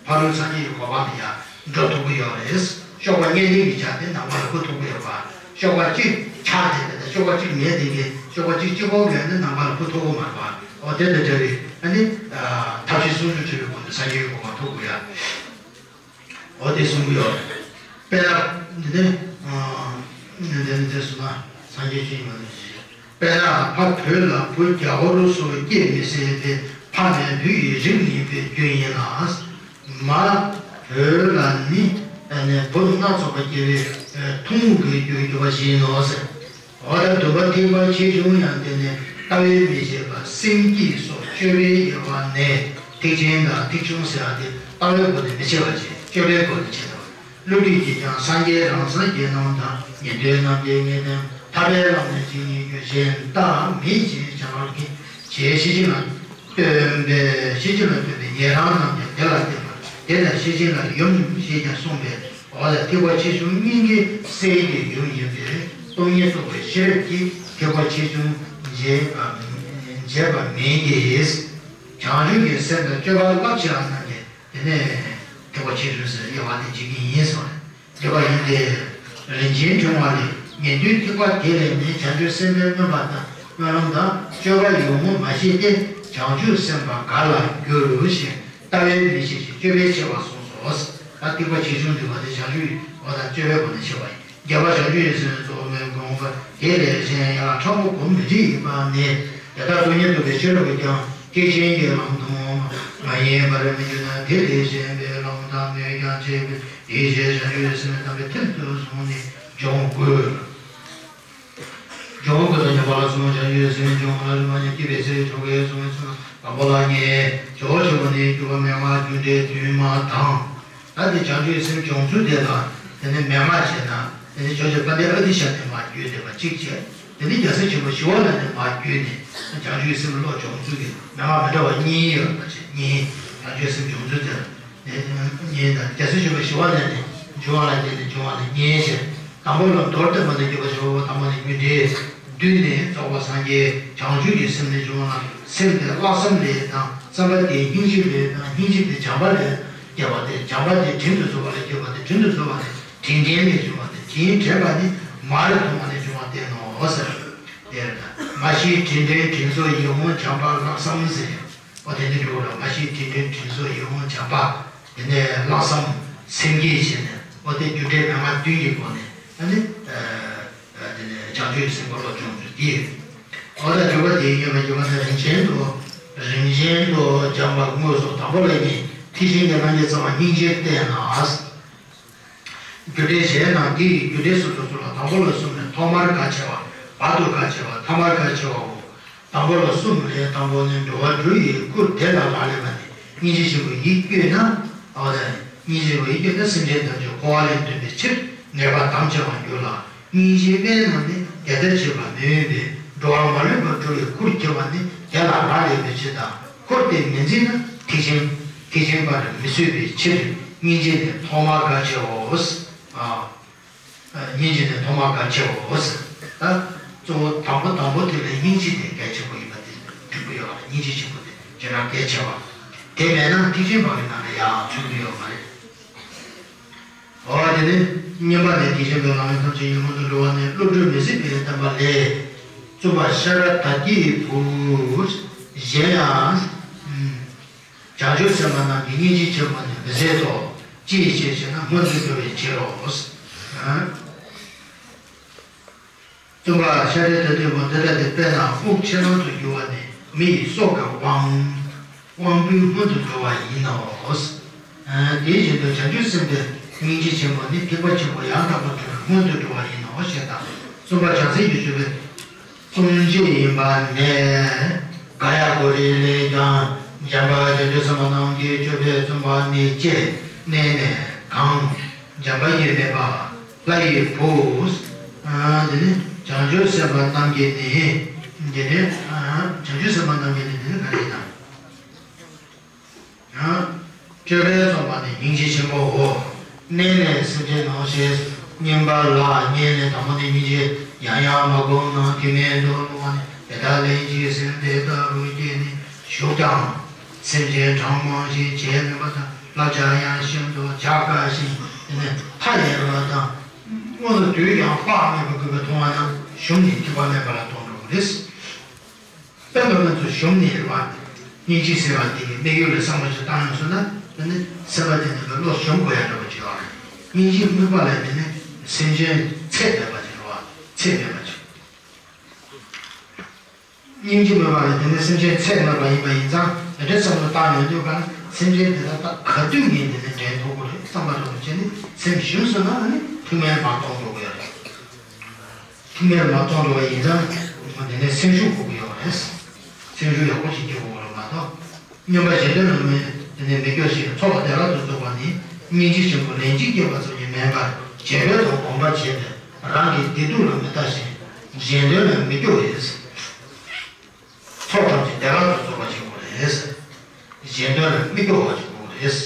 ཕ་རོལ་སངས་རྒྱས་ཀྱི་གོ་འཕང་དུ་ཡང་འགྲོ་ཐུབ་ཀྱི་ཡོད་རེད། གཤོག་པ་གཉིས་ལྡན་གྱི་ཆ་དེ་ནང་པ་ལ་འཕུར་ཐུབ་ཀྱི་ཡོད་པ། གཤོག་པ་གཅིག་ཆགས་བསྡད་པ་དང་གཤོག་པ་གཅིག་མེད་བསྡད་མཁན། གཤོག་པ་གཅིག་གཅིག་པོ་མེད་ན་ནང་པ་ལ་འཕུར་ཐུབ་ཀྱི་མ་རེད་པ། འོ་དེ་དང་འདྲ་བའི་ཨ་ནི་ཐབས་ཤེས་སུམ་ཅུ་འཁྲིད་པའི་སྒོ་ནས་སངས་རྒྱས་ཀྱི་གོ་འཕང་ཐོབ་དགོས་ཡ། འོ་དེ་གསུང་གི་ཡོད། དཔེར་ན་འདི་ནི་འདི་ནི་དེ་སོང་ན་སངས་རྒྱས་ཆོས་ཉིད་མ་ལུས་ཤིང་། དཔེར་ན་ཕ་བོད་ལ་བུ་རྒྱ་ཧོར་སོགས་སྐྱེ་མི་སྲིད་པས། ཕ་མེས་བུ་ཡི་རིགས་ཡིན་པའི་རྒྱུ་ཡིན་ལ། མ་བོད་ལ་ནི་བུ་སྣ་ཚོགས་པ་སྐྱེ་བའི་ཐུན་མོང་གི་རྒྱུ་ཡོད་པ་ཞིག་ཡིན་ནོ་ཟེར། འོ་ད་འདུན་པ་ཐེག་པ་ཆེ་ཆུང་ཡང་དེ་ནི་ལྟ་བས་མི་ཕྱེད་པ། སེམས་བསྐྱེད་སོགས་སྤྱོད་པའི་དབྱེ་བ་ནས་ཐེག་ཆེན་དང་ཐེག་ཆུང་ཟེར་བ་དེ་ལྟ་བའི་སྒོ་ནས་མི་ཕྱེ་བ་བྱས། སྤྱོད་པའི་སྒོ་ནས་ཕྱེ་བ། བསླུ་བྲིད་ཀྱིས་ཀྱང་སངས་རྒྱས་རང་སངས་རྒྱས་རྣམས་དང་། ཉན་ཐོས་རྣམས་ཀྱི་ངེས་དོན་ཐར་པའི་ལམ་ནས་ཇི་སྙེད་རྒྱུ། གཞན་དག་མེད་ཅེས་བྱ་བར་གྱིས། ཞེས་ཤེར་ཕྱིན་ལ་སྟོན་པས། ཤེར་ཕྱིན་ལ་སྟོན་པས་ཉན་རང་རྣམས་ཀྱང་དེ་ལ་བརྟེན་པར། དེ་ལྟར་ཤེར་ཕྱིན་ལ་ཡུམ་ཞེས་ཀྱང་གསུངས་པས། འོ་ད་ཐེག་པ་ཆེ་ཆུང་གཉིས་ཀའི་སེལ་གྱི་ཡུམ་ཡིན་པས། སྟོང་ཉིད་རྟོགས་པའི་ཤེས་རབ་ཀྱིས་ཐེག་པ་ཆེ་ཆུང་འབྱེད་པ་འབྱེད་པ་མིན་གྱི། བྱང་ཆུབ་ཀྱི་སེམས་དང་སྤྱོད་པ་རླབས་ཆེ་བ་རྣམས་ཀྱིས་དེ་ནས་ཐེག་པ་ཆེ་ཆུང་ཟེར་དབྱེ་བ་དེ་འབྱེད་ཀྱི་ཡིན་གསུངས། འབྱེད་པ་ཡིན་ཏེ། རིན་ཆེན་ཕྲེང་བ་ལས། ཉན་ཐོས་ཐེག་པ་དེ་ལས་ནི། བྱང་ཆུབ་སེམས་དཔའི་སྨོན་པ་དང་། སྨོན་ལམ་དང་སྤྱོད་པ་ཡོངས་བསྔོ་མ་ཤེས་ཏེ། བྱང་ཆུབ་སེམས་དཔའ་ག་ལ་འགྱུར་ཞེས། ལྟ་བས་མི་ཕྱེད་ཅིང་སྤྱོད་པས་ཕྱེ་བར་གསུངས་སོ། ད་ཐེག་པ་ཆེ་ཆུང་འདུས་པ་དེ་བྱང་ཆུབ་འོ་དང་སྤྱོད་པའི་སྒོ་ནས་ཕྱེ་བ་ཡིན། བརྒྱད་པ་བྱང་ཆུབ་ཀྱི་སེམས་གཙོ་བོ་སྨོན་དགོངས་པ། དེ་ལས་གཞན་ཡང་ཕྲ་མོ་སྒོམ་མི་འདྲ་ཡིན་པ་ནི། དེ་དག་སྟོང་ཉིད་རྟོགས་པའི་ཤེས་རབ་ཀྱིས་ཀྱང་ཐེག་ཆེན་གྱི་ལམ་དུ་མ་ཡེངས་པར་མི་འགྱུར་ན། དེ་ལས་གཞན་པའི་ལམ་དང་མོས་ཀྱང་བྱེད་པའི་ཡིད་བྱེད་བྱང་ཆུབ་ཀྱི་སེམས་དམ་པའི་མཐིལ་དུ་བཟུང་ནས་སྦྱོང་དགོས། སྦྱོང་དགོས་དང་། ཉམས་པ་ལ་བཟུང་བྱང་ཆུབ་ཀྱི་སེམས་སྦྱོང་བ་ལ་རིམ་པ་གཉིས། སྐྱེས་པའི་ཚེ་ཆོ་གའི་གསུང་བའི་ཚུལ་དང་པོ་ལ་གཉིས། ཇོ་བོ་ཆེན་པོ་ནས་བསྒྱུར་བ་མན་ངག་རྒྱུ་འབྲས་བདུན་མ་དང་། ད་དེ་བྱང་ཆུབ་ཀྱི་སེམས་སྦྱོང་ཚུལ་དེ་ལ་དེ་ནས་མན་ངག་བྱས་ན། དེ་ནས་ཇོ་བོ་རྗེ་དཔལ་ལྡན་ཨ་ཏི་ཤ་ནས་མར་བརྒྱུད་བསྡད་པ་གཅིག་བྱས། དེ་ནས་རྒྱལ་སྲས་ཆེན་པོ་ཞི་བ་ལྷ་ནས་མར་བརྒྱུད་ནས་བྱང་ཆུབ་ཀྱི་སེམས་བློ་སྦྱོང་ཚུལ་གྱི་མན་ངག་མི་འདྲ་བ་གཉིས་ཡོད་པ་བྱས། གཉིས། བྱང་ཆུབ་ཀྱི་སེམས་སྦྱོང་ཚུལ་དེ་ལ་གཉིས་དང་། རྒྱལ་སྲས་ཆེན་པོ་ཞི་བ་ལྷ་ནས་འབྱུང་བ་ལ་བརྟེན་ནས་འབྱུང་བ་ལ་གཉིས་བྱས། དང་པོ་ལ་མདོར་བསྟན་པ་ནས་བརྒྱུད་པ་ཞེས་པ་པོ་དང་པོ་ནས་རྒྱུ་འབྲས་བདུན་ནས་རྫོགས་པ་སངས་རྒྱས། བྱང་ཆུབ་ཀྱི་སེམས་ནས་འབྱུང་བ་ལ་སེམས་དེ་ལྷག་བསམ་ལས་དང་། བསམ་པ་དེ་སྙིང་རྗེ་ལས་དང་། སྙིང་རྗེ་དེ་བྱམས་པ་ལས་སྐྱེས་པ་སྟེ། བྱམས་པ་དེ་དྲིན་དུ་གཟོ་བ་ལས་སྐྱེས་པ་སྟེ། དྲིན་དུ་གཟོ་བ་དེ་དྲིན་དྲན་ལས་བྱུང་བ་སྟེ། དྲིན་དྲན་པ་ནི་མར་མཐོང་བ་ལས་བྱུང་བ་སྟེ་ནོ་ཟེར། དེར་མ་ཤེས་དྲིན་དྲན་དྲིན་གཟོ་ཡིད་འོང་བྱམས་པ་ལྷག་བསམ་ཟེར། འོ་དེ་འདྲ་འགྲོ་ར། མ་ཤེས་དྲིན་དྲན་དྲིན་གཟོ་ཡིད་འོང་བྱམས་པ། དེ་ནས་ལྷག་བསམ་སེམས་བསྐྱེད་བྱས་ནས། འོ་དེ་རྒྱུ་འབྲས་མན་ངག་བདུན་གྱི་སྒོ་ནས་ཨ་ནི། དེ་ནས་བྱང་ཆུབ་སེམས་དཔའ་བློ་སྦྱོང་ཚུལ་འདི། འོ་ད་འཇུག་པ་དེའི་ཉེས་པ་རྒྱུ་མ་ནི་རིན་ཆེན་དུ། རིན་ཆེན་དུ་སྦྱངས་པ་དངོས་སུ་དང་པོ་ལ་གཉིས། ཐེག་ཆེན་གྱི་རྣམ་འབྱེད་རྩ་བ་སྙིང་རྗེར་བརྟེན་ལ། རྒྱུ་འབྲས་གཞན་རྣམས་དེ་ཡི་རྒྱུ་འབྲས་སུ་འགྲོ་ཚུལ་ལ། དང་པོ་ལ་གསུམ་ནས་ཐོག་མར་གལ་ཆེ་བ། བར་དུ་གལ་ཆེ་བ། ཐ་མར་གལ་ཆེ་བའོ། དང་པོ་ལ་གསུམ་ལས། དང་པོ་ནི་འགྲོ་བ་དྲུག་ཡི་ཁུར་དེ་ལ་ལག་ལེན་པ་སྟེ། སྙིང་རྗེ་ཆེན་པོས་ཡིད་བསྐྱོད་ན། འོ་ད་སྙིང་རྗེ་ཆེན་པོས་ཡིད་བསྐྱོད་ན་སེམས་ཅན་ཐམས་ཅད་འཁོར་བ་ལས་འདུལ་བའི་ཕྱིར་ངེས་པར་དམ་བཅའ་བར་འགྱུར་ལ། སྙིང་རྗེ་དམན་རྣམས་ནི་དེ་ལྟར་བྱེད་པ་མི་འོས་པས། འགྲོ་བ་མ་ལུས་པ་དྲུག་ཡི་ཁུར་ཁྱེར་བ་ནི་དེ་ལ་ལག་ལེན་པའི་ཕྱིར་དང་། ཁུར་དེ་མི་འཛིན་ན་ཐེག་ཆེན་ཐེག་ཆེན་པར་མི་བཟོད་པའི་ཕྱིར། སྙིང་རྗེ་ནི་ཐོག་མར་གལ་ཆེའོ། ཨ། སྙིང་རྗེ་ནི་ཐོག་མར་གལ་ཆེའོ་ཟེར། ད་གཙོ་བོ་དང་པོ་དང་པོ་དེ་ལ་སྙིང་རྗེ་དེ་གལ་ཆེན་པོ་ཡིན་པ་དེ་འགྲིག་གི་ཡོད་རེད། སྙིང་རྗེ་ཆེན་པོ་དེ་ཇི་ལྟར་གལ་ཆེ་བ། དེ་མེད་ན་ཐེག་ཆེན་བར་གྱི་ནང་ལ་ཡང་ཚུད་ཀྱི་ཡོད་མ་རེད། འོ་དེ་ནི་བསྙེན་པ་ནི་དེ་བཞིན་པའི་ལམ་ཡང་ཐམས་ཅད་ཀྱི་སྔོན་དུ་འགྲོ་བ་ནི་བསླུ་བྲིད་མི་སྲིད་པའི་བསྟན་པ་ལས། བཙུན་པ་ཤ་ར་དྭ་ཏིའི་བུ། གཞན་ཡང་། བྱང་ཆུབ་སེམས་དཔའ་རྣམས་ཀྱི་སྙིང་རྗེ་ཆེན་པོ་ནི་མི་ཟད་དོ། ཅིའི་ཕྱིར་ཞེ་ན་སྔོན་དུ་འགྲོ་བའི་ཕྱིར་རོ། བཙུན་པ་ཤཱ་ར་དྭ་ཏིའི་བུ། འདི་ལྟ་སྟེ། དཔེར་ན་དབུགས་ཆད་ལྷམ་དུ་གྱུར་པ་ནི་མི་ཡི་སྲོག་གི་དབང་། དབང་པོའི་སྔོན་དུ་འགྲོ་བ་ཡིན་ནོ། དེ་བཞིན་དུ་བྱང་ཆུབ་སེམས་དཔའི་སྙིང་རྗེ་ཆེན་པོ་ནི་ཐེག་པ་ཆེན་པོ་ཡང་དག་པར་རྫོགས་པའི་སྔོན་དུ་འགྲོ་བ་ཡིན་ནོ་ཞེས་དང་། བཙུན་པ་བྱང་སེམས་ཀྱི་སྤྱོད་པའི་གཙོ་བོ་ཡིན་པ་ནས། ག་ཡ་གོ་རེ་ལས་ཀྱང་། འཇམ་དཔལ་བྱང་ཆུབ་སེམས་དཔའ་རྣམས་ཀྱི་སྤྱོད་པའི་བཙུན་པ་ནི་ཅེས་གནས་ནས་གང་། འཇམ་དཔལ་གྱིས་སྨྲས་པ། ལྷ་ཡི་བུ། འདི་ནི་བྱང་ཆུབ་སེམས་དཔའ་རྣམས་ཀྱི་ནི། འདི་ནི་བྱང་ཆུབ་སེམས་དཔའ་རྣམས་ཀྱི་ནི་འདི་ནི་ག་རེ་ཡིན་ནམ། སྤྱོད་པའི་བཙུན་པ་ནི་སྙིང་རྗེ་ཆེན་པོའོ། གནས་ནས་སེམས་ཅན་ནང་ཞེས་སྙན་པ་ལ་སྙན་ནས་དང་པོ་ནས་སྙིང་རྗེ་ཡང་ཡང་མ་བསྒོམས་ན་དེ་མིན་དུ་སློང་བ་ནི་དེ་དག་ལན་གཅིག་སེམས་དེ་ལྟ་བུ་སྐྱེས་ནས་ཞུགས་ཀྱང་། སེམས་ཅན་གྲངས་མང་ཞིང་བྱེད་མིན་པ་དང་བསླབ་བྱ་ཡང་ཤིན་ཏུ་བྱ་དཀའ་ཞིང་དེ་ནི་མཐའ་ཡས་པ་དང་། དངོས་སུ་དུས་ཀྱང་དཔག་མེད་པ་དགོས་པའི་མཐོང་བ་རྣམས་ཞུམ་ནས་ཐོས་པ་མེད་པ་ལ་ལྟོས་འགྲོ་གི་རེད། དཔེ་མི་སྣ་ཚོ་ཞུམ་ནས་རེད་བ། སྙིང་རྗེ་ཟེར་བ་དེ་གི་དམིགས་ཡུལ་ལ་བསམ་བློ་ཞིག་བཏང་ཡོང་སོང་ན་དེ་ནི་སེམས་པ་དེ་ནི་བློ་ཞུམ་དགོས་ཡ་འདྲ་པོ་ཅིག་ཡོད་རེད། སྙིང་རྗེ་དམིགས་པ་ལ་དེ་ནི་སེམས་ཅན་ཚད་མེད་པ་ཅིག་རེད་བ། ཚད་མེད་པ་ཅིག་སྙིང་རྗེ་དམིགས་པ་ལ་དེ་ནི་སེམས་ཅན་ཚད་མེད་པ་ཡིན་པ་ཡིན་ཙང་དེ་འདྲའི་བསམ་བློ་བཏང་ཡོང་དུས་གང་སེམས་ཅན་དེ་དག་ད་ག་དུས་ངས་དེ་ནི་འདྲེན་ཐུབ་ཀྱི་རེད་བསམ་པ་འདྲ་པོ་བྱས་ནས་སེམས་ཞུམ་སོང་ན་ཨ་ནི་ཐུགས་མེད་མ་གཏོང་འགྲོ་གི་ཡོད་རེད། ཐུགས་མེད་མ་གཏོང་འགྲོ་བ་ཡིན་ཙང་དེ་ནས་སེམས་ཤུགས་དགོས་ཀྱི་ཡོད་རེད། སེམས་ཤུགས་ཡག་པོ་ཞིག་སྐྱེ་དགོས་རེད་མ་གཏོགས། སྨྱོན་པ་གཞན་དོན་ལ་མི་དེ་ནས་མི་སྐྱོ་ཞིང་ཚོགས་བདེ་བླག་ཏུ་རྫོགས་པ་ནི་སྙིང་རྗེ་ཆེན་པོ་ལན་གཅིག་སྐྱེས་པ་ཙམ་གྱིས་མིན་པར་བརྗེ་བའི་ཐོག་གོམས་པ་བྱས་ཏེ་རང་གི་བདེ་སྡུག་ལ་མི་ལྟ་ཞིང་གཞན་དོན་ལ་མི་སྐྱོ་བས། ཚོགས་ཐམས་ཅད་བདེ་བླག་ཏུ་རྫོགས་པ་ཞིག་དགོས་རེད། གཞན་དོན་ལ་མི་སྐྱོ་བ་ཞིག་དགོས་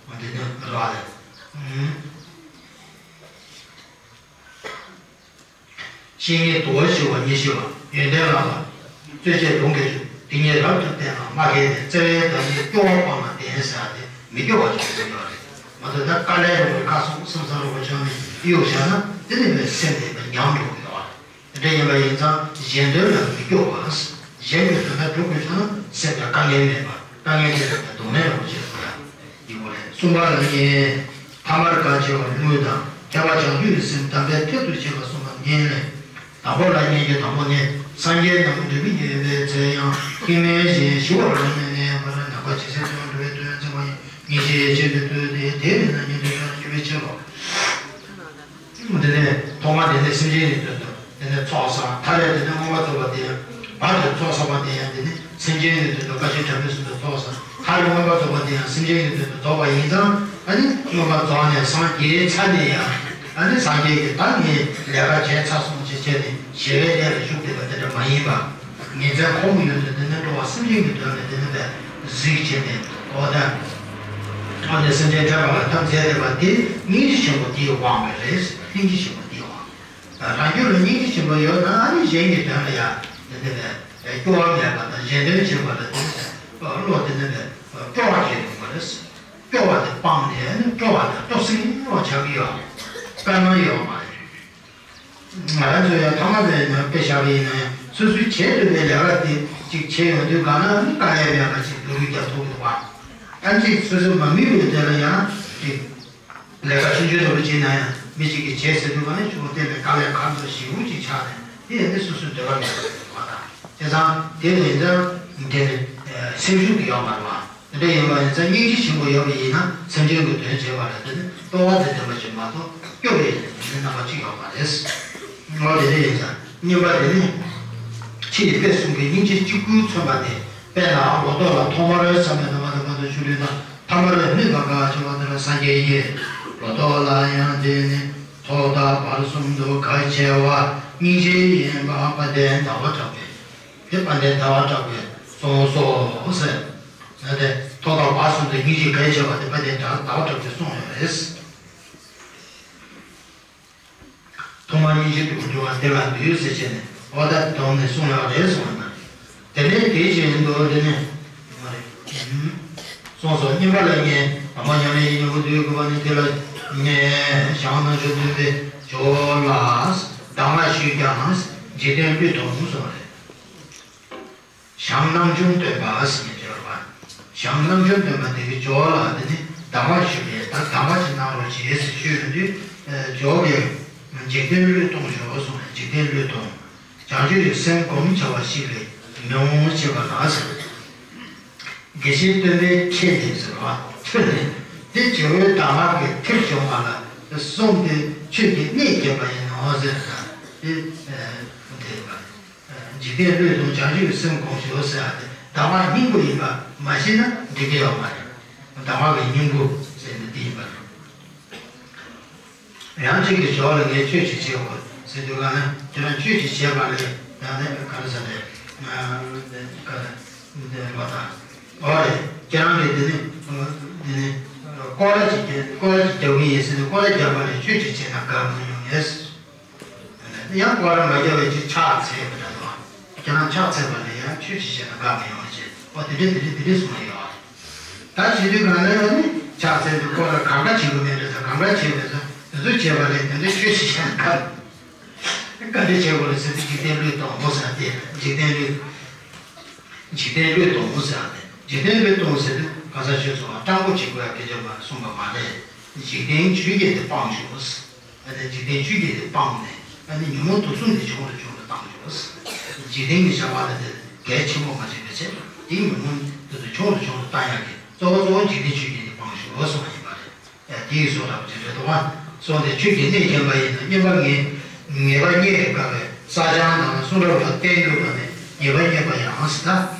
རེད། འདི་ནི་རག་ལས། བཤེས་གཉེན་དུ་བ་ཞི་བ་ཉེར་ཞི་བ་ཡོན་ཏན་བླ་མ། རྩོད་བཅས་ལུང་གིས་ཞུ། དེ་ཉིད་རབ་ཏུ་བསྟན་ལ་མ་གལ་ཏེ། བརྩེ་བའི་བདག་ཉིད་སྐྱོ་བ་སྤངས་ལ་བསྟེན་ཟེར་ཏེ་མི་སྐྱོ་བ་ཞིག་ཡོད་རེད། མ་གཏོགས་ད་དཀའ་ལས་རེད་ཁ་སང་བསམ་བསམ་རོགས་པ་བྱུང་ནས་གཡུག་བཞག་ན་དེ་ནི་མི་སེམས་དེ་མི་ཉམས་འགྲོ་གི་ཡོད་རེད། དེ་འདྲ་ཡིན་པ་ཡིན་ཙང་གཞན་དོན་ལ་མི་སྐྱོ་བ། གཞན་གྱི་དོན་དག་སྒྲུབ་དགོས་བྱུང་ན་སེམས་ལ་དཀའ་ངལ་མེད་པ་དཀའ་ངལ་དེ་ལ་སྡུག་བསྔལ་རོགས་བྱེད་དགོས་ཡ། ཡིན་པ་རེད། གསུམ་པ་ལ་ཉེ། ཐ་མར་དགའ་བྱེད་པ་དངོས་དང་ཁྱད་པར་བྱང་ཆུབ་ཀྱི་སེམས་དམ་པའི་ཐེར་དུ་བྱེད་པ་གསུམ་པ་ཉེ་ལས། དང་པོ་ལ་ཉེ་རྒྱུ་དང་པོ་ནི་སངས་རྒྱས་རྣམས་འདོད་པའི་ཉེ་བའི་ཚེ་ཡང་སྐྱེ་མེད་ཅིང་ཞི་བར་རང་ཉིད་གནས་པར་ནམ་མཁའ་ཇི་སྲིད་དུ་འགྲོ་བའི་དོན་མཛད་པ་ཡང་ཉེ་ཞེས་བྱ་བའི་མདོ་སྟེ་དེ་བས་ན་ཉེ་དུ་ཡང་ཞུ་བའི་ཕྱིར་རོ། དེ་ནས་ཐོག་མ་དེ་ནས་སེམས་ཅན་གྱི་དོན་དུ་དེ་ནས་ཚོགས་བསགས། མཐའ་ལས་དེ་ནས་མངོན་པར་རྫོགས་པ་དེ་ཡང་བར་དུ་ཚོགས་བསགས་པ་དེ་ཡང་དེ་ནས་སེམས་ཅན་གྱི་དོན་དུ་བཀའ་ཆོས་དྲན་པའི་ཚུལ་དུ་ཚོགས་བསགས། མཐར་མངོན་པར་རྫོགས་པ་དེ་ཡང་སེམས་ཅན་གྱི་དོན་དུ་རྫོགས་པ་ཡིན་ཙང་ཨ་ནི་མངོན་པར་རྫོགས་ནས་སངས་རྒྱས་ཚར་ནས་ཡང་ཨ་ནི་སངས་རྒྱས་ཀྱིས་ད་ངས་ལས་ཀ་བྱས་ཚར་སོང་ཅེས་བྱས་ནས་ཞི་བའི་གནས་ལ་བཞུགས་བསྡད་པ་དེ་འདྲ་མ་ཡིན་པ། ངེས་འཛིན་ཁོ་བོ་ཡོད་དུས་དེ་ནི་འགྲོ་བ་སེམས་ཅན་གྱི་དོན་ལ་དེ་ནི་བས་གཟིགས་བྱས་ནས་འོ་ད། འོ་ནས་སེམས་ཅན་ཐེག་པ་ལ་ཐམས་ཅད་ཐེག་པ་དེ་སྙིང་རྗེ་ཆེན་པོ་དེའི་དབང་བས་རེད། སྙིང་རྗེ་ཆེན་པོ་དེའི་དབང་། རང་རྒྱུད་ལ་སྙིང་རྗེ་ཆེན་པོ་ཡོད་ན་ཨ་ནི་གཞན་གྱི་དོན་ལ་ཡང་དེ་ནི་བས་སྐྱོ་བ་མེད་པ་དང་གཞན་དོན་བྱེད་པ་ལ་དེ་ནི་བས་བློ་དེ་ནི་བས་སྤྲོ་བ་སྐྱེ་ཐུབ་པ་རེད། སྐྱོ་བ་དེ་སྤངས་ནས་ཨ་ནི་སྤྲོ་བ་དང་སྟོབས་ཟིན་པ་ཆགས་ཀྱི་ཡོད་དཀའ་ངལ་ཡོད་མ་རེད། ང་རང་ཚོ་ཡང་ཐ་མ་དེ་ནས་དཔེ་བཞག་པ་ཡིན་ན་ཡང་སོ་སོའི་བྱེད་ཐུབ་པའི་ལས་ཀ་དེ་གཅིག་བྱེད་ཡོང་དུས་གང་ན་ཨ་ནི་དཀའ་ལས་མེད་པ་ཞིག་སྡུག་རུས་རྒྱག་ཐུབ་འདུག་པ། ཨ་ནི་གཅིག་སོ་སོའི་མ་མོས་པའི་དེ་ལ་ཡང་གཅིག་ལས་ཀ་ཆུང་ཆུང་འདྲ་པོ་བྱེད་ན་ཡང་མི་གཅིག་གིས་བྱེད་ཟེར་དུས་གང་ན་ཆུང་དེ་ལས་དཀའ་ལས་ཁག་པོ་ཞེ་པོ་ཅིག་ཆགས་ནས་དེ་ཡང་ནི་སོ་སོའི་འདོད་པ་མེད་པ་རེད་པ། དེ་ཙང་དེ་ལས་ཀྱང་དེ་ནི་སེམས་ཤུགས་དེ་ཡོད་མ་རེད་པ། དེ་འདྲ་ཡིན་པ་ཡིན་ཙང་སྙིང་རྗེ་ཆེན་པོ་ཡོད་པ་ཡིན་ན་སེམས་ཅན་གྱི་དོན་བྱེད་པ་ལ་དེ་ནི་སྤྲོ་བ་དེ་ལྡན་པ་ཞིག་མ་གཏོགས་སྐྱོ་བའི་དེ་ནི་རྣམ་པ་གཅིག་ཡོད་མ་རེད། ངོ་དེ་འདྲ་ཡིན་ཙང་གཉིས་པ་དེ་ནི་ཕྱི་ཡི་དཔེ་གསུམ་གྱི་སྙིང་རྗེ་གཅིག་པུའི་མཚོན་པ་སྟེ། དཔེར་ན་ལོ་ཏོག་ལ་ཐོག་མར་བསམ་པའི་རྣམ་པ་དང་མ་དང་ཆུ་ལུད་དང་ཐ་མར་སྨིན་པ་དགའ་བ་ཆེ་བ་དེ་ལ་སངས་རྒྱས་ཀྱིས་ལོ་ཏོག་ལ་ཡང་དེ་ནི་ཐོག་མཐའ་བར་གསུམ་དུ་གལ་ཆེ་བ་སྙིང་རྗེ་ཡིན་པ་དཔལ་ལྡན་ཟླ་བ་གྲགས་པས། དེ་དཔལ་ལྡན་ཟླ་བ་གྲགས་པས་གསུངས་སོ་ཟེར། ན་དེ་ཐོག་མཐའ་བར་གསུམ་དུ་སྙིང་རྗེ་གལ་ཆེ་བ་དེ་དཔལ་ལྡན་ཟླ་བ་གྲགས་པས་གསུངས་ཡོད་རེད། ཐོག་མར་སྙིང་རྗེ་སྡུག་འགྲོ་བ་འདི་ལ་འདུད་ཟེར་བྱས་ནས་འོ་ད་དོན་ནས་གསུངས་ཡོད་རེད་གསུངས་པ་ན། དེ་ནས་དེ་བཞིན་དུ་དེ་ནས་གསུངས་སོ། གཉིས་པ་ལ་ངས་ཨ་མ་ཉམས་ལེན་ཡིན་ཉོ་བོ་དུས་དགོས་པ་ནི་དེ་ལ་ངས་ཞང་ན་ཆུ་འདུས་པའི་ཇོ་བོ་ལ་གདམས་ངག་ཞུས་ཀྱང་འཇིག་རྟེན་བློས་ཐོངས་གསུངས་པ་རེད། ཞང་རྣམ་འཇོམས་སྟོན་པ་ཟེར་ནས་ཡོད་པ། ཞང་རྣམ་འཇོམས་སྟོན་པ་དེ་གི་ཇོ་བོ་ལ་དེ་ནི་གདམས་ངག་ཞུས་པས་ད་གདམས་ངག་ཅིག་གནང་རོགས་བྱེད་ཟེར་ཞུས་ཡོང་དུས་ཇོ་བོ་གིས་འཇིག་རྟེན་བློས་གཏོང་ཞོག་གསུངས་ནས་འཇིག་རྟེན་བློས་གཏོང་། བྱང་ཆུབ་ཀྱི་སེམས་བསྒོམ་བྱ་བ་ཞིག་ལས་མི་འོང་བྱེད་པ་ལ་ཟེར། དགེ་བཤེས་སྟོན་པས་ཁྱེད་དེ་ཟེར་བ་ཐོས་ནས་དེ་ཇོ་བོའི་གདམས་ངག་གི་ཐིག་བྱུང་བ་ལ་གསུངས་ཏེ་ཆོས་ཀྱི་གནད་བརྒྱབ་པ་ཡིན་ནོ་ཟེར་ན་དེ་དེ་བ། འཇིག་རྟེན་བློས་གཏོང་བྱང་ཆུབ་ཀྱི་སེམས་སྒོམ་ཞོག་ཟེར་བ་དེ་གདམས་ངག་སྙིང་པོ་ཡིན་པ་མ་ཤེས་ན་འགྲིག་གི་ཡོད་མ་རེད། གདམས་ངག་གི་སྙིང་པོ་ཟེར་ནས་འདི་ཡིན་པ་རེད། ཡང་གཅིག་གིས་ཇོ་བོ་ལ་ངས་ཆོས་ཅིག་བྱེད་དགོས་ཟེར་དུས་གང་ན་ཁྱེད་རང་ཆོས་ཅིག་བྱེད་པ་ལས་ཡང་ནས་ག་རེ་ཟེར་ནས་ག་རེ་འདི་ལོ་དང་འོ་རེད་ཁྱེད་རང་གིས་འདི་ནི་འདི་ནི། སྐོར་ར་ཅིག་རྒྱབ། སྐོར་ར་ཅིག་རྒྱབ་ཀྱི་ཡིན་ཟེར་ནས། སྐོར་ར་རྒྱབ་པ་ལས་ཆོས་ཅིག་བྱས་ན་དགའ་མི་ཡོང་ངས། ཡང་སྐོར་ར་མ་རྒྱབ་པའི་ཅིག་ཕྱག་འཚལ་བ་འདྲ་འདུག་ཁྱེད་རང་ཕྱག་འཚལ་བ་ལས་ཡང་ཆོས་ཅིག་བྱས་ན་དགའ་མི་ཡོང་ཞེས། ཨོ་དེ་འདྲས་དེ་འདྲས་དེ་འདྲས་གསུངས་ཡོད། ད་བྱེད་དུས་གང་ལ་ཡང་ནི་ཕྱག་འཚལ་དུས་སྐོར་ར་གང་འདྲ་བྱེད་དགོས་མིན་འདྲ་ཟེར། གང་འདྲ་བྱེད་དགོས་ཟེར། དེ་ཚོ་བྱས་པ་ལས་དེ་འདྲས་ཆོས་ཅིག་བྱས་ན་དགའ། བཀའ་དྲིན་ཆེ་བོ་ལ་ཟེར་དུས་འཇིག་རྟེན་བློས་གཏོང་ངོ་ཟེར་ཏེ། འཇིག་རྟེན་བློས། འཇིག་རྟེན་བློས་གཏོང་ངོ་ཟེར་ཏེ། འཇིག་རྟེན་བློས་གཏོང་ཟེར་དུས་ག་ས་ཆོས་སོ་སྤྲང་པོ་བྱེད་དགོས་ཡ་སྐད་ཆ་མ་གསུངས་པ་མ་རེད། འཇིག་རྟེན་ཆོས་བརྒྱད་དེ་སྤངས་ཤོག་ཨ་ནི་འཇིག་རྟེན་ཆོས་བརྒྱད་དེ་སྤངས་ནས། ཨ་ནི་ཉོན་མོངས་དུག་གསུམ་དེ་ཆུང་རུ་ཆུང་རུ་བཏང་ཤོག་འཇིག་རྟེན་གྱི་བྱ་བ་ལ་དེ་གལ་ཆེན་པོ་མ་བྱེད་པའི་ཕྱིར། དེ་ཉོན་མོངས་དེ་ཚོ་ཆུང་རུ་ཆུང་རུ་བཏང་ཡག་གི་གཙོ་བོ་གཙོ་བོ་འཇིག་རྟེན་ཆོས་བརྒྱད་དེ་སྤངས་ཤོག་གསུངས་པ་ཡིན་པ་རེད། དེའི་སོ་རབ་ཅིག་རེད་དོ། སོང་སྟེ་ཆོས་ཀྱི་གནས་བརྒྱན་པ་ཡིན་ན། བསྙེན་པ་ངེས་ངེས་པ་རྙེད་དཀའ་བས་བསགས་སྦྱང་དང་གསུང་རབ་ལ་བརྟེན་དགོས་པ་ནི་ཉེས་པ་རྙེད་པ་ཡང་ཟེར་ན།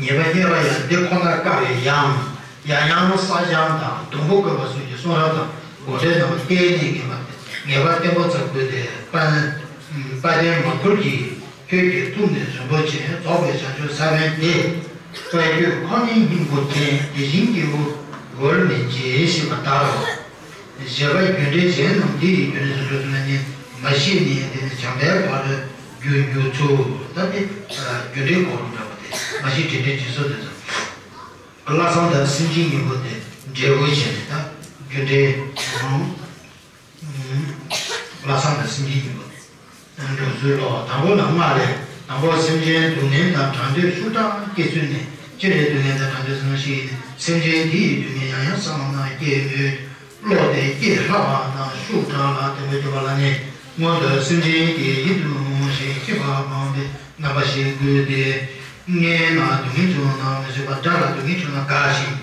ཉེས་པ་རྙེད་པ་ཡང་འདི་ཁོ་ན་དཀའ་བས་ཡང་ཡང་ཡང་བསགས་སྦྱང་དང་སྡོང་པོ་བཀོད་པ་སོགས་ཀྱི་གསུང་རབ་དང་དགོངས་འགྲེལ་རྣམས་བརྟེན་ནས་ངེས་པ་ངེས་པ་བརྟན་པོ་ཙམ་དགོས་ཏེ། དཔལ་དཔལ་ལྡན་མ་གུར་གྱིས། ཁྱོད་ཀྱི་ཐུགས་ནི་རིན་པོ་ཆེ། རྫོགས་པའི་བྱང་ཆུབ་ས་བོན་ཏེ། དཔལ་ཁྱོད་ཁོ་ནའི་སྙིང་པོ་མཁྱེན། དེ་བཞིན་གྱི་འོ་འོལ་མེད་ཅེས་ཞེས་པ་ལྟར་རོ། བཞད་པ་རྒྱུ་འབྲས་གཞན་རྣམས་འདི་ཡི་རྒྱུ་ནི་ཟེར་འགྲོ་དུས་ན་ནི་མ་ཤེས་ནས་དེ་ནི་བྱམས་པའི་བར་རྒྱུ་འགྱུར་ཚུལ། ད་དེ་རྒྱུ་འབྲས་གོ་རིམ་འདྲ་པོ་དེ་མ་ཤེས། འབྲས་འབྲས་འབྲས་སོ་དེ་ཚོ། ལྷག་བསམ་དང་སེམས་ཅན་སྙིང་པོ་དེ་འབྲས་བུ་བྱས་ནས། ད་རྒྱུ་འབྲས་ལྷག་བསམ་དང་སེམས་ཅན་སྙིང་པོ་དེ། འགྲོ་ཚུལ་ལོ། དང་པོ་ལ་སྔགས་ལས། དང་པོ་སེམས་ཅན་སྡུག་བསྔལ་དང་བྲལ་འདོད་ཤུགས་དྲག་སྐྱེ་ཚུལ་ནི། སྤྱིར་སྡུག་བསྔལ་དང་བྲལ་འདོད་ཟེར་ན་ཞིག་ཡིན། སེམས་ཅན་དེ་ཡི་སྡུག་བསྔལ་ཡང་ཡང་བསམ་ན་སྐྱེ་མོད། བློ་དེ་སྐྱེ་སླ་བ་དང་ཤུགས་དྲག་ལ། དེ་མོ་དེ་བ་ལ་ནི་སྔོན་དུ་སེམས་ཅན་དེ་ཡིད་དུ་འོང་ཞིང་ཁྱད་པར་སྤངས་པའི་རྣམ་པ་ཞིག་དགོས་ཏེ། མངལ་ན་སྡུག་བསྔལ་བྱུང་ན་མི་བཟོད་པ། དགྲ་ལ་སྡུག་བསྔལ་བྱུང་ན་དགའ་ཞིང་།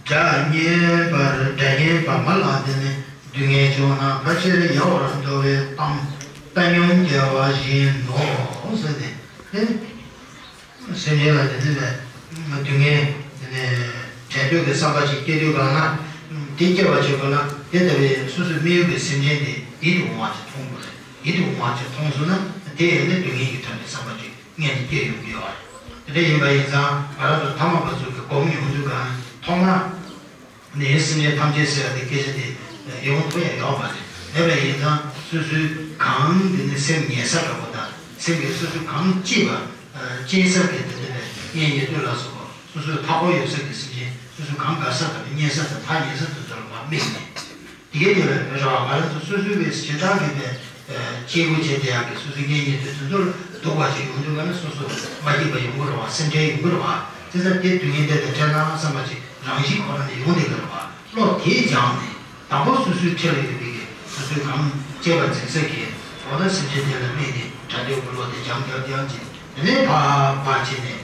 དགྲ་རྙེད་པར་དགྲ་རྙེད་པ་མ་ལ་དེ་ནི་སྡུག་བསྔལ་བྱུང་ན་ཕལ་ཆེར་ཡལ་བར་འདོར་བའི་གཏམ་བཏང་སྙོམས་རྒྱལ་བ་བཞིན་ནོ་ཟེར་ཏེ། ཨེ། སེམས་ཅན་ལ་དེ་ནི་སྡུག་བསྔལ་དེ་ནི་བྲལ་འདོད་ཀྱི་བསམ་པ་ཅིག་སྐྱེ་དུས་གང་ན། དེ་སྐྱེ་བར་བྱེད་དགོས་ན་དེ་ལྟ་བུའི་སོ་སོའི་དམིགས་ཡུལ་གྱི་སེམས་ཅན་དེ་ཡིད་དུ་འོང་བ་ཅིག་མཐོང་དགོས་རེད། ཡིད་དུ་འོང་བ་ཅིག་མཐོང་སོང་ན་དེ་ཡང་ནི་སྡུག་བསྔལ་གྱི་བྲལ་འདོད་བསམ་པ་ཅིག་སྔོན་ནས་སྐྱེ་ཡོང་གི་ཡོད་རེད། དེ་འདྲ་ཡིན་པ་ཡིན་ཙང་ང་རང་ཚོ་ཐ་མལ་པ་ཚོ་གི་སྒོམ་ཡོང་དུས་གང་ཐོག་མ་ནས་སེམས་ཅན་ཐམས་ཅད་ཟེར་བ་དེ་སྐད་ཆ་དེ་ཡོང་ཐུབ་ཡ་ཡོད་མ་རེད། མེད་པ་ཡིན་ཙང་སོ་སོའི་གང་དེ་ནི་སེམས་ཉེ་ས་འདྲ་པོ་དང་། སེམས་ཀྱི་སོ་སོའི་གང་གཅེས་པ་གཅེས་ས་གི་དེ་འདྲ་ལས་གཉེན་ཉེ་དུ་ལ་སོགས་པ་སོ་སོའི་མཐའ་འཁོར་ཡོད་ས་གི་སེམས་ཅན་སོ་སོའི་གང་དགའ་ས་དང་གཉེན་ས་དང་ཐག་ཉེ་ས་དེ་ཚོ་ལ་མ་དམིགས་ནས། དེ་གའི་དེ་ལ་རེ་བ་ང་རང་ཚོ་སོ་སོའི་བའི་ཞེ་དྲག་གི་བའི་སྐྱེས་བུ་བྱེད་དེ་ཡག་གི་སོ་སོའི་གཉེན་ཉེ་དུ་དེ་ཚོ་ལ་སྡུག་པ་ཅིག་ཡོང་དུས་ག་ནས་སོ་སོ་མ་སྐྱིད་པ་ཡོང་གི་རེད་བ། སེམས་ཁྲལ་ཡོང་གི་རེད་བ། དེ་ཚོ་དེ་དུས་ངན་དེ་དང་བྲལ་ན་བསམ་པ་ཅིག་རང་བཞིན་ཁོ་ན་ནས་ཡོང་བསྡད་ཀྱི་རེད་བ། བློ་དེ་སྦྱངས་ནས་དང་པོ་སོ་སོའི་འཕྲལ་ལ་ཡོད་པའི་གི་སོ་སོའི་གང་སྐྱེས་པ་འཛིན་ས་གི་འོ་ན་སེམས་ཅན་དེ་ལ་དམིགས་ནས་བྲལ་འདོད་ཀྱི་བློ་དེ་སྦྱངས་རྒྱག་རྒྱག་ཅིག་དེ་ནས་ཕར་ཕར་བྱས་ནས་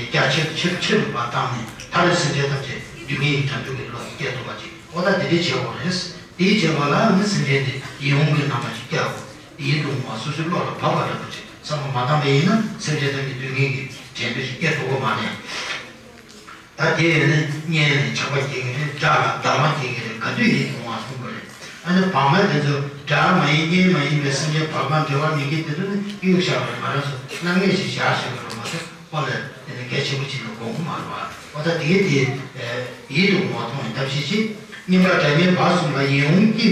རྒྱ་ཆེར་ཆེར་ཆེ་རུ་ཕར་བཏང་ནས་མཐར་སེམས་ཅན་ཐམས་ཅད་སྡུག་བསྔལ་གྱི་བྲལ་འདོད་ཀྱི་བློ་དེ་སྐྱེ་ཐུབ་པ་ཅིག་འོ་ད་དེ་འདྲའི་བྱེད་དགོས་རེད། དེའི་བྱེད་པ་ལ་ནི་སེམས་ཅན་དེ་ཡིད་འོང་གི་རྣམ་པ་ཅིག་སྐྱེ་དགོས། ཡིད་དུ་འོང་བ་སོ་སོའི་བློ་ལ་བབས་པ་འདྲ་པོ་ཅིག་བསམ་བློ་མ་བཏང་པ་ཡིན་ན་སེམས་ཅན་ཐམས་ཅད་སྡུག་བསྔལ་གྱི་བྲལ་འདོད་ཅིག་སྐྱེ་ཐུབ་ཀྱི་མ་རེད། ད་དེ་ཡང་ནི་གཉེན་ལ་ཆགས་པ་སྐྱེ་གི་རེད། དགྲ་ལ་སྡང་བ་སྐྱེ་གི་རེད། ག་དུས་ཡིད་དུ་འོང་བ་གསུངས་པ་རེད། ཨ་ནི་བག་མ་དེ་ཚོ་དགྲ་མ་ཡིན་གཉེན་མ་ཡིན་པའི་སེམས་ཅན་བག་མ་འབྲེལ་བ་མེད་མཁན་དེ་ཚོ་ནི་གཡུག་བཞག་པ་རེད། ང་རང་ཚོ་སྣང་ངེས་ཤིག་བཞག་བཞག་པ་རེད་མ་གཏོགས། ཁོ་ལ་དེ་ནི་གལ་ཆེན་པོ་ཅིག་ལ་དགོངས་ཀྱི་མ་རེད་བ། འོ་ད་དེ་གའི་དེ་ཡིད་དུ་འོང་བ་མཐོང་བའི་ཐབས་ཤེས་ཤིག་སྙན་པ་སྒྲ་སྙན་བར་གསུམ་ལ་ཡིད་འོང་སྐྱེ་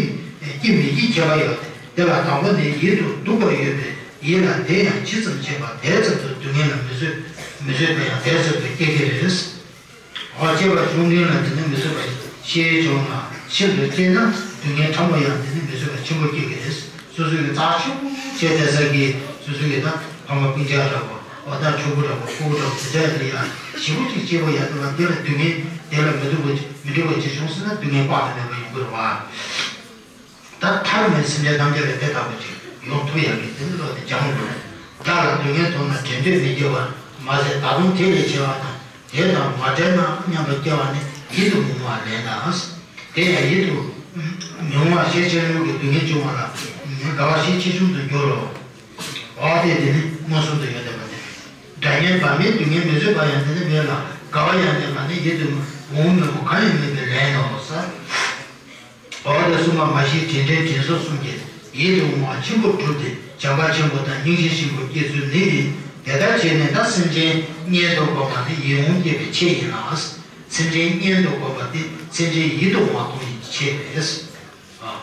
སྐྱེ་མེད་ཀྱི་ཁྱད་པར་ཡོད་དེ། དེ་ལ་དང་པོ་ནི་ཡིད་དུ་སྡུག་པ་ཡོད་པས་ཡིད་ལ་དེ་ཡང་ཇི་ཙམ་བྱེད་པ་དེ་ཙམ་དུ་སྡུག་བསྔལ་ལ་མི་བཟོད་མི་བཟོད་པ་ཡང་དེ་ཙམ་དུ་སྐྱེ་གི་རེད། འོ་སྐྱེ་བ་བྱུང་མཁན་ལ་དེ་ནི་མི་བཟོད་པ་ཤས་ཆེ་བྱུང་ན་ཤིན་ཏུ་སྐྱེས་ན་སྡུག་བསྔལ་ཕྲ་མོ་ཡང་དེ་ནི་མི་བཟོད་པ་ཆེན་པོ་སྐྱེ་གི་རེད། སོ་སོའི་གི་རྩ་ཆེན་པོ་བྱས་བསྡད་ས་གི་སོ་སོའི་གི་ད་ཕ་མ་སྤུན་ཀྱག་འདྲ་པོ། འོ་ད་ཕྲུ་གུ་འདྲ་པོ་ཕྲུ་གུ་འདྲ་པོ་དེ་འདྲ་ཡོད་ན་ཡང་ཞེ་པོ་ཅིག་སྐྱེ་བོ་ཡང་དེ་ལ་དེ་ལ་སྡུག་བསྔལ་དེ་ལ་མི་སྡུག་པ་མི་འགྲིག་པ་ཅིག་བྱུང་སོང་ན་སྡུག་བསྔལ་དཔག་ཏུ་མེད་པ་ཡོང་གི་རེད་བ། ད་མཐར་མེད་སེམས་ཅན་ཐམས་ཅད་ལ་དེ་ལྟ་བུ་ཅིག་ཡོང་ཐུབ་ཡག་གི་དེ་ནི་བློ་དེ་སྦྱང་དགོས། དགྲ་ལ་སྡུག་བསྔལ་མཐོང་ན་བྲལ་འདོད་མི་སྐྱེ་བར་མ་ཟད། ད་དུང་དེ་ལས་ཆེ་བ་དང་དེ་དང་མ་བྲལ་ནའང་སྙམ་པ་སྐྱེ་བ་ནི་ཡིད་དུ་མི་འོང་བ་ལས་ན། དེ་ཡང་ཡིད་དུ་མི་འོང་བ་ཤས་ཆེ་ཆུང་གི་སྡུག་བསྔལ་བྱུང་བ་ལ་དགའ་བ་ཤས་ཆེ་ཆུང་དུ་འགྱུར་རོ། འོ་དེ་དེ་ནི་མངོན་སུམ་དུ་ཡོད་བསྡད་པ་དེ། སྒྲ་སྙན་བར་མའི་སྡུག་བསྔལ་མི་བཟོད་པ་ཡང་དེ་ནི་མེད་ལ། དགའ་བ་ཡང་མེད་པ་ནི་ཡིད་དུ་འོང་མི་འོང་གང་ཡང་མེད་པའི་ལན་ནོ་ཟེར། འོ་དེ་གསུངས་པ་མ་ཤེས་དྲིན་དྲན་དྲིན་གཟོ་གསུམ་གྱིས་ཡིད་དུ་འོང་བ་ཆེན་པོ་བསྒྲུབས་ཏེ་བྱམས་པ་ཆེན་པོ་དང་སྙིང་རྗེ་ཆེན་པོ་སྐྱེ་ཚུལ་ནི། དེ་ལྟར་བྱས་ནས་ད་སེམས་ཅན་གཉེན་དུ་བསྒོམ་པ་ནི་ཡིད་འོང་སྐྱེས་པའི་ཆེད་ཡིན་ལ། སེམས་ཅན་གཉེན་དུ་བསྒོམ་པ་དེ་སེམས་ཅན་ཡིད་དུ་འོང་བ་མཐོང་བའི་ཆེད་རེད། ཨ།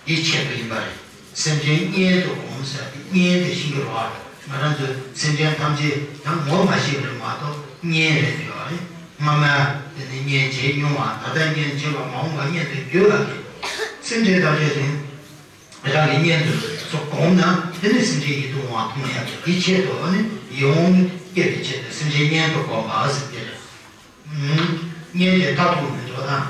འདི་ཆེད་དུ་ཡིན་པ་རེད། སེམས་ཅན་གཉེན་དུ་བསྒོམ་ཟེར་དེ་གཉེན་དེ་ཤེས་དགོས་རེད་བ། ང་རང་ཚོས་སེམས་ཅན་ཐམས་ཅད་ཡང་ངོ་མ་ཤེས་པ་རེད་མ་གཏོགས་གཉེན་རེད་ཟེར་བ་རེད། སྔ་མ་དེ་ནི་གཉེན་བྱས་མྱོང་བ། ད་ལྟ་གཉེན་བྱེད་པ། མ་འོངས་པ་གཉེན་དུ་འགྱུར་བ་རེད། སེམས་ཅན་ཐམས་ཅད་དེ་རང་གི་གཉེན་དུ་སོགས་བསྒོམས་ན་དེ་ནི་སེམས་ཅན་ཡིད་དུ་འོང་བ་མཐོང་ཡག་གི་དེ་ཆེད་དུ་ནི་ཡིད་འོང་སྐྱེ་བའི་ཆེད་དུ་སེམས་ཅན་གཉེན་དུ་བསྒོམ་པ་ཟེར་དེ་རེད། གཉེན་གྱི་མཐར་ཐུག་ནི་འགྲོ་དང་།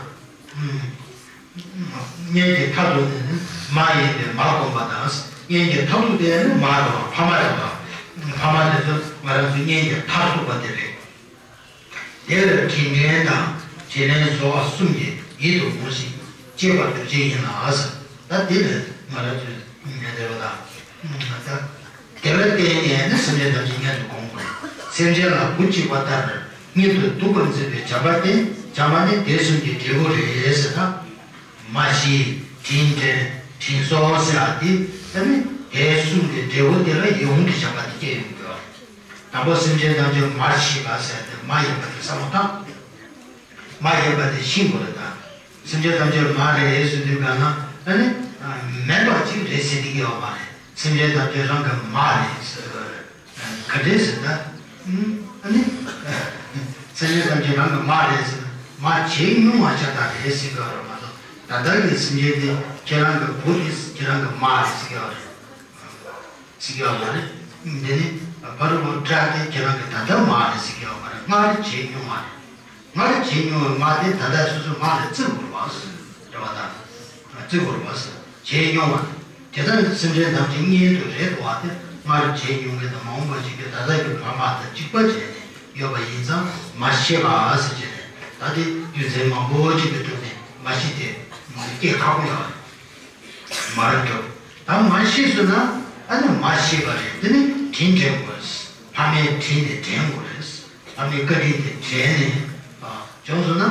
གཉེན་གྱི་མཐར་ཐུག་ནི་མ་ཡིན་པའི་མ་བསྒོམ་པ་དང་། གཉེན་གྱི་མཐར་ཐུག་དེ་ནི་མ་རེད་བ། ཕ་མ་རེད་བ། ཕ་མ་དེ་ཚོ་ང་རང་ཚོའི་གཉེན་གྱི་མཐར་ཐུག་པ་དེ་རེད། དེ་ལ་དྲིན་དྲན་དང་དྲིན་ལན་གཟོ་བ་གསུམ་གྱིས་ཡིད་དུ་འོང་ཞིང་གཅེས་པར་གྱུར་ཅིག་ཡིན་ལ། ད་དེ་ལ་ང་རང་ཚོས་ཉན་བདེ་བ་དང་། ད་དེ་ལ་བརྟེན་ནས་ནི་སེམས་ཅན་ཐམས་ཅད་གཉེན་དུ་བསྒོམ་དགོས། སེམས་ཅན་ལ་བུ་གཅིག་པ་ལྟར་གཉེན་དུ་འདུག་པར་འཛིན་པའི་བྱམས་པ་སྟེ། བྱམས་པ་ནི་དེ་གསུམ་གྱི་འབྲས་བུ་རེད་ཟེར་ན། མ་ཤི། དྲིན་དྲན། དྲིན་གཟོ་ཟེར་བ་དེ་ད་ནི་དེ་གསུམ་གྱི་འབྲས་བུ་དེ་ལ་ཡིད་འོང་གི་བྱམས་པ་དེ་སྐྱེ་ཡོང་དགོས། དང་པོ་སེམས་ཅན་ཐམས་ཅད་མར་ཤེས་པ་ཟེར་ཏེ་མ་ཡིན་པ་དེ་བསམ་བློ་བཏང་། མ་ཡིན་པ་དེ་ཤེས་དགོས་རེད་ད། སེམས་ཅན་ཐམས་ཅད་མ་རེད་ཟེར་དུས་གང་ན་ཨ་ནི་མེད་པ་ཅིག་རེད་ཟེར་གྱི་ཡོད་མ་རེད། སེམས་ཅན་ཐམས་ཅད་རང་གི་མ་རེད་ཟེར། ག་འདྲས་ཟེར་ན། ཨ་ནི་སེམས་ཅན་ཐམས་ཅད་རང་གི་མ་རེད་ཟེར་ན་མ་བྱས་མྱོང་བ་ཅག་ད་རེད་ཟེར་གྱི་ཡོད་རེད་མ་གཏོགས། ད་ལྟ་གི་སེམས་ཅན་དེ་ཁྱེད་རང་གི་བུ་རེད། ཁྱེད་རང་གི་མ་རེད་ཟེར་གྱི་ཡོད་རེད། ཟེར་གྱི་ཡོད་མ་རེད། འདི་ནི་བར་དུ་བསྒྲགས་ཏེ་ཁྱེད་རང་གི་ད་ལྟ་མ་རེད་ཟེར་གྱི་ཡོད་མ་རེད། སྔར་བྱས་མྱོང་བ་རེད། སྔར་བྱས་མྱོང་བའི་མ་དེ་ད་ལྟ་སོ་སོའི་མ་ལ་བརྩི་དགོས་པ་རེད་བ་དང་། བརྩི་དགོས་པ་རེད། བྱས་མྱོང་བ། དེ་ལྟར་སེམས་ཅན་ཐམས་ཅད་གཉེན་དུ་རེད་འདུག་བ་དེ་སྔར་བྱས་མྱོང་མཁན་དང་མ་འོངས་པར་བྱེད་མཁན་ད་ལྟ་གི་བར་མ་དང་གཅིག་པ་བྱས་ནས་ཡོད་པ་ཡིན་ཙང་མ་ཤེས་པ་ཟེར་བྱས་ནས་ད་དེ་རྒྱུ་མཚན་མང་པོ་ཅིག་གི་ཐོག་ནས་མ་ཤེས་ཏེ་སྐྱེ་ཁག་པོ་ཡོད་རེད། མར་འགྲོ། ད་མ་ཤེས་སོང་ན་ཨ་ནི་མ་ཤེས་པ་རེད། དེ་ནི་དྲིན་དྲན་དགོས། ཕ་མའི་དྲིན་དེ་དྲན་དགོས་རེད། ཕ་མའི་བཀའ་དྲིན་དེ་དྲན་ནས་བྱུང་སོང་ན།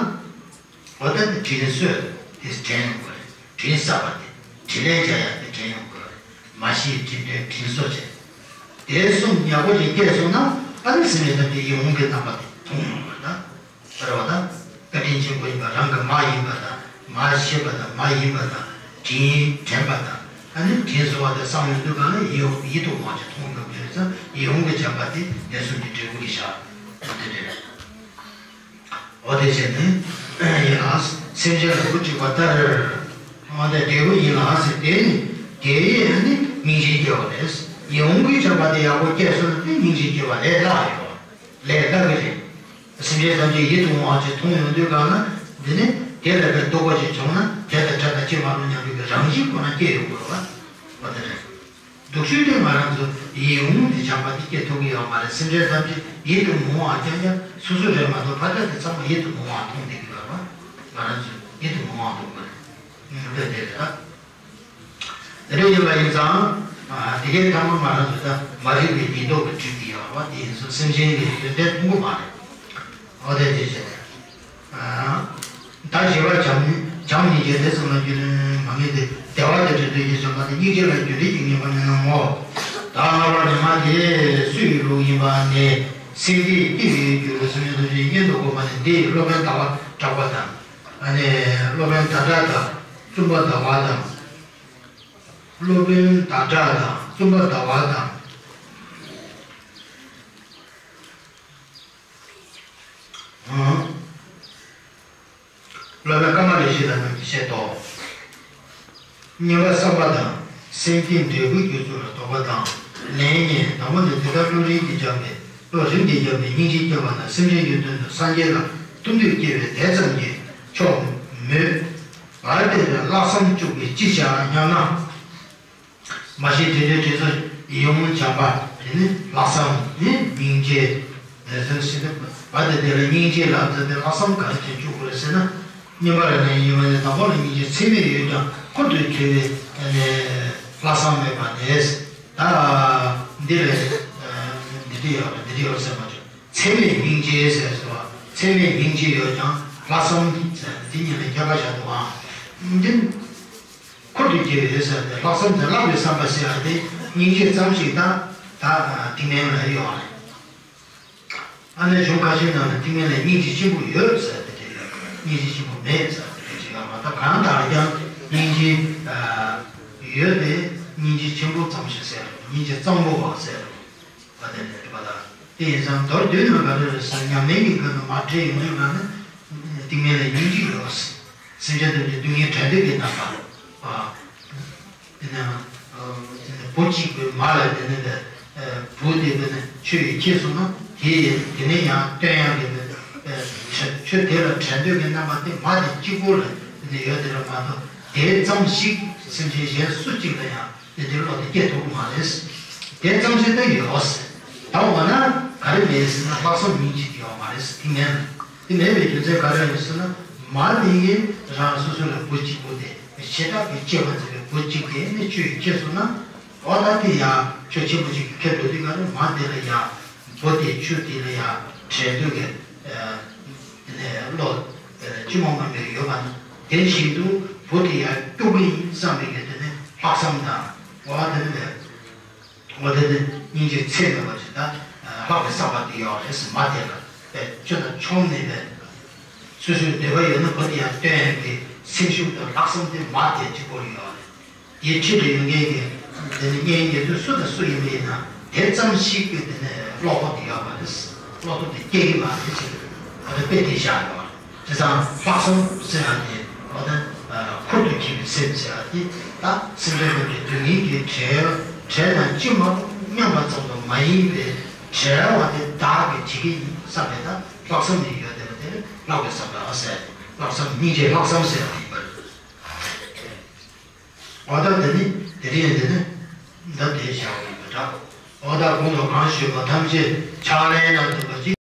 འོ་ད་ནི་དྲིན་གསོས་དེ་དྲན་དགོས་རེད། དྲིན་བསགས་པ་དེ་དྲིན་ལན་འཇལ་ཡག་དེ་དྲན་ཡོང་དགོས་རེད། མ་ཤེས་དྲིན་དྲན་དྲིན་གསོ་བྱས། དེ་གསུམ་ཡག་པོ་ཞིག་སྐྱེས་སོང་ན་ཨ་ནི་སེམས་ཅན་ཐམས་ཅད་ཡིད་འོང་གི་རྣམ་པ་དེ་མཐོང་ཡོང་དགོས་རེད་ད། རེད་བ་དང་། བཀའ་དྲིན་ཆེན་པོ་ཡིན་པ་རང་གི་མ་ཡིན་པ་དང་། མ་ཤེས་པ་དང་མ་ཡིན་པ་དང་། དྲིན་དྲན་པ་དང་། ཨ་ནི་དྲིན་གཟོ་བ་དེ་བསམ་ཡོང་དུས་གང་ལ་ཡིད་ཡིད་དུ་འོང་བ་ཅིག་མཐོང་འགྲོ་གི་རེད་ཙང་ཡིད་འོང་གི་བྱམས་པ་དེ་དེ་གསུམ་གྱི་འབྲས་བུ་རེད་ཤག་འོ་དེ་འདྲ་རེད། འོ་དེ་བྱས་ནས་ཡིན་ལ་སེམས་ཅན་ལ་བུ་གཅིག་པ་ལྟར། འོ་དེ་འབྲས་བུ་ཡིན་ལ་ཟེར་དེ་ནི་དེ་ཡིས་ནི་སྙིང་རྗེ་སྐྱེ་བ་རེད། ཡིད་འོང་གི་བྱམས་པ་དེ་ཡག་པོ་སྐྱེས་སོང་ན་དེ་སྙིང་རྗེ་སྐྱེ་བ་ལས་སླ་ཡོད། ལས་སླ་གི་རེད། སེམས་ཅན་ཐམས་ཅད་ཡིད་དུ་འོང་བ་ཅིག་མཐོང་ཡོང་དུས་གང་ན་འདི་ནི་དེ་ལ་ཕར་སྡུག་པ་ཅིག་བྱུང་ན་དེ་དང་འཕྲད་ན་ཅི་མ་རུང་སྙམ་པའི་རང་བཞིན་ཁོ་ན་སྐྱེ་ཡོང་དགོས་པ། འོ་དེ་རེད། སྡུག་ཤོས་དེ་ང་རང་ཚོ་ཡིད་འོང་གི་བྱམས་པ་དེ་སྐྱེ་ཐུབ་ཀྱི་ཡོད་མ་རེད། སེམས་ཅན་ཐམས་ཅད་ཡིད་དུ་འོང་བ་རྐྱང་རྐྱང་སོ་སོ་རེད་མ་གཏོགས་ཕར་ཕྱོགས་དེ་ཚང་མ་ཡིད་དུ་འོང་བ་མཐོང་བསྡད་ཀྱི་ཡོད་རེད་བ། ང་རང་ཚོ་ཡིད་དུ་འོང་བ་མཐོང་དགོས་རེད། འདི་དེ་རེད་ད། དེ་འདྲ་ཡིན་པ་ཡིན་ཙང་། དེ་གའི་ཐ་མ་ང་རང་ཚོ་ད་མ་རིག་པའི་སྡིག་ལྡོག་གི་དྲི་དེ་ཡོད་རེད་བ། དེ་ཡིན་ཙང་སེམས་ཅན་གྱི་ཡོན་ཏན་མཐོང་གི་མ་རེད། འོ་དེ་དེ་བྱས་ནས། ད་བཞི་པ་བྱམས་བྱམས་སྙིང་རྗེ་དེ་ཚང་མ་རྒྱུད་ལ་མ་ངེས་ཏེ། བདེ་བ་དང་འབྲེལ་འདོད་ཀྱི་བྱམས་པ་དེ་སྙིང་རྗེ་ལ་རྒྱུ་འབྲས་ཀྱི་ངེས་པ་མེད་ན་ངོ་། ད་ལྔ་པ་ཉི་མ་དེ་སུའི་ལུགས་ཡིན་པ་ནི། སེང་གེས་སྐྱེ་བའི་རྒྱུ་རུ་སེམས་ཅན་ཐམས་ཅད་གཉེན་དུ་བསྒོམ་པ་ནི་འདི་སློབ་དཔོན་ཟླ་བ་གྲགས་པ་དང་། ཨ་ནི་སློབ་དཔོན་ཟླ་གྲགས་དང་བཙུན་པ་ཟླ་བ་དང་། སློབ་དཔོན་ཟླ་གྲགས་དང་བཙུན་པ་ཟླ་བ་དང་། སློབ་དཔོན་ཀ་མ་ལ་ཤཱི་ལ་རྣམས་ཀྱིས་བཤད་དོ། གཉིས་པ་བསམ་པ་དང་སེམས་བསྐྱེད་འབྲས་བུའི་རྒྱུ་ཚུལ་ལ་དོགས་པ་དང་། ལན་གཉིས། དང་པོ་ནི། དེ་ལྟར་བློ་རིམ་གྱིས་འཇམ་པའི་བློ་རིམ་གྱིས་འཇམ་པའི་སྙིང་རྗེ་སྐྱེ་བ་ན་སེམས་ཅན་གྱི་དོན་དུ་སངས་རྒྱས་ལ་ཐུགས་འདོད་སྐྱེ་བའི་དེ་ཙམ་གྱིས་ཆོག་མོད། གལ་ཏེ་ལྷག་བསམ་བཅུག་པས་ཅི་བྱ་སྙམ་ན། མ་ཤེས་དྲིན་དྲན་དྲིན་གཟོ་ཡིད་འོང་བྱམས་པ། དེ་ནི་ལྷག་བསམ་ནི་སྙིང་རྗེ། ལས་ཚུལ་ཤེས་ཐུབ་པ་དེ་དེ་ལ་སྙིང་རྗེ་ལབ་ཟེར་ཏེ་ལྷག་བསམ་ག་རེ་བྱས་བཅུག་དགོས་རེད་ཟེར་ན། སྙན་པ་རེ་ནས་ཡིན་པ་ནི་དང་པོ་ལ་སྙིང་རྗེ་ཚད་མེད་ཡོད་ཀྱང་ཁུར་དུ་ཁྱེར་བའི་ལྷག་བསམ་མེད་པ་ནས། ད་འདི་ལས་འདི་འདྲ་ཡོད་རེད། འདི་འདྲ་ཡོད་ཟེར་མ་བྱུང་། ཚད་མེད་སྙིང་རྗེ་ཟེར་སོ། ཚད་མེད་སྙིང་རྗེ་ཡོད་ཀྱང་ལྷག་བསམ་ཟེར་འདི་གཉིས་ལ་ཁྱད་པར་བཞག་འདུག་ཨང་། འདི། ཁུར་དུ་ཁྱེར་བའི་ཟེར་ཏེ་ལྷག་བསམ་དང་བསླབ་པའི་བསམ་པ་ཟེར་ཡ་དེ་སྙིང་རྗེ་ཙམ་ཞིག་དང་ད་ཐེག་དམན་ལ་ཡོད་རེད། ཨ་ནི་གཞུང་ཁ་ཤས་ནང་ལ་ཐེག་དམན་ལ་སྙིང་རྗེ་ཆེན་པོ་ཡོད་ཟེར་ཏེ་དེ་ སྙིང་རྗེ་ཆེན་པོ་མེད་ཟེར་བ་དེ་འདྲ་ཅིག་ཡོད་མ་རེད། ད་གང་ལྟར་ཀྱང་སྙིང་རྗེ་ཡོད་དེ་སྙིང་རྗེ་ཆེན་པོ་ཙམ་ཞིག་ཟེར་རོ། སྙིང་རྗེ་གཙང་པོ་བ་ཟེར་རོ། བ་དེ་འདྲ་རེད་པ། ད་དེ་ཡིན་ཙང་མདོར་བསྡུས་ན་ག་རེ་རེད་ཟེར། ཉམས་ལེན་གྱི་སྒོ་ནས་མར་བགྲོད་ཡོང་དུས་ན་ནི་སྟིང་མ་ལ་སྙིང་རྗེ་ཡོད། སེམས་ཅན་ཐམས་ཅད་སྡུག་བསྔལ་བྲལ་འདོད་ཀྱི་རྣམ་པ། དེ་ནས་བུ་གཅིག་པུའི་མ་ལ་དེ་ནས་བུ་དེ་བས་ན་ཆོས་ཡིད་ཆེས་སོང་ན་དེ་དེ་ནས་ཡང་སྟོན་ཡག་གི་ཆོས་དེ་ལ་བྲལ་འདོད་ཀྱི་རྣམ་པ་དེ་མ་དེ་གཅིག་པོ་ལ་དེ་ནས་ཡོད་དེ་རེད་མ་གཏོགས། དེ་ཙམ་ཞིག་སེམས་ཅན་གཞན་སུ་གཅིག་ལ་ཡང་དེ་འདྲའི་བློ་དེ་སྐྱེ་ཐུབ་ཀྱི་མ་རེད། དེ་ཙམ་ཞིག་ད་ཡོད། ད་འོ་ན་ག་རེ་མེད་ཟེར་ན་ལྷག་བསམ་སྙིང་རྗེ་དེ་ཡོད་མ་རེད། དེ་མེད་ལ། དེ་མེད་པའི་རྒྱུ་མཚན་ག་རེ་ཡིན་ཟེར་ན། མ་དེ་ཡིས་རང་སོ་སོ་ལ་བུ་གཅིག་པོ་དེ་བྱེ་བྲག་གི་སྐྱེ་བ་མཛད་པའི་བུ་གཅིག་དེ་ནི་ཆོས་ཡིད་ཆེས་སོང་ན། འོ་ད་དེ་ཡང་ཆོས་ཆེན་པོ་ཞིག་གི་ཁྱེར་འགྲོ་དུས་ག་རེ་མ་དེ་ལ་ཡང་བུ་དེ་ཆོས་དེ་ལ་ཡང་བྲལ་འདོད་ཀྱི་དེ་ནས་བློ་ཅི་མང་མང་མེད་ཡོད་པ་ན། དེ་བཞིན་དུ་བུ་དེ་ཡང་སྐྱོབ་ཀྱི་ཡིན་བསམ་པའི་གི་དེ་ནས་ལྷག་བསམ་དང་། འོ་དེ་ནས། འོ་དེ་ནི་སྙིང་རྗེ་ཚད་མེད་པ་ཅིག་དང་ལྷག་པའི་བསམ་པ་དེ་ཡོད་རེད་ཟེར། མ་དེ་ལ་དཔེ་ཆོས་དང་ཕྱོགས་མེད་པའི་སོ་སོའི་འདོད་པ་ཡོད་ན་བུ་དེ་ཡང་སྟོན་ཡག་གི་སེམས་ཤུགས་དང་ལྷག་བསམ་དེ་མ་དེ་གཅིག་པོ་ལ་ཡོད་རེད། དེའི་འཁྲིས་ལ་ཡོད་མཁན་གྱི་དེ་ནི་གཉེན་ཉེ་དུ་སུ་དང་སུ་ཡིན་པ་ཡིན་ན་དེ་ཙམ་ཞིག་གི་དེ་ནི་བློ་ཁོག་དེ་ཡོད་པ་རེད། བློ་ཁོག་དེ་སྐྱེ་གི་མ་རེད་ཅེས་ཨ་ནི་དཔེ་དེ་བཞག་ཡོད་རེད། དེ་ཙང་ལྷག་བསམ་ཟེར་ཡག་དེ་འོ་ད་ཁུར་དུ་ཁྱེར་བའི་སེམས་ཟེར་ཡག་དེ་ད་སེམས་ཅན་རྣམས་ཀྱི་སྡུག་བསྔལ་གྱི་བྲལ་བྲལ་དང་ཅི་མ་སྙམ་པ་ཙམ་དུ་མ་ཡིན་པའི་བྲལ་བ་དེ་བདག་གིས་བྱེད་ཀྱི་ཡིན་བསམ་པའི་ད་ལྷག་བསམ་དེ་ཡོད་དེ་ལ་དེ་ནི་ལྷག་པའི་བསམ་པ་ཟེར། ལྷག་བསམ་སྙིང་རྗེ་ལྷག་བསམ་ཟེར་ཡག་དེ་ཡིན་པ་རེད། འོ་ད་དེ་ནི་དེ་རིང་འདི་ནི་འདི་དེ་བྱ་བ་ཡིན་པ་འདྲ། འོ་ད་གོང་དུ་གང་ཞུས་པ་ཐམས་ཅད་ཕྱག་ལེན་ལ་འདུག་པ་ཅིག